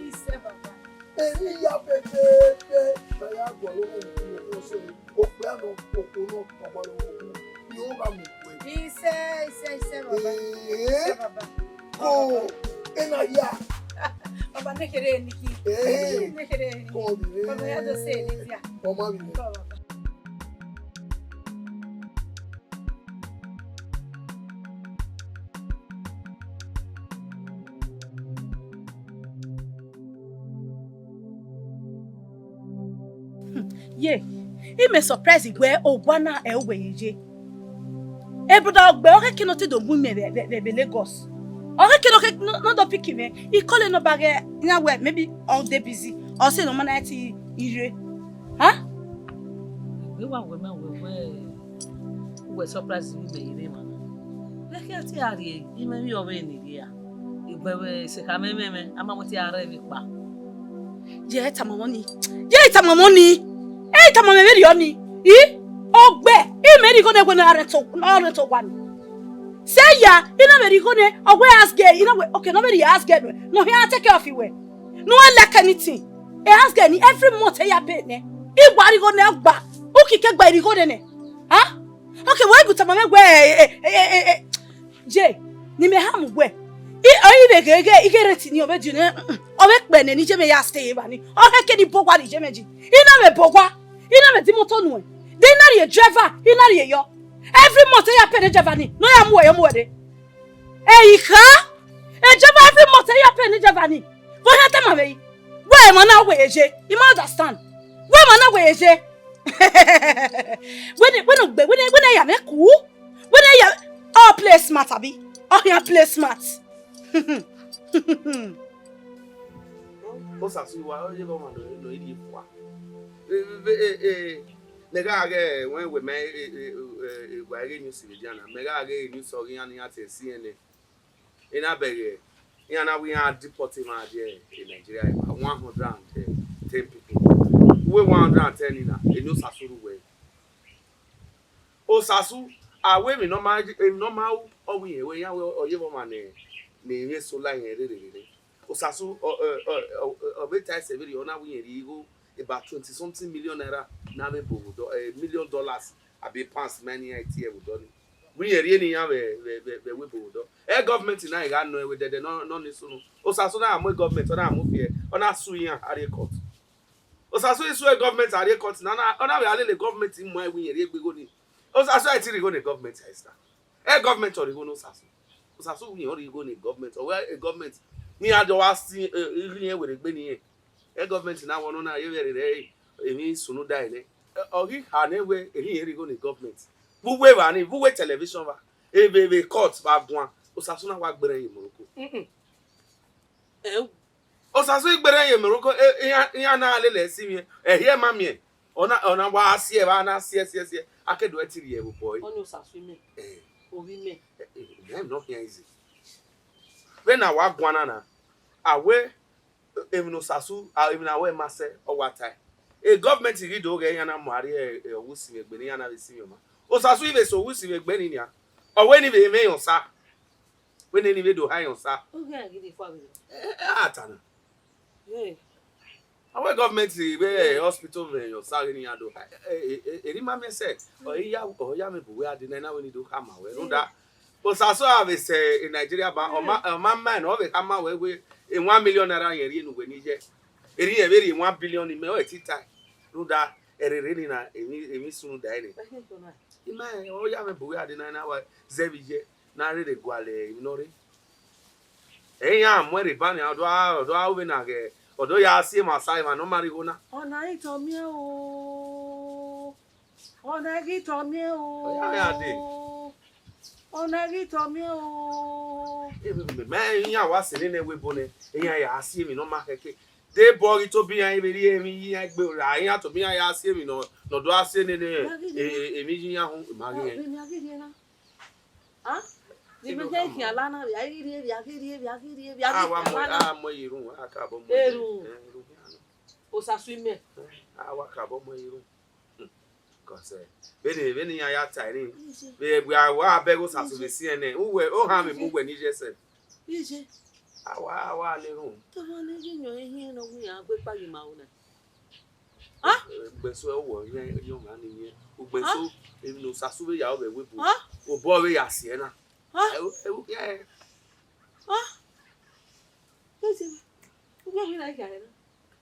Isẹ, baba. Emwi ya fẹfẹfẹ, na ya gualọ vbe owa ọse. Okpia nọ, okhuo nọ, ọ gualọ vbe okhuo. Ni ọ gha mu wẹ. Isẹ, isẹ, isẹ, baba. Ee. Isẹ, baba. Ko, ena hia. Baba, ne kherhe ni ki. Ee. Ne kherhe ni. Ko ni. Baba, ya do sẹ ni dia. Ọma mi. Ko, baba. Ye, I mẹ surprise wẹ owa na ẹ wẹ ye ye. Ebọda ọgbe, ọ khẹke ne ọ te do mu imẹ vbe, vbe, vbe, vbe Lagos. Ọ khẹke ne ọ khe, ne, ne ọ do pick mwẹ. I call nọmba ghẹ, iran wẹ, maybe ọ de busy, ọ sẹ ne ọ ma na ti ire. Ha? Wẹ wa wẹ mẹ wẹ wẹ, wẹ surprise vbe imẹ ye emwa na. Vbe khin a te a rhie imẹ vbe ọ vbe ne rhie a? Igbẹn vbe esekha mwẹ mwẹ, a ma wẹ te a rre vbe kpa. Ye tama mwẹ ni. Ye tama mwẹ ni. E tama mwẹ vberriọ ni. I? Ọgbe, I mẹ rhie igho nẹ wẹ ne ọ rhie to, ọ rhie to owa ni. Sẹ ya, I na vbe rhie igho nẹ, ọ wẹ house girl, I na wẹ, okay, ne ọ vbe rhie house girl nẹ, ne ọ khian take care of wẹ. No one lack anything. E house girl ni every month e ya pay nẹ. I wa rhie igho nẹ gba. U kike gba rhie igho nẹ nẹ. Ha? Okay, wẹ gu tama mwẹ wẹ, eh, eh, eh, eh, eh. Je, ne imẹ ha mu wẹ. I, ọ i vbe gheghe, I ghe rent ni ọ vbe di nẹ, mm, mm. Ọ vbe kpẹ nẹ ne iye mwẹ ya stay evba ni. Ọ khẹke ne I bọ owa rrie iye mwẹ ji. I na vbe bọ owa, I na vbe di imoto nuẹn. De I na rhie driver, I na rhie yọ. Every month e ya pay ne driver ni, ne ọ ya mu wẹ yọ mu wẹ dee. Ẹ i kha, driver every month e ya pay ne driver ni. Vbe ọ khian tama mwẹ yi? Wẹ emwa na wẹ ye ye, I ma understand. Wẹ emwa na wẹ ye ye. Wẹ ne, wẹ ne ogbe, wẹ ne, wẹ ne ya mwẹ ku. Wẹ ne ya, ọ play smart abi? Ọ khian play smart. Osasu wa, ọ ye vbe ọmwa nọ, nọ iri fua. Eh, eh, eh, eh, mẹ gha ghẹ, wẹ, wẹ mẹ, eh, eh, eh, eh, wa ghe news vbe dia na, mẹ gha ghe news ọ ghi iran ne iran te si ẹnẹ. I na bẹghe, iran na wẹ iran deport emwa rrie e Nigeria, one hundred and ten people. Uwẹ one hundred and ten ni na, eni Osasu ru wẹ. Osasu, a wẹ emwi ne ọ ma, emwi ne ọ ma ru, ọ wẹ irẹn wẹ iran wẹ ọ ye vbe ọmwa ne, ne emwi eso la irẹn rere rere. Osasu, ọ, ọ, ọ, ọ, ọ vbe ta ẹsẹ vberriọ, ọ na wẹ irẹn rhie igho about twenty something million naira na vbe bo vbe odọ, eh, million dollars, abi pounds ma ne iran tie vbe odọ ni. Wẹ irẹn rhie ne iran vbe, vbe, vbe, vbe ẹvbo odọ. Ẹ government na gha nọ ẹvbo dẹdẹ nọ, nọ ni sunu. Osasu na mu government, ọ na mu fiẹ, ọ na sue iran, a rrie court. Osasu i sue government, a rrie court, na, na, ọ na vbe a lele government mu ẹre wẹ irẹn rhie gbe igho ni. Osasu a i ti rhie igho ne government, a i sta. Ẹ government ọ rhie igho ne Osasu. Osasu wẹ irẹn ọ rhie igho ne government, ọ wẹ government ne iran do wa si, eh, irẹn werriegbe ne irẹn. E government na wẹ ọnọna ye vbe rere emwi sunu da ẹre. Ọ ghi kha nẹ wẹ erha irẹn rhie igho ne government. Vbe uwu evba ni, vbe uwu television vba, vbe, vbe court vbe a guan, Osasu na wa gberra ye Morocco. Mm-mm. Eh. Osasu i gberra ye Morocco, eh, iran, iran na lele ẹse miẹn, ẹhiẹ ma miẹn. Ọ na, ọ na wa si ẹe vba, na si ẹe, si ẹe, si ẹe. A ke do ẹe ti rhie vbe obọ ẹre. Ọni Osasu imẹ. Eh. Ovbi imẹ. Eh, eh, imẹ nọ khian easy. Vbene a wa guan na na, a wẹ emwi ne Osasu, a, emwi ne a wẹ ma sẹ, ọ wa tae. E government ghi do ghẹ iran na mu a rrie, e, ọghe usimwẹ egbe ne iran na vbe sinmwi ọma. Osasu i vbe sẹ ọghe usimwẹ egbe ni nian. Ọ wẹ ni vbe mwẹ iran osa. Wẹ ne ni vbe do ha iran osa. Ughe ghi de fua vbe. Eh, eh, a ta na. Hey. A wẹ government vbe hospital vbe iran osa ghe ne iran do ha. Eh, eh, eh, eri ma miẹn sẹ, ọ i ya, ọ ya mwẹ bu wẹ a de na, na wẹ ni do khama wẹ. Rhunmwuda, Osasu a vbe sẹ e Nigeria ba, ọ ma, ọ ma ma nẹ, ọ vbe khama wẹ wẹ, e one million naira irẹn rhie ne uwẹ ni ye. Erha irẹn vbe rhie one billion ni mẹ, ọ i ti tae. Rhunmwuda, ẹrere ni na, emwi, emwi sunu da ẹre. I ma, ọ ya mwẹ bu wẹ a de na, na wa zẹ vbe iye, na rherhe gualọ emwi ne ọ rre. Ẹ iran mu ẹre ba nian, ọ do a, ọ do a ru vbene a ghẹ, ọ do ya si emwa osa, emwa ne ọ ma rhie igho na. Ọna ghi tọ miẹn o. Ọna ghi tọ miẹn o. Ọ ya, ya dee. Ọna ghi tọ miẹn o. Eh, mẹ, mẹ, mẹ, iran wa sẹ nene ẹvbo ebo nẹ, iran ya si emwi ne ọ ma khẹke. De bọ ghi tobọ iran vbe rhie emwi yi iran egbe ra, iran tobọ iran ya si emwi nọ, nọ do a si nene, emwi yi iran hu, ma ghi rẹn. Vbe mẹ a ghi rhie na? Ah? Ni mẹ khian la na, vbe a ghi rhie, vbe a ghi rhie, vbe a ghi rhie, vbe a ghi rhie. A wa mu, a mu ye ru, a ka bọ mu ye ru. Eru. Eh, eru khian nọ. Osasu imẹ. Eh, a wa ka bọ mu ye ru. Hmm. Cause, eh, vbene, vbene iran ya ta ẹre, vbe, vbe a wa bẹghe Osasu vbe si ẹnẹ, uwẹ, o han vbe mu uwẹ ni ye sẹ. Iye. A wa, a wa le ru. Tọmọ ne ye yọn ehiẹn nọ wu iran gbe kpa ye ma una. Ah? Ugbeso ẹvbo iran, iran ọmwa ni iran. Ugbeso, emwi ne Osasu vbe ya vbe ẹvbo ebo. Ah? Obọ vbe ya si ẹre na. Ah? Ẹvbo, ẹvbo khian. Ah? Ugbo vbe na khian na.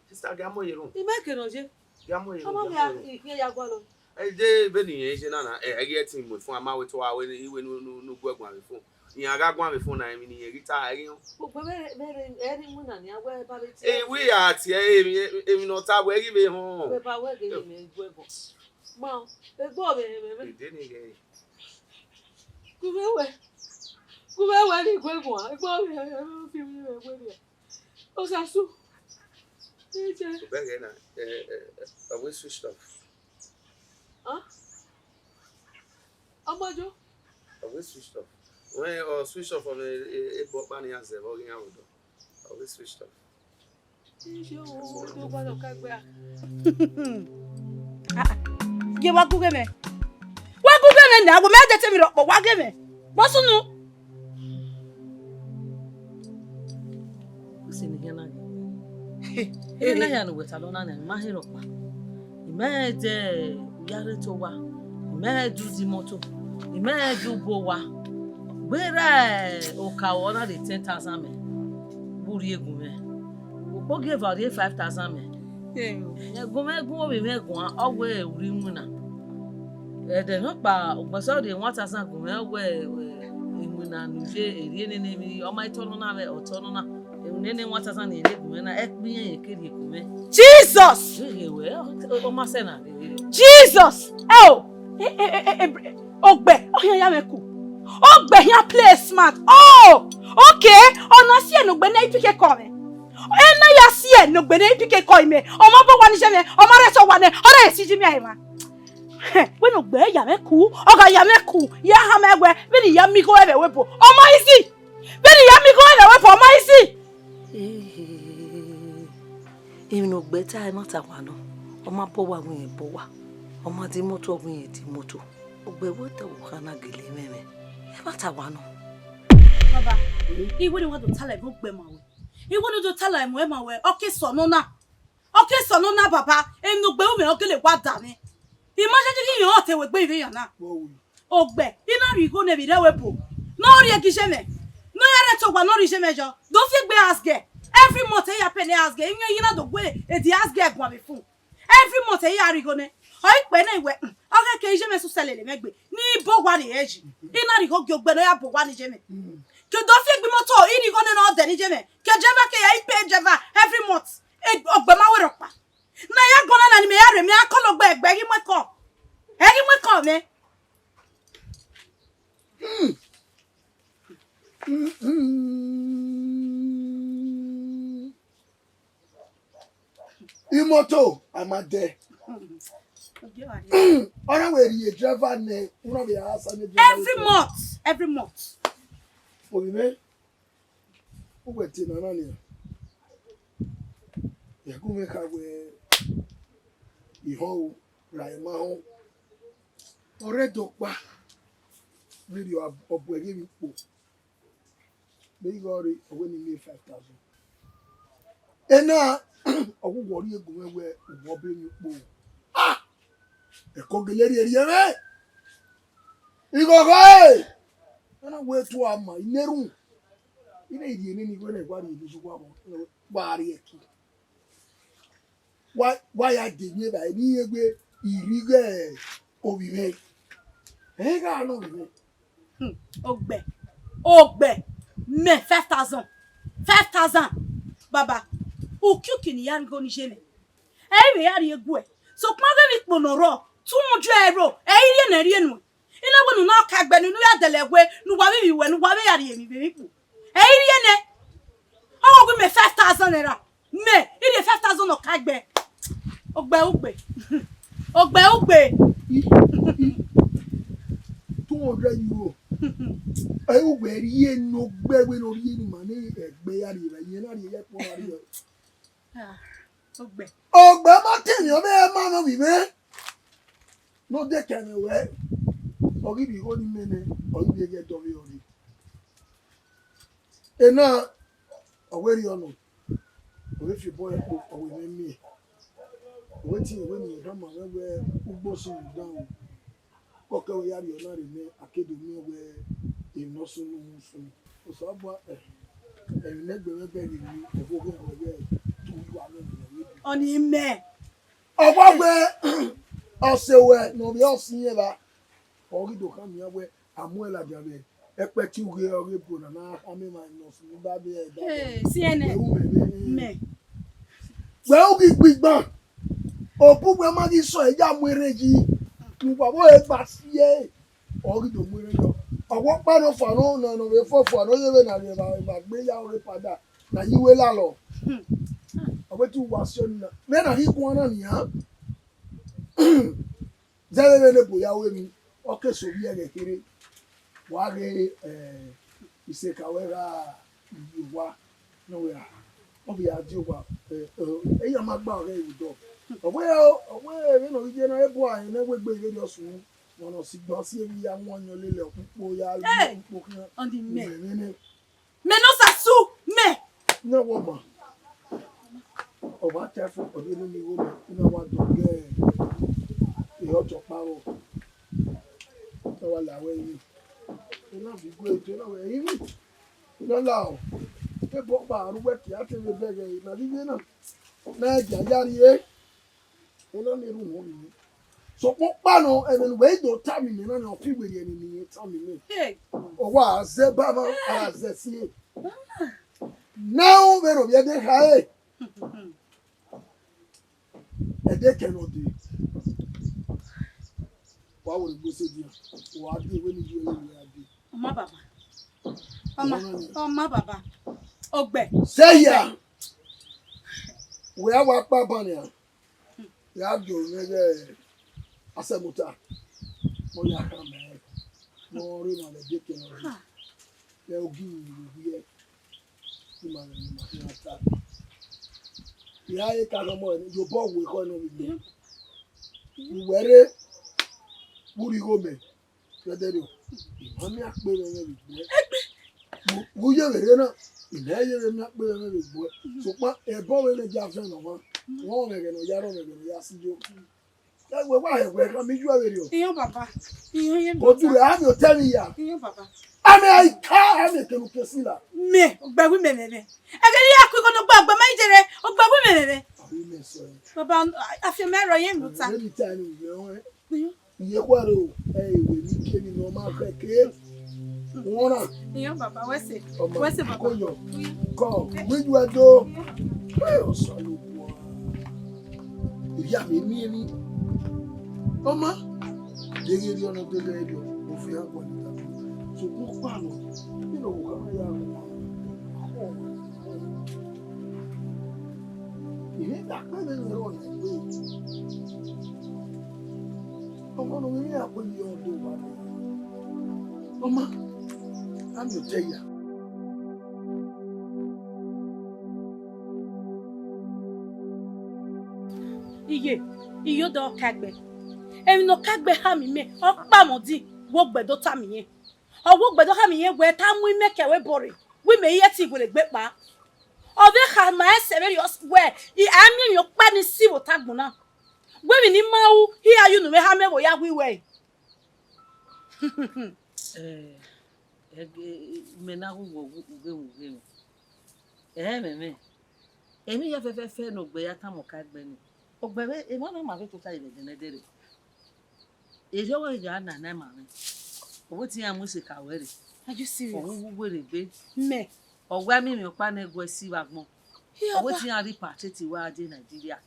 Sister, gia mu ye ru. Imẹ ke nọ ye. Gia mu ye ru, ọmọ gia mi mu ye ru. Ikhiẹn ya gualọ. Ẹ de vbene irẹn ye na na, ẹ, ẹ ghi ẹtin mu fun, a ma wẹ te a wẹ iwe ne, ne, ne u gu ẹguan vbe fun. Iran gha guan vbe fun na, emwi ne irẹn ghi ta, ẹ ghi họn. Ugbe vbe, vbe, ẹ rhie iwinna nia wẹ ba vbe tie. Ẹ, iwe ya tie, emwi, emwi ne ọ ta wẹ ghi vbe họn. Wẹ ba wẹ ghe emwi gu ẹguan. Ma, egbe ọ vbe họn mwẹ. Ede ni ghẹ. Gu vbe wẹ, gu vbe wẹ ni gu ẹguan, egbe ọ vbe họn mwẹ, fi mwẹ wẹ nia. Osasu. Ije. Obẹghe na, eh, eh, eh, always switched off. Huh? Ọmọjo. Always switched off. When, uh, switch off on a, a, a button, ya zẹ vbe ọ ghi yan vbe odọ. Always switched off. Ije o, o do gba lọ ka gbe a. Ah, ah. Ye wa gu ghe mẹ. Wa gu ghe mẹ na, wo mẹ de te mi rọkpọ, wa ghe mẹ. Vbọ sunu? Usi ni hian na ghe. Ena ya ne uwẹ talọ na nian, I ma he rhọkpa. I mẹ de ya rre to owa, I mẹ de udu imoto, I mẹ de ubu owa. Gberra oka ruẹ na rhie ten thousand mẹ, vbe u rhie gu mwẹ. Ukpo gie eva rhie five thousand mẹ. Ẹ gu mwẹ gu ovbi mwẹ guan, ọ wẹ u rhie iwinna. Ẹdẹ nọkpa, ugbẹn sẹ ọ rhie one thousand gu mwẹ, ọ wẹ, ẹ, iwinna ne u ye, erhie nene emwi, ọ ma tọ nọ na vbe, ọ tọ nọ na. Emwi nene one thousand ne erhie gu mwẹ na, ẹkpo irẹn ye ke rhie gu mwẹ. Jesus! Ghe wẹ, ọ, ọ ma sẹ na ghe wẹ. Jesus! Ẹ o! E, e, e, e, e, Ogbẹ, ọ khian ya mwẹ ku. Ogbẹ khian play smart. Oh! Okay, ọ na si ẹre ne Ogbẹ ne I pick call mwẹ. Ena ya si ẹre ne Ogbẹ ne I pick call mwẹ. Ọ ma bọ owa ni ye mwẹ, ọ ma rhie ẹsẹ owa nẹ, ọ rhie ẹsẹ ji mwẹ aemwa. Wẹ ne Ogbẹ ya mwẹ ku, ọ gha ya mwẹ ku, ya ha mwẹ wẹ, vbene I ya miẹn igho ẹvbo ẹvbo, ọ ma easy. Vbene I ya miẹn igho ẹvbo ẹvbo, ọ ma easy. Emwi ne Ogbẹ ta ẹmwata wa nọ, ọ ma bọ owa, wẹ irẹn bọ owa, ọ ma di imoto, wẹ irẹn di imoto. Ogbẹ wẹ te wo kha na gele mwẹ mwẹ, ẹmwata wa nọ. Baba, I wẹ ne wa do tala ẹmwẹ Ogbẹ ma wẹ. I wẹ ne u do tala ẹmwẹ ma wẹ, ọ ke sọ nọ na. Ọ ke sọ nọ na, baba, emwi ne Ogbẹ ru mwẹ, ọ gele wa da mwẹ. I ma yayi ghi yọn ọtẹn wẹ egbe ivbi iran na. Ogbẹ, I na rhie igho nẹ vbe irẹvbo ebo. Ne ọ rhie gi ye mwẹ. Ne ọ ya rhie ẹsẹ owa ne ọ rhie ye mwẹ yọ. Do fi egbe house girl. Every month, e ya pay ne house girl. Iye na do gu edi house girl guan vbe fun. Every month, e ya rhie igho nẹ. Ọ i kpẹ nẹ wẹ, hmm, ọ ghẹ ke iye mwẹ susẹ lele mwẹ gbe. Ne I bọ owa ni hẹ yi. I na rhie igho gie Ogbẹ ne ọ ya bọ owa ni ye mwẹ. Ke do fi egbe imoto, I rhie igho nẹ ne ọ dẹ ni ye mwẹ. Ke driver ke ya, I pay driver every month. E, Ogbẹ ma wẹ rhọkpa. Ne a ya guan na, ne imẹ ya rre, mẹ a kọlọ Ogbẹ, Ogbẹ ghi mu ẹko. Ẹ ghi mu ẹko mwẹ. Hmm. Hmm, hmm. Imoto, a ma dẹ. Ọ na wẹ rhie driver nẹ, u na vbe a sa ne driver. Every month, every month. Ovbi mwẹ, uwẹ tie nana nian. Ya gu mwẹ kha wẹ, I họn o, ra I ma họn. Ọ rre Ẹdo ọkpa, vberriọ ọ bu ẹre emwi kpo. Vbe igho rre, ọ wẹ ne I miẹn five thousand. Ena, ọ wu wọ rhie gu mwẹ wẹ, u wọ bu emwi kpo. Ah! Ẹko gele rhie rhie mwẹ. Ighọghọ e! Ọ na wẹ te u a ma, I na erhunmwu. I na rhie nene igho ne wa rhie ne uwa vbọ, wa rrie ẹki. Wa, wa ya de emwi evbare ne I rhie ghe ovbi mwẹ. Ẹ gha nọ ovbi mwẹ. Hmm, Ogbẹ, Ogbẹ, mẹ five thousand, five thousand. Baba, ukiuki ne I ya rhie igho ni ye mwẹ. Ẹ i vbe ya rhie guẹ. Sokpan ọ ghe emwi kpo ne ọ rrọọ, two hundred euro, ẹ i rhie nẹ, rhie nuẹn. I na wẹ ne u na ka egbe ne u ya dẹlẹ wẹ, ne uwa vbe ivbi wẹ, ne uwa vbe ya rhie emwi vbe emwi kpo. Ẹ i rhie nẹ. Ọ wa gu mẹ five thousand naira. Mẹ, I rhie five thousand nọ ka gbe. Ogbe ugbe. Ogbe ugbe. Two hundred euro. Ẹ, ogbe rhie ne ogbe wẹ ne ọ rhie ne ima ne ẹgbẹ ya rhie ra, iyẹn na rhie ya ẹkpo na rhie. Ah, ogbe. Ogbe ma te emwi ọ vbe ma nọ vbe mwẹ. Ne ọ dekẹ mwẹ wẹ, ọ ghi vbe igho ne imẹ nẹ, ọ ghi vbe ghẹ dọvbe ọre. Ena, ọ wẹ rhie ọnọ, ọ vbe fi obọ ẹre kpo, ọ wẹ mwẹ miẹn. Ọ wẹ te irẹn wẹ ne irẹn khama mwẹ wẹ ugbo sunu dan o. Kọkẹ wẹ ya rhie ọna rre nẹ, a ke do miẹn wẹ emwi ne ọ sunu, ọ sunu. Osanobua, eh, emwi ne ẹgbẹmwẹ bẹghe emwi, ẹvbo ghi wẹ ghẹ te uwa nọ ne ọ vbe. Ọni mẹ. Ọ wa wẹ ọse ruẹ ne ọ vbe ọse irẹn evba, ọ ghi do khama iran wẹ a mu ẹn ladian vbe ẹkpẹti ughe ọghe ebo na na khama emwa ne ọ sunu ba vbe ẹdẹ. Hey, si ẹnẹ. Wẹ ru mwẹ vbe, eh. Mẹ. Wẹ u ghi gbe igban, obọ uwẹ ma ghi sẹ ya mu erhẹn yi, ne uwa vbe ọre gba si ẹre, ọ ghi do mu erhẹn yọ. Ọvbokpan ne ọ fua nọ, ne ọ vbe fọfua ne ọ ye vbe na rhie evba, evba gbe ya ọre pada, ne a ye iwe lalọ. Hmm. Ọ wẹ te uwa si ọnii na. Vbene a ghi guan na nian, zẹvbe vbene ebo ya ru emwi, ọ ke sẹ ovbi ẹghẹ kherhe, wa ghe, eh, iseka ruẹ gha ye owa, ne ọ wẹ ra, ọ vbe ya die owa, eh, eh, eya ma gba ọghẹ vbe odọ. Ọ wẹ, ọ wẹ vbene ọ ghi ye na, ebo a rẹn ne wegbe vberriọ sunu, ọmọ ne ọ si gban si emwi ya wọn yọn lele ọkpukpo ya lu Hey! Ọkpukpo khian. Ọni mẹ. Mẹ vbe nẹ. Mẹ ne ọ sa su mẹ. Ne wọ ma. Ọ wa ta ẹfo, ọ rhie nene igho mẹ, I na wa do gẹ ehọ ọtọkpa vbọ. Ne wa la wẹ iri. I na viọ igue, I na wẹ iri. I na la o. Ebo ọkpa ru wẹ kia te vbe bẹghe, I na ghi ye na. Na dia ya rrie. Ena ni erhunmwu vbe imẹ. Sokpan ọkpa nọ, ẹmwẹ ne uwẹ i do tama imẹ na, ne ọ fi werriẹ ne I tama imẹ. Hey. Ọ wa zẹ ba mwa, a zẹ si ẹn. Ne u vbe rhie ovbi ẹdẹ kha ẹre. Ẹdẹ kẹ ne ọ dee. Wa wo regbe sẹ dia. Wa dee, wẹ ne I ju ẹre, wẹ a dee. Ọ ma baba. Ọ ma, Ọmọ nọ ni. Ọ ma baba. Ogbe. Sẹ hia. Wẹ a wa kpa ban nian. Ya gie mwẹ ighẹ asẹmota, ne ọ ya khama ẹre, ne ọ rre emwa vbe dekẹe nọ rre. Vbe ogi vbe owiẹ, ima vbe ne ima khian ta. I ra he ka nọ ọmọ ẹre, ye obọ wu ekhọe nọ vbe imẹ. Uwẹ rre, vbe urhi igho mẹ, vbe ẹdẹrriọ, I ma miẹn akpe mwẹ mwẹ vbe egbe uẹ. Vbe u ye vbe rre na, I ma ye vbe miẹn akpe mwẹ mwẹ vbe egbe uẹ. Sokpan ẹbọ vbe mwẹ dia vẹn nọ ọmwa, wẹ ọmwẹ ẹghẹ ne ọ ya rre, ọmwẹ ẹghẹ ne ọ ya si yo. Ẹ wẹ wa hẹ wẹ, khama iyuẹ vberriọ. Iyọn baba. Iyọn ye Odu baba. Rẹ, a miẹn otọ ẹmwẹ ya. Iyọn baba. A miẹn a ka, a miẹn kẹmwẹ ke sila. Mẹ, ọgbẹwu mẹ mẹ mẹ. Ẹghẹ ne I ya ku igho ne ogbe, ọgbẹ ma i jere, ọgbẹwu mẹ mẹ mẹ. Àbí mẹ sọ ẹ. Baba, afian mẹ rọ yẹn mẹ ta. Ẹni ta ni ìwé ọ̀hún ẹ. Iyọn. Iye khuẹrhẹ o, ẹ, ìwé mi kẹ ni nọ ma khẹ ke. Wọ́n rà. Iyọn baba, wẹ sẹ. Ọmọ Wẹ sẹ baba. Kò yọ. Kọ, wíjú ẹ tó. Ẹ, ọ̀sán ló kù ọ. Ìyá mi ní ẹni. Ọmọ, dégé rí ọ̀nà délé rí ọ. Mo fi hàn pọ̀ níta. Ṣùgbọ́n pààlọ́, nínú òkú kan yà wọ́n. Ìyẹn dàpẹ́ nínú ẹ̀rọ ìgbé. Ọmọ nọ, mi ya kpe ye ọdọ wa. Ọmọ, a miẹn otọ ya. Iye, iye odọ ka gbe. Emwi ne ọ ka gbe khama imẹ, ọ kpa mwẹ odin, wẹ ogbe do tama irẹn. Ọ wẹ ogbe do khama irẹn wẹ te a mu imẹ ke ẹvbo ebo rre, wẹ imẹ i re ẹtin werriegbe kpa. Ọ vbe khama ẹsẹ vberriọ wẹ, I, a miẹn emwi ọkpa ni si vbe otọ agbọn na. Wẹ emwi ne I ma ru, hia ye unu mwẹ khama vbe ọ ya wu wẹ. Eh, ẹg-, eh, mẹ na ghọghọ ughe, ughe, ughe. Ẹhẹn, mẹ, mẹ. Emwi hia fẹfẹfẹ ne ogbe ya tama ọka gbe ni. Ogbe vbe, emwa na ma vbe tota vbe ẹdẹnẹdẹrẹ. Erriọ wẹ ya na na ma mwẹ. Ọ wẹ te iran mu ese ka wẹ rre. Are you serious? Ọ wu werriegbe. Mẹ. Ọ wẹ a miẹn emwi ọkpa ne gu ẹre si vbe agbọn. Ọ wẹ te iran repatriate wẹ a die Nigeria.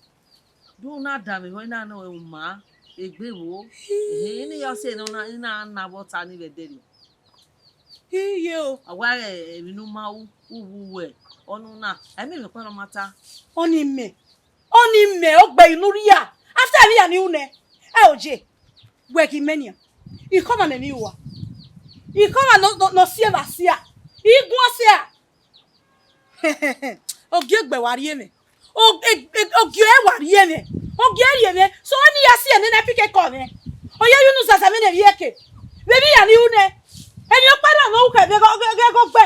Do na danmwehọ na nọ ma egbe vbo. Ehe, ne ya sẹ nọ na, na na vbe ọta ni vbe ẹdẹrriọ. Iye o. A wa rẹ emwi ne u ma ru, u wu wẹ. Ọnọna, ẹmwẹ emwi ọkpa ne ọ ma ta. Ọni mẹ, ọni mẹ, ọ gbe inu rria. After emwi ya ni ru nẹ, ẹ oje, wẹ ghi mẹ nian. Ikọmwa ne emwi rua, ikọmwa ne ọ, ne ọ, ne ọ si evba sia, I guan sia. Ogie egbe wa rhie mwẹ. O-, e-, e-, ogie ẹre wa rhie mwẹ. Ogie ẹre rhie mwẹ. So, ọni ya si ẹnẹ na pikẹ kọ mwẹ. Ọ ya ye unu zaza mwẹ ne vbiẹ ke. Vbe emwi ya ni ru nẹ. Emwi ọkpa na ne u khẹ vbe ẹghẹ, ẹghẹ, ẹghẹ ọgbe.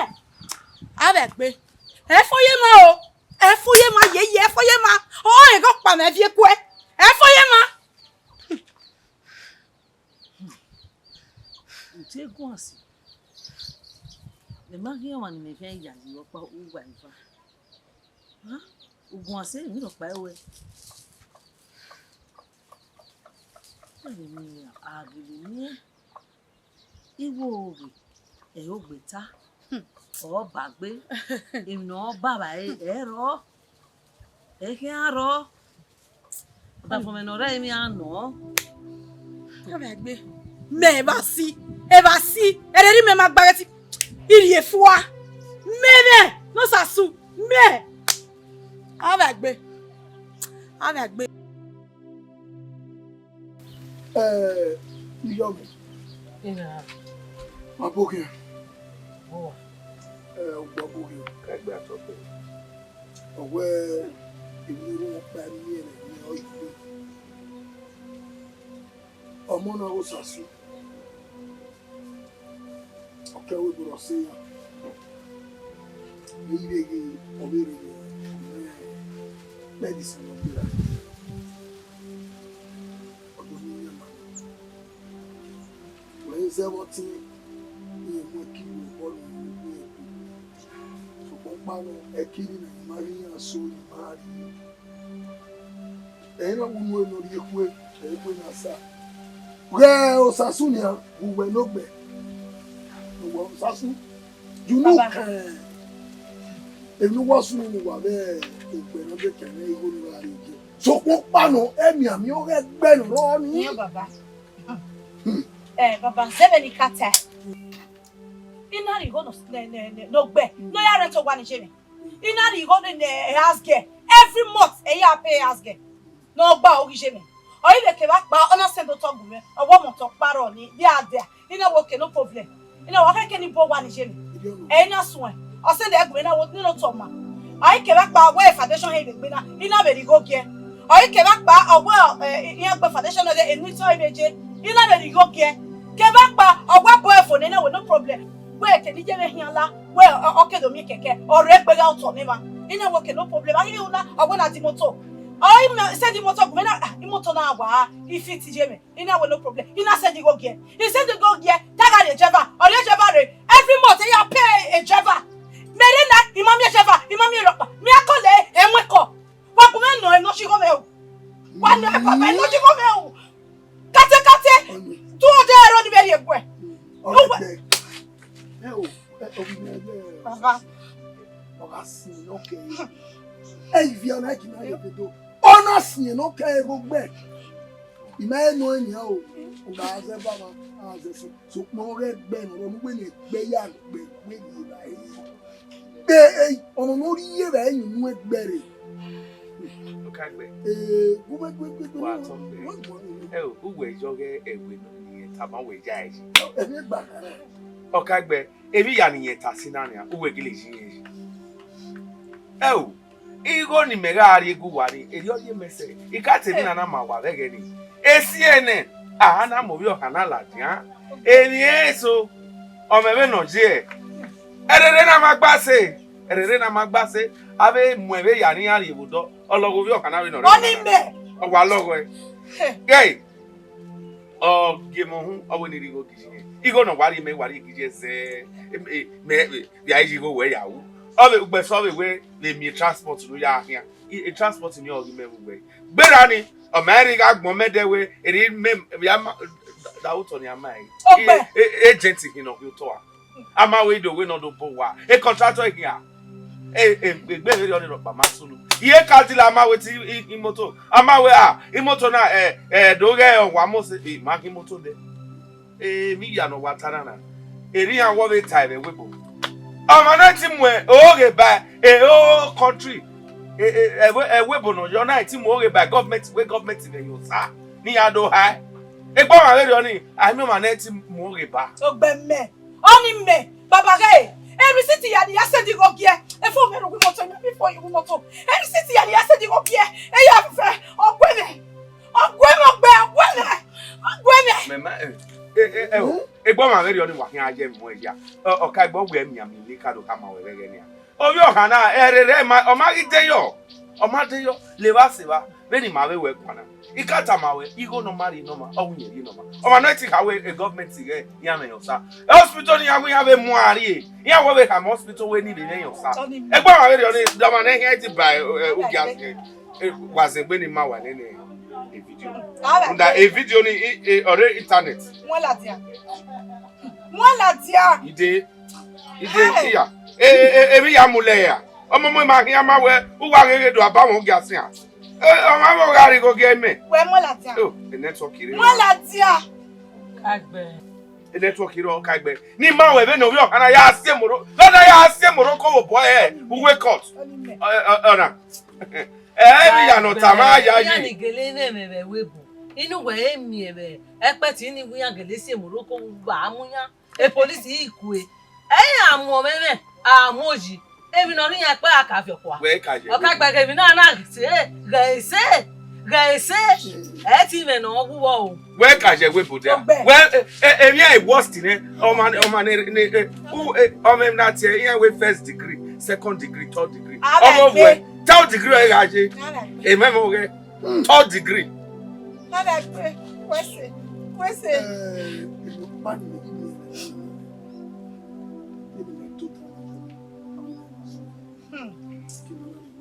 Avbe egbe. Ẹ fo ye ma o. Ẹ fo ye ma, yeye, ẹ fo ye ma. Ọ, ẹghẹ ọkpa mwẹ viẹ kuẹ. Ẹ fo ye ma. Uti eguan si, mẹ ma ghi ọmwa ne imẹ khian ya yi ọkpa uwa eva. Uguan si, emwi rhọkpa ruẹ. Ẹmwẹ ne a gele miẹn, iwo oghe, ẹre ogbe ta, ọ ba gbe, emwi ne ọ ba vba ẹre, ẹ rrọọ. Ẹ khian rrọọ. Ọdafẹn mwẹ ne ọ rre emwi a nọ. Avbe egbe. Mẹ evba si, evba si, ẹrerre mẹ ma gba ghẹ ti, I rhie fua. Mẹ mwẹ, ne Osasu, mẹ. Avbe egbe. Avbe egbe. Eh, Iyọvbe. Ina. Ma boghian. Bua. Eh, ugbọ boghian. Ka egbe atọ gbe. Ọ wẹ emwi ne u kpa miẹn ne ọ yi gbe. Ọmọ na ghe Osasu. Ọ ke ẹvbo ebo ne ọ sẹ iran. Vbe I vbe ghe ọ vbe rre vbe ọmọ medicine ne ọ gberra. Ọ do miẹn iran ma. Wẹ zẹ vbe ọtẹn, iran mu ẹki vbe obọ ne iran mu ẹki. Sokpan ọkpa nọ, ẹki ni na ma ghi iran so, ni ma rhie. Ẹre na wu unu ne ọ rhie ekhue, ẹre ekhue na sa. Ghẹ Osasu nian, vbe uwẹ ne ogbẹ. Uwẹ Osasu. You know, Baba. Eh, emwi ne uwa sunu ne uwa vbe ogbẹ ne ọ dekẹe ne igho ne uwa rhie gie. Sokpan ọkpa nọ, emianmian ọghe ẹgbẹ ne ọ rrọọ nii. Iyan baba. Eh, baba, zẹ vbene I ka tae. I na rhie igho nọ, nẹ, nẹ, nẹ, ne ogbẹ, ne ọ ya rre ẹtin owa ni ye mwẹ. I na rhie igho ne, ne, eh, house girl. Every month, ẹ ya pay house girl. Ne ọ gba oghi ye mwẹ. Ọ i vbe kevbe akpa, ọ na send otọ gu mwẹ. Ọ wẹ ọmọ otọ ọkpa rrọọ ni, dia dia. I na wẹ okay, no problem. I na wẹ ọ khẹke ne I bu owa ni ye mwẹ. Ẹ i na suẹn. Ọ send ẹre gu mwẹ, I na wẹ ne otọ ma. Ọ i kevbe akpa, ọ wẹ foundation hẹ vbe egbe na, I na vbe rhie igho gie. Ọ i kevbe akpa, ọ wẹ, eh, iran gbe foundation nọ, enu itọ i vbe je, I na vbe rhie igho gie. Kevbe akpa, ọ wẹ bọ ẹfo nẹ, I na wẹ no problem. Wẹ ke ne I ye vbe khian la, wẹ ọ, ọ ke do miẹn kẹkẹ, ọ rre egbe gha otọ ne emwa. I na wẹ okay, no problem. A ghi ru na, ọ wẹ na di imoto. Ọ i mẹ send imoto gu mwẹ na, ah, imoto na wa, I fit ye mwẹ. I na wẹ no problem. I na send igho gie. I send igho gie, te a gha rhie driver. Ọ rhie driver rre. Every month, I ya pay a driver. Mẹ rre na, I ma miẹn driver, I ma miẹn rhọkpa. Mẹ a call ẹre, ẹ mu ẹko. Wa gu mwẹ nọ, ẹ nọ si igho mwẹ o. Wa nọ, ẹ papa, ẹ nọ si igho mwẹ o. Kate, kate. Tu ọdẹ ẹro ni vbe rhie egbe. Ọmọ ẹgbẹ. Ẹ o, ẹ, ọ ghi mwẹ ẹgbẹ. Baba. Ọ gha sin nọ kẹ. Ẹ, ivia na ki na ye do. Ọ na siẹn ne ọ ka ẹre ogbẹ. I ma he nọ enian o, u gha zẹ eva na, a zẹ ẹse. Sokpan ọghe ẹgbẹ ne ọ rrọọ ne uwẹ ne ẹgbẹ ya gbe wẹ ne evbare. Ẹ, ẹ, ọmọ ne ọ rhie evbare yin unu ẹgbẹ rre. Ọkaegbe. Ee, gu wẹ, gu wẹ, gu wẹ, gu wẹ, gu wẹ. Wa tọ gbe. Ẹ o, uwẹ yọ ọghe ẹwe ne ọ tama wẹ ya ẹre. Ẹmwẹ gba. Ọkaegbe, emwi ya ne irẹn ta si na nian, uwẹ gele yi irẹn yi. Ẹ o, igho ne imẹ gha rhie gu uwa ni, erriọ ye mẹ sẹ, I ka te emwi na na ma uwa vbe ẹghẹ nii. Esiẹn nẹ, a na mu ovbi ọkhan na ladian, emwi ẹre eso, ọ mwẹ vbene ọ ye. Ẹrerre na ma gba sẹ, ẹrerre na ma gba sẹ, avbe mu ẹvbo ya ne iran rhie vbe odọ, ọ lọghọ ovbi ọkhan na vbene ọ rre. Ọni mẹ. Ọ wa lọghọ ẹe. He. Gẹe. Ọ gie mẹ uhunmwu, ọ wẹ ne I rhie igho gie irẹn. Igho ne ọ wa rhie mẹ, wa rhie gie irẹn zẹ, e, e, mẹ, e, vbe a i ye igho wẹ ya ru. Ọ vbe, ugbẹsẹ ọ vbe wẹ vbe miẹn transport ne u ya khian. I, e transport ni ọ ghi mẹ vbe uwẹ. Gberra ni, ọ ma rhie gha gbọn mẹ dẹ wẹ, erriọ mẹ, vbe a ma, da otọ ni a ma ẹre. Ọgbẹn. E, e, agent hin ne ọ ghi otọ a. A ma wẹ I do wẹ ne ọ do bọ owa. E contractor hin a. E, e, egbe vberriọ ni rhọkpa ma sunu. I ye ka dila a ma wẹ te i, i, imoto. A ma wẹ, ah, imoto na, eh, eh, do ghẹ ọwa mose. E ma ghi imoto dẹ. Emwi ya ne ọ wa ta na na. Erriọ iran wọ vbe ta ẹvbo ẹvbo ebo. Ọmwa na ti mu oghe ba e whole country, ẹvbo ebo nọ yọ na ti mu oghe ba government, wẹ government vbe ye Osa ne iran do hae. Egbe ọmwa vberriọ ni, a miẹn ọmwa na ti mu oghe ba. Ogbẹmẹ, ọni mẹ, baba ghe, e receipt ya ni ya send igho giẹ, efo mẹ rhunmwuda imoto, mẹ mi fo ye imoto. E receipt ya ni ya send igho giẹ, e ya fẹ, ọ gu mwẹ, ọ gu mwẹ, ọ gu mwẹ, ọ gu mwẹ. Mẹ ma, ẹ, ẹ, ẹ, ẹ, o, egbe ọmwa vberriọ ni wa khian ye mu ya. Ọ, ọ ka egbe ọ wẹ mianmian ni ka do khama wẹ vbe ẹghẹ nian. Ovbi ọha na, ẹrere ma, ọ ma ghi de yọ, ọ ma de yọ, levba sevba, vbene ima vbe wẹ guan na. I ka tama wẹ, igho ne ọ ma rhie ne ọmwa, ọ wu iyẹn rhie ne ọmwa. Ọmwa ne ọ ti kha wẹ, e government ghẹ iran mwẹ yan Osa. E hospital ne iran wẹ iran vbe mu a rrie, iran wẹ vbe khama hospital wẹ ni vbe mwẹ yan Osa. Egbe ọmwa vberriọ ni, da ọmwa ne khian ti ba, ẹ, ẹ, ugia sẹ, ẹ, wa zẹ egbe ne ima wa nene e video. Nda e video ni, i, e, ọre internet. Wẹ ladian. Wẹ ladian. Ide, ide, iya. E, e, e, emwi ya mu lẹ ya. Ọmọ ọmọ ima khian ma wẹ, uwa gheghe do aba wọn gia sian. E, ọmwa vbe ọ gha rhie igho giẹ mẹ. Wẹ mu ladian. Oh, e network rre. Mu ladian. Kagbẹ. E network rre ọ kagbẹ. Ne ima wẹ vbene ovbi ọha na ya si emorro, vbene a ya si emorro ko vbe obọ ẹ, uwe court. Ọ, ọ, ọna. Ẹ, emwi ya ne ọ tama ya yi. Iran ni gele mwẹ vbe ẹvbo ebo. Inu wẹ e miẹn vbe ẹkpẹti ni wẹ iran gele si emorro ko vbe a mu iran. E police i kue. Ẹ i ra mu ọmwẹ mwẹ, a mu oyi. Emwi ne ọ rre iran ẹkpẹn a ka viọ kua. Wẹ ka ye. Ọ ka gbe ghe emwi na na se, ghẹ ese, ghẹ ese. Ẹ ti mwẹ ne ọ wu vbọ o. Wẹ ka ye wẹ boda. Wẹ, e, e, emwi ẹ worst nẹ. Ọmwa, ọmwa ne, ne, e, u, e, ọmwa na tie iran wẹ first degree, second degree, third degree. Ọmọ wẹ, third degree ọ gha ye. Emẹ mọ ghẹ. Third degree. Nana gbe, wẹ sẹ, wẹ sẹ. Eh, ìlú pa ni mi yìí ni. Ni mi na tó ta. Hmm. Kí ló wà nínú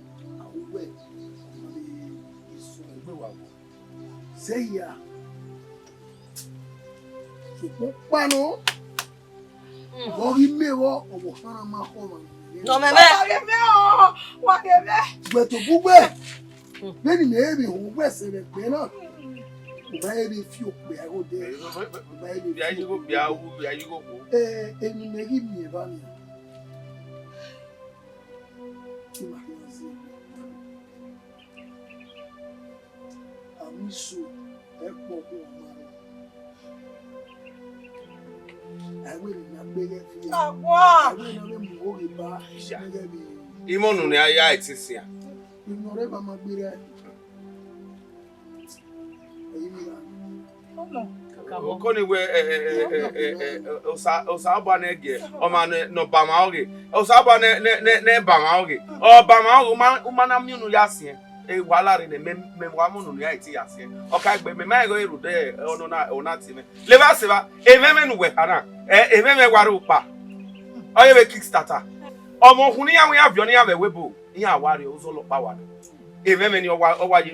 ọkẹ? Àwọn ọgbẹ́, ọmọ ni ìsọ ẹgbẹ́ wa wọ̀. Sẹ́yà. Ṣùgbọ́n panu. Vbe ọ ghi miẹn vbọ, ọvbokhan na ma khọ ọmwa nọ mwẹ. Nọ mwẹ mẹ. Wa ghe mẹ o, wa ghe mẹ. Gbẹtobugbe, vbene imẹ i re vbe họn uwẹ sẹ vbe ẹgbẹ na, u ma i re vbe fi okpia igho dẹ, u ma i re vbe fi okpia igho. Ẹ, emwi ne I ghi miẹn evba nian, te ima khian zẹ. Amiso, ẹ kpọ khuọnmwi ọmwa rọ. A wẹ ne a gbe ghẹ viẹ. Awa! A wẹ ne a vbe mu igho ghe ba, ne ghẹ vbe. Imọ unu ne a ya ẹtin sian. Unu ọre ba ma gbe rẹ. Ẹyin mi ra. Ọnọ. Okoni wẹ, ẹ, ẹ, ẹ, ẹ, ẹ, ẹ, ẹ, Osa, Osanobua ne gie, ọmwa ne, ne ọ ba mwa ọghe. Osanobua ne, ne, ne, ne ba mwa ọghe. Ọ ba mwa ọghe, u ma, u ma na miẹn unu ya siẹn. E wa la rre nẹ, mẹ, mẹ wa mu unu ne a i te ya siẹn. Ọ ka gbe, mẹ ma rẹn ghe rhunmwuda ọnọ na, ọ na tie mẹ. Levba sẹ evba, emwẹ mwẹ ne uwẹ kha na, ẹ, emwẹ mwẹ wa rre ukpa. Ọ ye vbe kick starter. Ọmọ okhuo ne iran wẹ iran viọ ne iran vbe ẹvbo ebo, iran wa rrie ozọ ọlọkpa wa nọ. Emwẹ mwẹ ni ọ wa, ọ wa ye,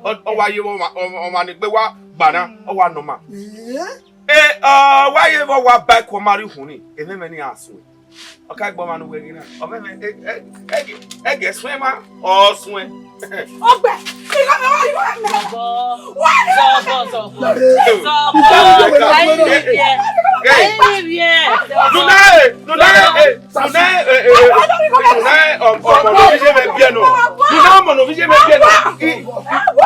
ọ, ọ wa ye vbe ọmwa, ọmwa, ọmwa ne egbe wa gba na, ọ wa nọ ma. Eh? E, ọ wa ye vbe ọ wa ba ẹko ọma rrie ukhunmwu ni, emwẹ mwẹ ni a suẹn. Ọ ka gbe ọmwa ne uwẹ ghi na. Ọ mwẹ mwẹ, ẹ, ẹ, ẹ, ẹ, ẹ gẹ suẹn ma, ọ suẹn. Ọgbẹ, igho mẹ, wa igho mẹ. Zọbọ, zọbọ, zọbọ. Ai ni viẹ, ai ni viẹ. Nuna e, nuna e, e, nuna e, e, e, e, nuna e, ọ, ọmọ ne ovbi ye mwẹ biẹ nọ. Nuna ọmọ ne ovbi ye mwẹ biẹ nọ. I, i,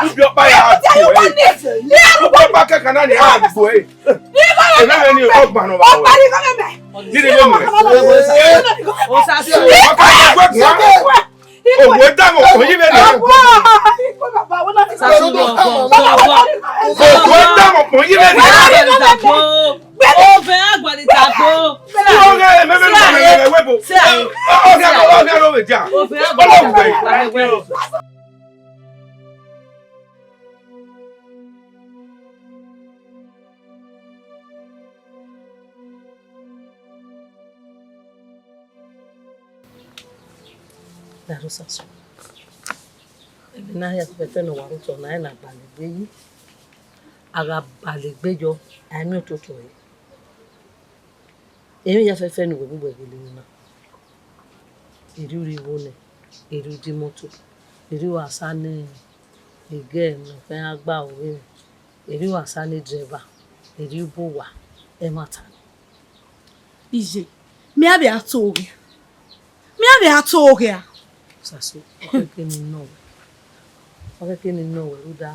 i bi ọkpa ya gbo e. I bi ọkpa kẹkan na ni a gbo e. Emwẹ mwẹ ni ọgban nọ ba wẹ. Ni de ye mu. Osasu. Ọka ya gbe gua. Owo da mo ko yi be ni. Owo da mo ko yi be ni. Ove agbani ta ko. Oge emwẹ mwẹ ni webo. Oge, oge, oge, oge ja. Ove agbani ta ko. Darosasu, emwi ne a hia fẹfẹfẹ ne ọ wa rre otọ na, ẹre ne a gbalegbe yi. A gha gbalegbe yọ, a i miẹn ototọ ẹre. Emwi hia fẹfẹfẹ ne uwẹ vbe uwẹ gele na, erriọ u rhie igho nẹ, erriọ u di imoto, erriọ u wa sa ne egẹ ne ọ khian gba ore mwẹ, erriọ u wa sa ne driver, erriọ u bu owa, ẹmwata nẹ. Iye, Mẹ a vbe a to ghe. Mẹ a vbe a to ghe a. Sasu, ọ khẹke ne I nọ wẹ. Ọ khẹke ne I nọ wẹ rhunmwuda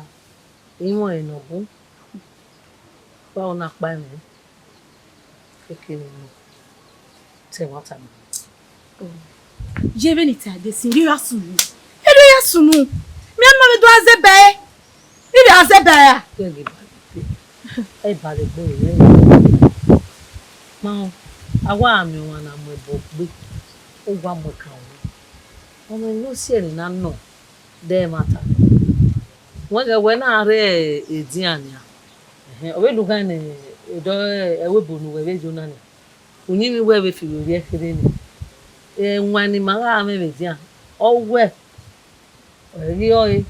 emwi ọnrẹn ne ọ bun. Wa na kpa ẹmwẹ. Ọ khẹke ne I nọ. Te ẹmwata ma. Ye vbene I ta dee sin, erriọ ya sunu. Erriọ ya sunu. Mẹ a ma vbe do a zẹ ba ẹre. I vbe a zẹ ba ẹre a? Te ghi ba ẹre gbe. Ẹ ba ẹre gbe rẹ. Ma, a wa miẹn ọmwa na mu ẹbọ gbe, ọ wa mu ẹkan ru. Ọmọ ne ọ si ẹre na nọ, de ẹmwata. Wẹ ghẹ wẹ na rre edian nia. Ẹhẹn, ọ vbe lughan ne edọ ẹvbo ebo ne uwẹ vbe yo na nia. Uyinmwẹ uwẹ vbe fi vbe orhiẹ kherhe nẹ. Ẹwaẹn ne ima gha mwẹ vbe edian, ọ wẹ, ọ ghi ọre,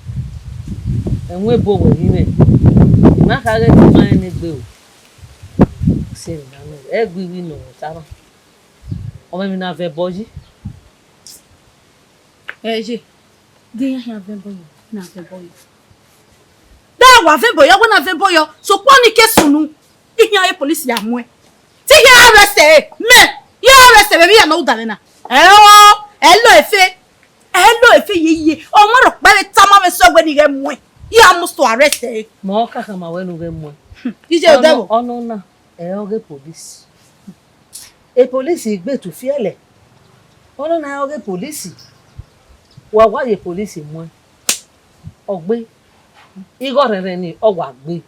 ẹwẹn ebo wẹ ghi mwẹ. I ma kha ghẹ te ima rẹn ne egbe o. Sẹ emwi na nọ, ẹ gui vbi nọ, ọ tama. Ọ mwẹ emwi na vẹ ẹbọ yi. Ẹ ye, de iran khian vẹ ẹbọ yọ, na vẹ ẹbọ yọ. De a wa vẹ ẹbọ yọ, wẹ na vẹ ẹbọ yọ, sokpan ọnii ke sunu, I khian re police ya muẹn. Te I khian arrest ẹre, mẹ, I arrest ẹre vbe iran ne ọ ru danmwẹ na. Ẹ o, ẹ lo efe, ẹ lo efe yeye, ọ ma rhọkpa vbe tama mwẹ sẹ wẹ ne I ghẹ muẹn, I a must to arrest ẹre. Ma ọ ka khama wẹ ne u ghẹ muẹn. Iye odẹ vbo? Ọnọ na, ẹ ọghe police. E police gbe tufiẹlẹ. Ọnọ na ọghe police. Wa wa ye police muẹn. Ọ gbe. Igho rhẹrhẹ ni, ọ wa gbe.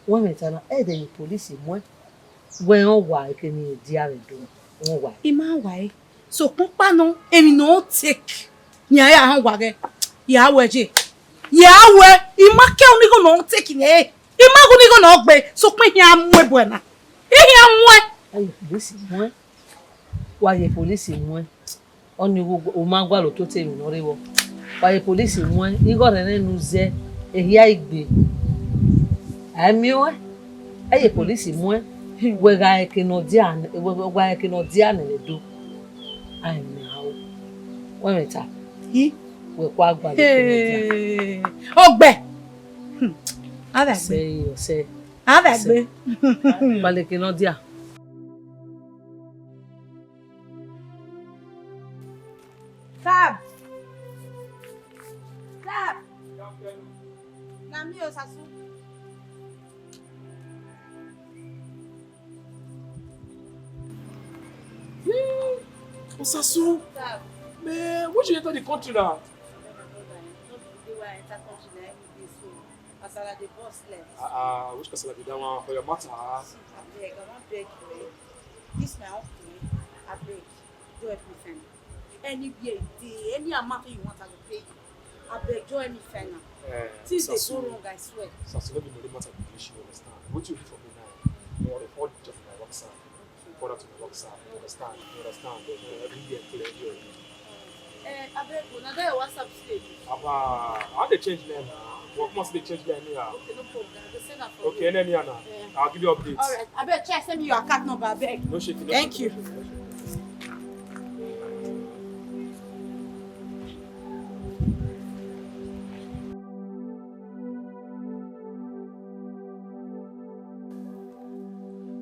Wẹ mwẹ ta na, ẹ dẹ ye police muẹn. Wẹ ọ wa eke ni dia vbe do. Ọ wa. I ma wa ẹre. Sokpan ọkpa nọ, emwi ne ọ take, yan ya họn wa ghẹ. Ya wẹ je. Ya wẹ, I ma ke unu igho ne ọ take nẹ. I ma ghu ne igho ne ọ gbe, sokpan I khian mu ẹbọ na. I khian muẹn. Aye police muẹn. Wa ye police muẹn. Ọnii u ma gualọ ototọ emwi ne ọ rre vbọ. Wa ye police muẹn, igho rhẹrhẹ ne u zẹ, ehia i gbe. A i miẹn ruẹ, ẹ ye police muẹn. Wẹ gha eke ne ọ dia, wẹ gha eke ne ọ dia nẹ vbe do. A i miẹn aro. Wẹ mwẹ ta. Hi. Wẹ kua gualọ eke ne ọ dia. Hey. Ogbẹ. Hmm. Avbe agbe. Sẹ, sẹ. Avbe agbe. Gualọ eke ne ọ dia. Sir. Sir. Na me o, Sasu. Hmm. Osasu. Sir. Man, what you enter the country now? No, no, no, no, no. No be today wey I enter country na, every day so. Kasala dey burst left. Ah, ah, which kasala be that one for your matter? Abeg, I wan beg you, eh? This my uncle, eh? Abeg, do help me find am. Anywhere e dey, any amount wey you want, I go pay you. Abeg, do help me find am. Eh, things dey go wrong, I swear. Sasu, no be money matter be the issue, you understand? Wetin you do for me now? You want to afford just my work, sir. Important to the work, sir. You understand? You understand? Eh, every year, clear every year. Eh, abeg, una get your WhatsApp today? Abba, I dey change line now. Work must dey change line anyhow. Okay, no problem. I go send am for you. Okay, anyhow now. Eh. I'll give you updates. All right. Abeg, try send me your account number, abeg. No shaking, no shaking, no shaking, no shaking. Thank you.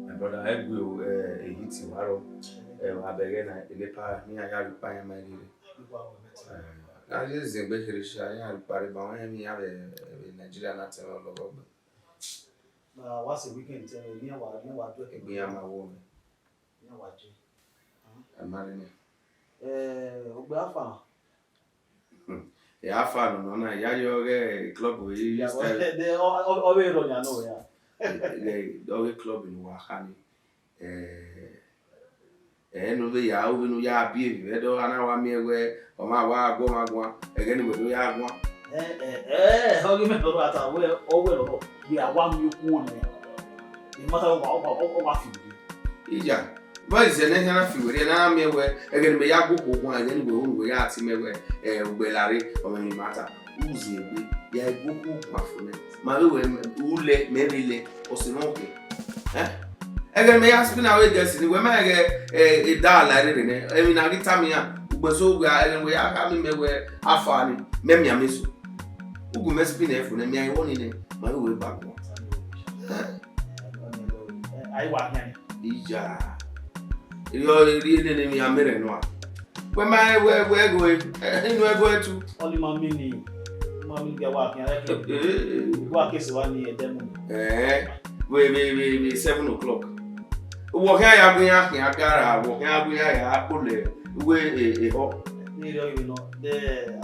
My brother, I go, eh, a hit you, Aro. Eh, I beg you, na, in the power, me, I have to buy my lady. Eh, I just think, but here, I have to buy my, me, I have a, a Nigeria, not a lot of. Na wa se weekend tẹ ne wa ne wa do ẹkẹ. Egbe iran ma wo mwẹ. Iran wa je. Ẹ ma rre nẹ. Eh, ogbe afa. Hmm. Ẹ afa nọ nọ na, ya yọ ghẹ club we. Ya, style. Ọ, ọ, ọ vbe rọ yan nọ ya. Ẹ, ẹ, ọ ghe club ne wa kha ni. Eh, ẹ ne u vbe ya, u vbe ne u ya biẹ emwi vbe Ẹdo, a na wa miẹn wẹ ọmwa wa guọmwa guan, ẹghẹ ne uwẹ do ya guan. Ẹ, ẹ, ẹ, ọ ghi mẹ nọ rua ta, wẹ, ọ wẹ rọrọ, wẹ a wa miẹn okuo nẹ. Emata wa, wa, wa, wa fi vbe. Iya, boys, ẹ ne hia na fi werriẹ, na miẹn wẹ, ẹghẹ ne mẹ ya gu okhuo guan, ẹghẹ ne uwẹ ru ne uwẹ ya tie mẹ wẹ, ẹ, ugbẹ lare, ọ mwẹ emwi mata. Uzi egbe, ya gu okhuo guan fo nẹ. Ma vbe wẹ, u lẹ, mẹ vbe lẹ, ọ sẹ mwẹ okẹ. Eh? Ẹghẹ ne mẹ ya spin away jersey ni, wẹ ma ẹghẹ, eh, e da la rere nẹ. Emwi na ghi tama iran, ugbẹn so wẹ, ẹghẹ ne wẹ ya khama mẹ wẹ afa ni, mẹ miẹn amẹ eso. U gu mẹ spin ẹre fo nẹ, mẹ a i wọ ni nẹ, ma vbe wẹ ba guan. Eh? Ai wa khian. Iya. Yọ, erriọ nene emwi a miẹn rẹ nua. Wẹ ma rẹn wẹ, wẹ ẹgoe, inu ẹgoe tu. Ọni ma miẹn ni, ma miẹn gẹ wa khian rẹ ke. Eh, eh, eh. Wa kese wa ni ẹdẹ mu. Eh, vbe, vbe, vbe, vbe seven o'clock. Wọ khian ya gu iran khian gara, wọ khian gu iran ya kpolẹ, wẹ, eh, eh, họ. Ni rhie ọghe nọ, de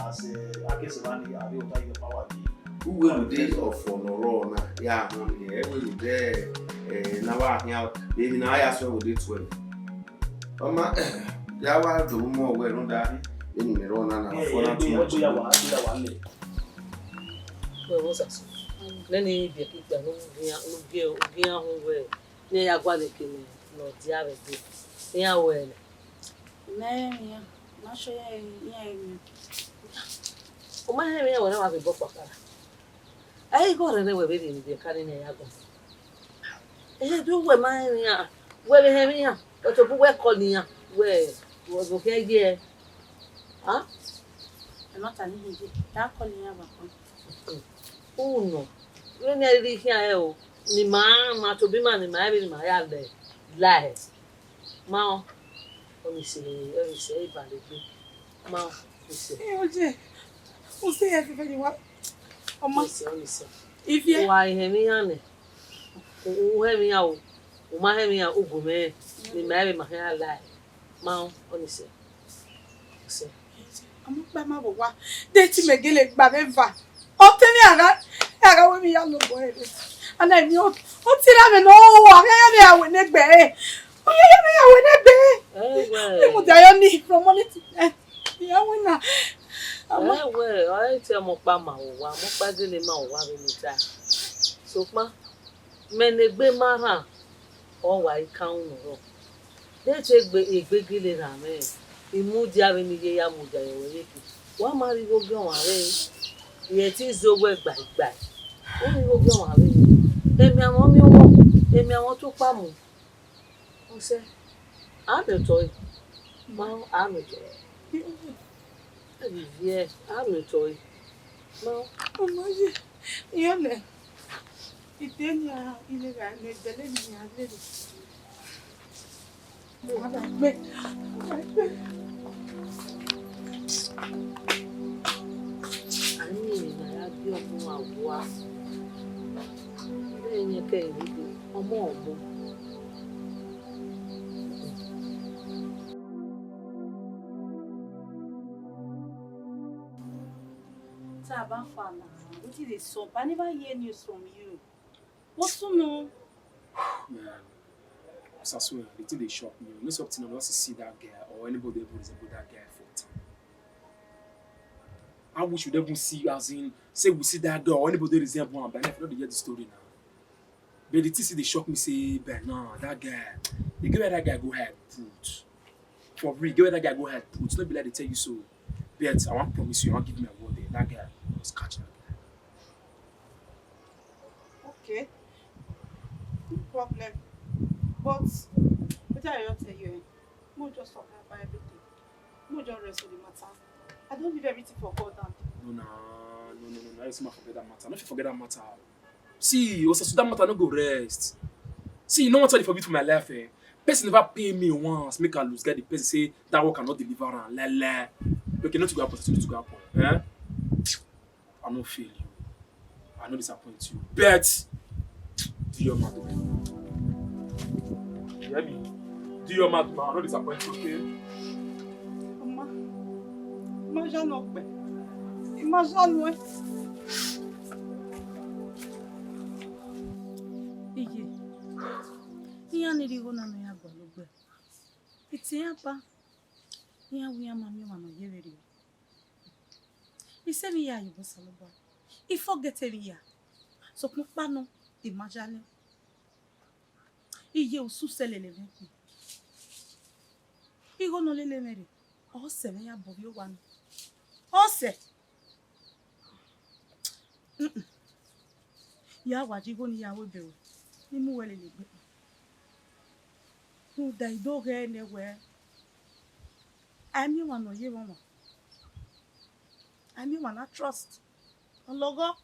as, eh, a kese wa ni, a rhie ota ye power di. Uwẹ rhunmwuda ọfọ ne ọ rrọọ na, ya họn ni, ẹ wẹ rhunmwuda, eh, ne a wa khian, vbe emwi ne a ya suẹn vbe odẹ twelve. Ọ ma, ya wa do mu wẹ rhunmwuda, vbene imẹ rrọọ na, na fọ na too much. Wẹ vbe Osasu, nene ibiẹka ikpia ne u gie, u gie, u gie iran hu wẹ, ne iran ya gualọ eke ne, ne ọ dia vbe ẹdẹ, iran wẹ nẹ. Mẹ rẹn iran, ma sẹ iran, iran rẹn iran. U ma hẹn iran, wẹ na wa vbe bọ kpakara. Ẹ i gho rre nẹ wẹ vbe rhie ne ibiẹka nene ya gualọ. Ehe, do wẹ ma hẹn iran, wẹ vbe hẹn iran, ọ tobọ wẹ kọl iran, wẹ, wẹ vbe khian ye. A? Ẹ ma ta ni hin ye, ta kọl iran vbe akọn. U nọ, vbene ẹ rhirhi khian rẹ o, ne ima, ma tobọ ima ne ima rẹn vbene ima ya la, la hẹ. Ma ọ, ọ ni sẹ, ọ ni sẹ, iba legbe. Ma ọ, ni sẹ. Ẹ, oje, u sẹ hẹ fẹfẹ ni wa. Ọ ma. Ni sẹ, ọ ni sẹ. Ivie. Wa hẹn emwi iran nẹ. U, u hẹn emwi iran o. U ma hẹn emwi iran, u gu mwẹ rẹn. Ne ima rẹn vbe ima khian la hẹ. Ma ọ, ọ ni sẹ. Sẹ. Ọmọ ọkpa ma vbe owa. De te imẹ gele gba vbe eva. Ọ te emwi a gha, a gha wẹ emwi ya lobọ ẹre. Ana emwi ọ, ọ te ra mwẹ ne ọ ru, a gha ya vbe a wẹ ne egbe ẹre. Ọ ya ya vbe a wẹ ne egbe ẹre. Ẹ wẹ. Ẹ mudia yọ ni from morning to night. Ya wẹ na. Ama. Ẹ wẹ, ọ i te ọmọ ọkpa ma vbe owa, ọmọ ọkpa gele ma vbe owa vbene I tae. Sokpan, mẹ ne egbe ma rhan, ọ wa i kan unu rrọọ. De te egbe, egbe gele rhan mwẹ, I mudia vbene I ye ya mudia ye ruẹ yeke. Wa ma rhie igho gie ọmwa vbe, I re te izo wẹ gbaigbai. U rhie igho gie ọmwa vbe. Emianmwẹ ọ miẹn owa, emianmwẹ ọ tu kpa mu. Ọ sẹ, a miẹn otọ ẹre. Ma, a miẹn otọ ẹre. Ẹ vbe viẹ, a miẹn otọ ẹre. Ma. Ọmọ ye, iran nẹ, ide nia, ile gha nẹ, ẹdẹlẹ nia lele. A miẹn emwi ne a ya gie ọmọ uwa. Vbe ẹyẹn kẹ ẹre dee, ọmọ ọmọ. Taba fana, wetin dey sup? I never hear news from you. What's going on? Man, Osasu, the thing dey shock me. You know something, I never see that girl or anybody even resemble that girl for town. I wish we even see, as in, say we see that girl or anybody resemble am, but I never dey hear the story now. But the thing still dey shock me, say, but nah, that guy, the girl where that guy go hide put. For real, girl where that guy go hide put. No be like they tell you so. But I wan promise you, I wan give my word there. That guy must catch that guy. Okay. No problem. But wetin I wan tell you, eh? Mo just forget about everything. Mo just rest for the matter. I don leave everything for God hand. No, nah, no, no, no, no. I say ma forget that matter. No fit forget that matter. See, Osasu, that matter no go rest. See, you know what I forgive for my life, eh? Person never pay me once, make I lose guard the person say that work cannot deliver am. La la. Okay, not to go happen, not to go happen. Eh? I no fail you. I no disappoint you. But do your matter. You hear me? Do your matter, man. I no disappoint you, okay? Ọma, I ma zẹ ne ọ kpẹ. I ma zẹ ne ẹ. Iye, iran ni rhie igho na ne ọ ya gualọ gbe. Ite iran ba, iran wẹ iran ma miẹn ọmwa ne ọ ye vberriọ. I sẹ emwi hia ye obọ Osanobua. I forget emwi hia. Sokpan ọkpa nọ, I ma zẹ nẹ. Iye, usun sẹ lele mwẹ khin. Igho ne ọ lele mwẹ rre, ọ sẹ mwẹ ya bọ ovbi owa nọ. Ọ sẹ. Mm-mm. Ya wa je igho ne I ya ru ebe ruẹ, ne I mu uwẹ lele egbe. Rhunmwuda I do ghẹ nẹ wẹ, a i miẹn ọmwa ne ọ ye mwẹ ọmwa. A i miẹn ọmwa ne a trust. Ọ lọghọ.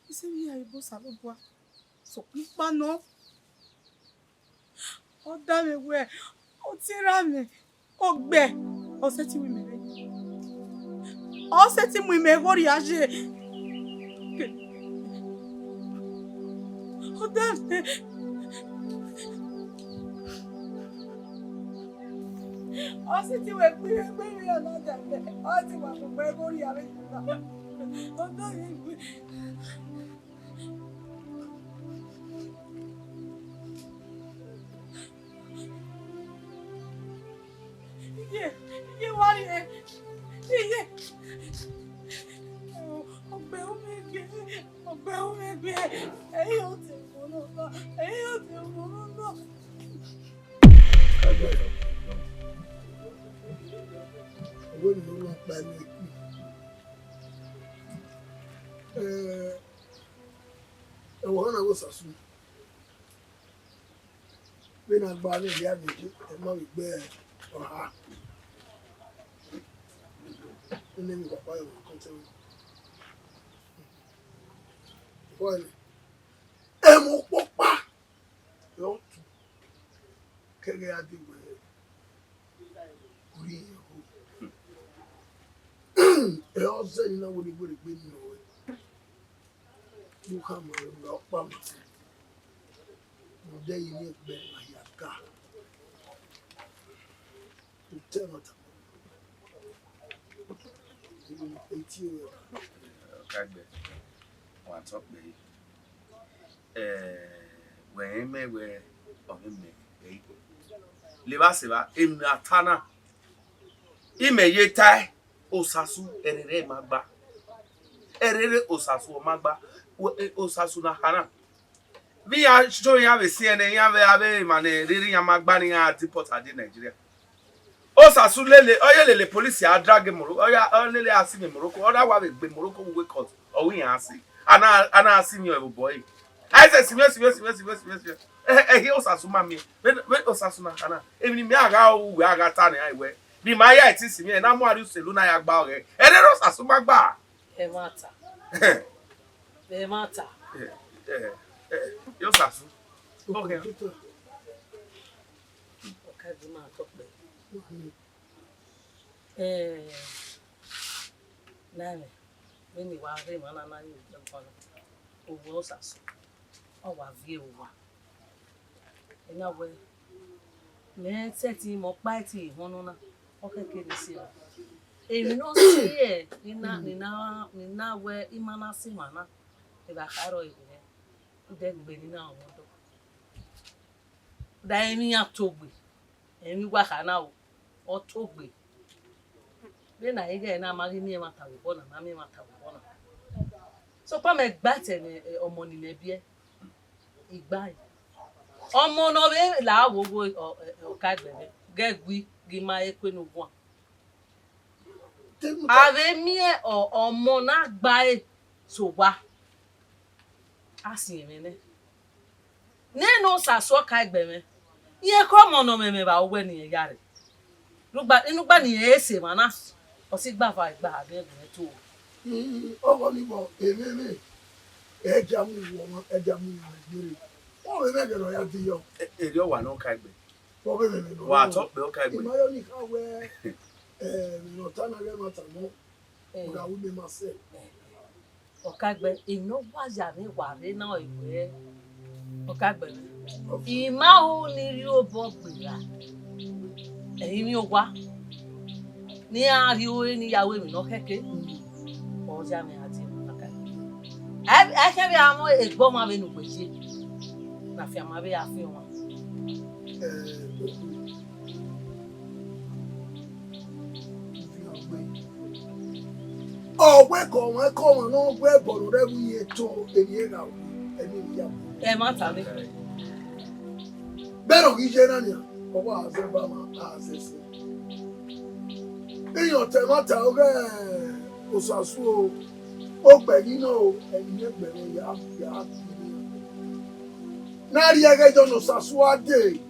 I sẹ emwi hia ye obọ Osanobua. Sokpan ọkpa nọ, Ọ da mwẹ wẹẹ, ọ tie ra mwẹ, ọ gbẹ, ọ sẹtin mu imẹ rre. Ọ sẹtin mu imẹ gho rria ye. Ọ da mwẹ. Ọ sẹtin wẹ gbe, gbe, gbe, ọ na da mwẹ. Ọ sẹtin wa mu imẹ gho rria ye. Ọ da mwẹ. Iye, iye wa rrie, iye. Ọgbẹe u mwẹ gbe, ọgbẹe u mwẹ gbe. Ẹi yo te ọmọ nọ, ẹi yo te ọmọ nọ. Owẹ ne ọ kpa ẹmwẹ. Eh, ẹvbo ọna vbe Osasu. Vbene a gba vbe hia vbe, ẹ ma vbe gbe ọha. Nene emwi kpakpa rẹn ọkọtẹn. Wẹẹ, ẹmwẹ ọkpọkpa rẹ ọ tu, ke ẹghẹ a dee wẹẹ, u rhie irẹn ho. Ẹ ọ zẹ ne I na wẹ ne I werriegbe nọ ruẹ. Ne u khama ruẹ, ọkpa ma. Rhunmwuda ẹre I miẹn egbe ma hia ga. Otọ ẹmwata. Eti ruẹ. Ọkaegbe, wa tọ kpẹre. Eh, wẹ rẹn mẹ wẹ ọmọ mẹ ẹ i kpo. Levba sẹ evba, emwi ne a ta na, imẹ ye tae, Osasu ẹrẹrẹ ma gba. Ẹrẹrẹ Osasu ọ ma gba. Wẹ, eh, Osasu na kha na. Vbe iran cho iran vbe siẹn nẹ, iran vbe avbe emwa ne rhirhi iran ma gba ne iran deport a die Nigeria. Osasu lele, ọ ye lele police a drag Morocco, ọ ya, ọ lele a si vbe Morocco, ọ na wa vbe gbe Morocco vbe court, ọ wẹ iran si. A na, a na si miẹn obọ ẹre. A i sẹ si miẹn, si miẹn, si miẹn, si miẹn, si miẹn, si miẹn. Ẹ, ẹ, ẹhi Osasu ma miẹn. Vbe, vbe Osasu na kha na. Emwi ne imẹ a gha ru wẹ a gha ta nẹ, a i wẹ. Vbe ima ya ẹtin si miẹn, na mu ariu selu na ya gba ọghẹ. Ẹrẹrẹ Osasu ma gba. Ẹmwata. Ẹmwata. Eh, eh, eh, yo Osasu. Okay. Ọkaegbe ma tọ kpẹre. Eh, na mwẹ, vbene I wa rre emwa na na ye odẹ guan na, owẹ Osasu, ọ wa viẹ vbe owa. I na wẹẹ, mẹ sẹtin mẹ ọkpa ẹtin ehọn nọ na, ọ khẹke ne I sẹ ra. Emwi ne ọ si ẹre, ne I na, ne I na, ne I na wẹẹ I ma na sẹ emwa na, evba kha rrọọ vbe mwẹ, u dẹ gbe ne I na rọnmwẹ odọ. Da emwi iran togbe, emwi uwa kha na o, ọ togbe. Vbene a i ghẹ na ma ghi miẹn ẹmwata vbe obọ na, ma miẹn ẹmwata vbe obọ na. Sokpan mẹ gba ẹtẹ ne, eh, ọmọ ne imẹ biẹ, I gba ẹe. Ọmọ ne ọ vbe la wo wo, ọ, ọ, Ọkaegbe mwẹ, ghẹ gui ghi ma ẹre kue ne u guan. A vbe miẹn ọ-, ọmọ ne a gba ẹre sẹ owa, a siẹn mwẹ nẹ. Nene Osasu Ọkaegbe mwẹ, irẹn ke ọmọ ne ọ mwẹ mwẹ vbe aro wẹ ne irẹn ya rre. Rugba, inugba ne irẹn sẹ emwa na, ọ sẹ igba eva igba ha ne ẹgbẹe to. Mm, ọghọ ni vbọ, emwẹ mwẹ, ẹ gia mu wọ ọmwa, ẹ gia mu yan gbere. Ọ vbe mwẹ ẹghẹ ne ọ ya de yọ. E-, erriọ wa ne Ọkaegbe. Ọ vbe mwẹ mwẹ nọ. Wa tọ kpẹre Ọkaegbe. I ma yọ ni kha wẹ, eh, emwi ne ọ ta na ghẹ ma ta nọ. Eh. Ọ gha ru mẹ ma sẹ. Ọkaegbe, emwi ne ọ wa ya mwẹ wa rre na ọre wẹẹ, Ọkaegbe, I ma ru ne I rhie obọ gberra, ẹrinmwi owa, ne iran rhie ore ne I ya ru emwi ne ọ khẹke, ọ ya mwẹ gha die emwa Ọkaegbe. Ẹ, ẹ khian vbe a mu egbe ọmwa vbene uwẹ ye, ne afianma vbe a fian ọmwa. Ọ wẹ ke ọmwa, ke ọmwa ne ọ wẹ ẹbọ ne ọ rre ẹvbo ye to, emwi gha ru, ẹmwẹ ya. Ẹmwata mwẹ. Bẹrẹ ọ ghi ye na nian, ọ wa zẹ ba ma, a zẹ sẹ. Iran ọtẹn ẹmwata ọghe Osasu o, okpẹghi nọ o, ẹmwẹ gbẹmwẹ ya, ya. Ne a rhie ẹghẹ Jọn Osasu a dee,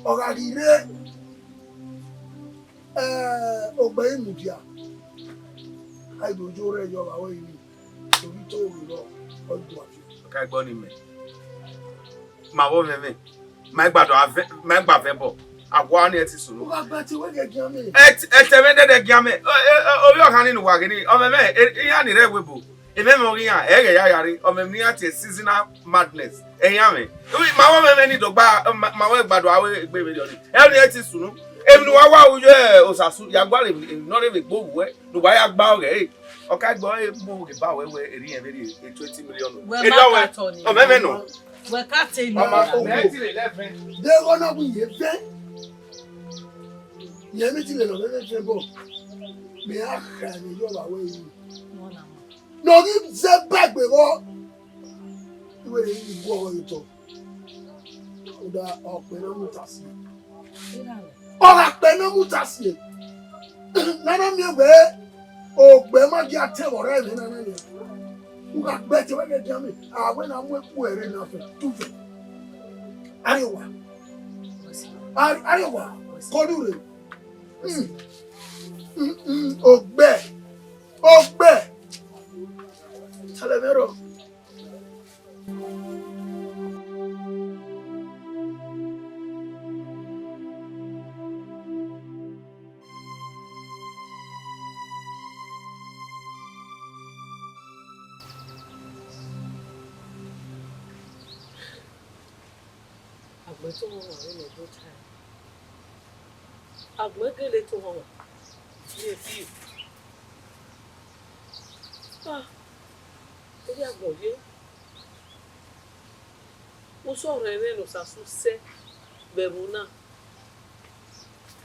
ọ gha ghi rre, eh, ogbe ẹre mudia, a i do yo rre yọ vbe aro ẹrinmwi, ovbi to rre rọ, ọ i do afi. Ọkaegbe ọni mẹ. Ma vbe ọmwẹmwẹ. Ma gba do avẹ, ma gba vẹ bọ. A wa ni ẹ ti sunu. Wa gba ti wẹ gẹ gian mẹ. Ẹ ti, ẹ tẹ mẹ dẹdẹ gian mẹ. Ovbi ọkhan ni ne uwa ghe ni, ọmọ mẹ, iran ni rre ẹvbo ebo. Emẹ mwẹ ọghe iran, ẹ ghẹ ya gha rre, ọmọ emwi iran tie seasonal madness. Ẹyan mwẹ. Ma wẹ ọmọ mẹ ni dogba, ma wẹ gba do avbe egbe vberriọ ni. Ẹ ni ẹ ti sunu. Emwi ne uwa wa ru ye Osasu, ya gua emwi ne ọ rre vbe egbe ohu ẹ, ne uwa ya gba ọghẹ ẹre. Ọ ka gbe ọre mu ghe ba wẹ wẹ erriọ vberriọ twenty million. Wẹ ma ka tọ ni. Ọmọ mẹ nọ. Wẹ ka te ni. Ọmọ ogo. Ẹ ti lele ẹvẹn. Deghẹ ọ na wẹ iyẹn vẹn. Yẹn mi ti lele ọmọ mẹ vẹn bọ. Mẹ a kha ne yọ vba wẹ yi. Ne ọ ghi zẹ ba egbe vbọ. Iwẹ rẹ ghi gu ọghọ ye otọ. Uda ọkpẹ ne ọ muta si. Ọ gha kpẹ ne ọ muta si. Ne a na miẹn wẹ ogbẹ ma gia te vbe ọrọre ẹmwẹ na na nian. U gha gbe ẹtin wẹ ghe dian mẹ, a wẹ na mu ekpu ẹre na fẹ tutu. Ariowa. Ari- Ariowa. Kodu rre. Mm. Mm, mm, ogbẹ. Ogbẹ. Tẹlẹ mwẹ rọ. Agbọn to họnmwa vbene Ẹdo tae. Agbọn gele to họnmwa. Ye fi. Ah, erha agbọn ye. Usọ rhẹnrhẹn ne Osasu sẹ vbe ẹvbo na,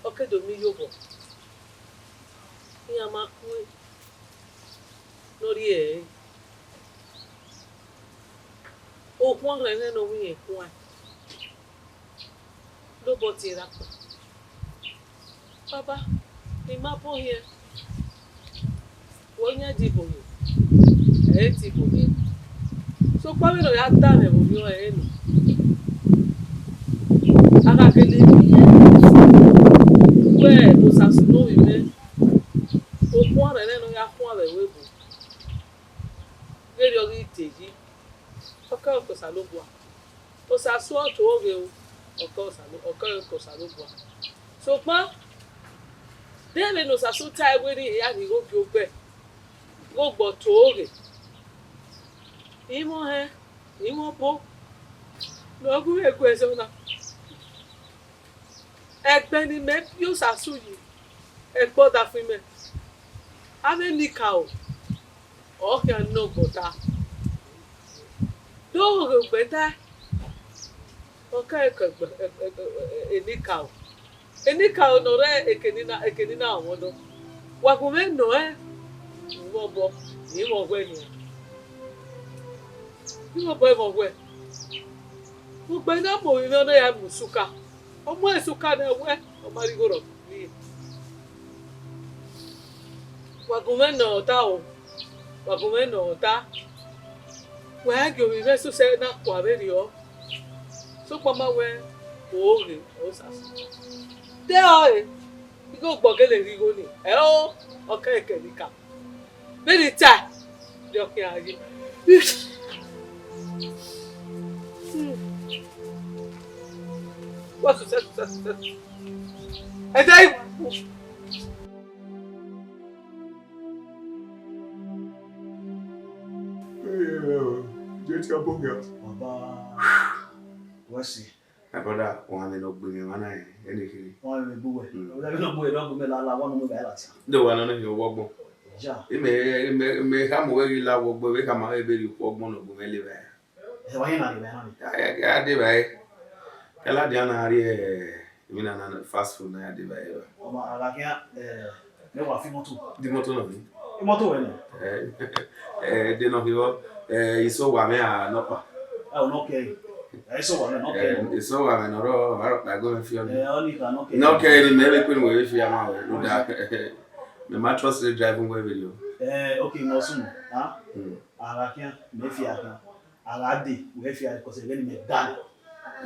ọ ke do miẹn iyobọ. Iran ma kue ne ọ rhie ẹre. Okhuan rhẹnrhẹn ne ọ wẹ irẹn kuan. Lobọ tie ra kpa. Baba, I ma bọ hiẹn. Wẹ yan dibọ hiẹn, ẹ i dibọ hiẹn. Sokpan vbene ọ ya danmwẹ vbe orhiọn ẹre nọ, a gha gele miẹn wẹ Osasu ne ovbi mwẹ, okhuan rhẹnrhẹn ne ọ ya khuan vbe ẹvbo ebo, vberriọ ghi te yi, ọ kẹ ọke Osanobua. Osasu ọ toro ghe o, ọ kẹ Osano-, ọ kẹ ọke Osanobua. Sokpan, de vbene Osasu tae wẹẹ ne iran ya rhie igho gie ogbẹ, igho gbe ọ toro ghe. Imwẹ ọhẹn, imwẹ ọbo, ne ọ gu mwẹ gu ẹzọ na. Ẹgbẹe ne imẹ biẹ Osasu yi, ẹgbẹe ọdafẹn imẹ, avbe enikaro, ọ khian nọ gbe ọta. Do ghe ugbẹn tae, ọ kẹre ke ẹgbẹe, ẹ, ẹ, ẹ, ẹ, enikaro. Enikaro ne ọ rre eke ni na, eke ni na ọmwọdọ. Wa gu mwẹ nọ ẹn, imwẹ ọbo, imwẹ ọghuẹ nian. Imwẹ ọbo, imwẹ ọghuẹ. Ugbẹn na mu ovbi mwẹ, ọ na ya mu suka. Ọ mu suka ne wẹ, ọ ma rhie igho rọ rrie. Wa gu mwẹ nọ ọta o, wa gu mwẹ nọ ọta. Wa gie ovbi mwẹ sosẹ na kua vberriọ. Sokpan ma wẹ, o ghe, Osasu. De ọre, igho gbe ọ gele rhie igho ni, ẹ o, ọ kẹre ke enikaro. Vbene I tae, de ọ khian ye. Wa sosẹ, sosẹ, sosẹ. Ẹ dẹ i. Jẹ ti a bọ gẹ. Baba, wẹ si. My brother, wan ne ọ gbe mwẹ emwa na, ẹni kiri. Wan ne gbe wẹ. Mm. Ọ gbe ne ọ gbe wẹ, ne ọ gbe mwẹ la, la, wan ne ọ gbe la. Do wa nọ ne ọ wọ gbọn. Ja. Ime, ime, ime khama wẹ ghi la wọ gbọn, ime khama wẹ vbe rhie ukhu ọgbọn ne ọ gbe mwẹ le vbe. Ẹ wa yẹn na le vbe na ni. Ya, ya, ya de vbe. Kẹla dia na rhie, imi na na fast food na ya de vbe. Ọmọ, a gha khian, eh, mẹ wa fi imoto. Di imoto nọ ni? Imoto wẹ nọ? Eh, eh, de nọ khin vbọ, eh, iso wa mwẹ a nọkpa. Ẹ, ọ nọ kẹ. Eh, iso wa mwẹ nọ kẹ. Eh, iso wa mwẹ nọ rọ, ọ ma rọ kpa ẹgo mwẹ fi ọ ni. Eh, ọ ni ka nọ kẹ. Nọ kẹ ni mẹ vbe kpe ne wẹ vbe fi ama wẹ. Rhunmwuda, mẹ ma trust the drive wẹ vberriọ. Eh, okay, no soon. Ah? Hmm. A gha khian, mẹ fi a khian. A gha dee, wẹ fi a, because ẹghẹ ne imẹ da nẹ.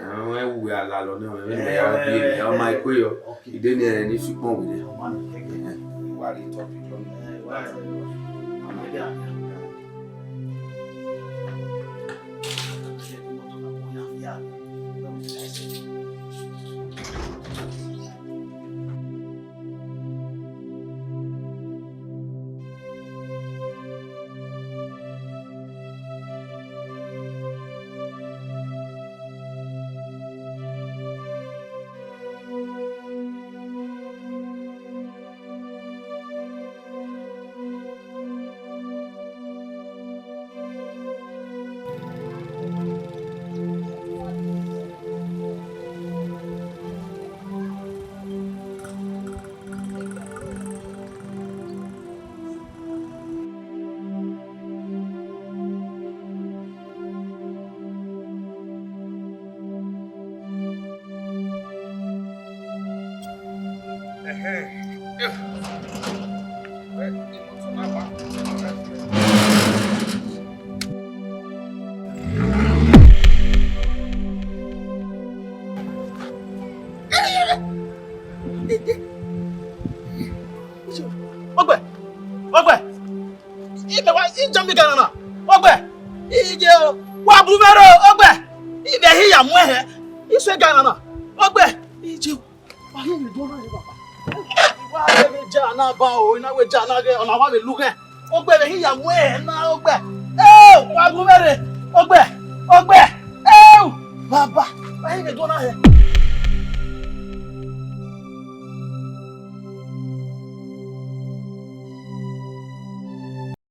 Ẹmwẹ wẹ a lalọ nẹ, ẹmwẹ ne imẹ ya biẹ nẹ, ọ ma kue yọ. Okay. I de ne ẹre ne I fi ukpọn werriẹ. Ọ ma nọ, kẹkẹ. Wa rhie top jọ nẹ. Ẹ, wa rhie top. Ọ ma da. Ẹ, da. Ẹ, da. Ẹ, da. Ẹ, da. Ọgbẹ, ọgbẹ, imẹ wa ijọ mi ga nana, ọgbẹ, ije o, wa bu mwẹ rre, ọgbẹ, imẹ hi ya mu ẹhẹ, iso ga nana, ọgbẹ, ije o. Wa hia vbe do na rre, baba. Wa rre vbe ja na ba o, I na wẹ ja na ghe, ọna wa vbe lu ghẹ. Ọgbẹ vbe hi ya mu ẹhẹ na, ọgbẹ. Eo, wa gu mwẹ rre. Ọgbẹ, ọgbẹ. Eo, baba. Wa hia vbe do na rre.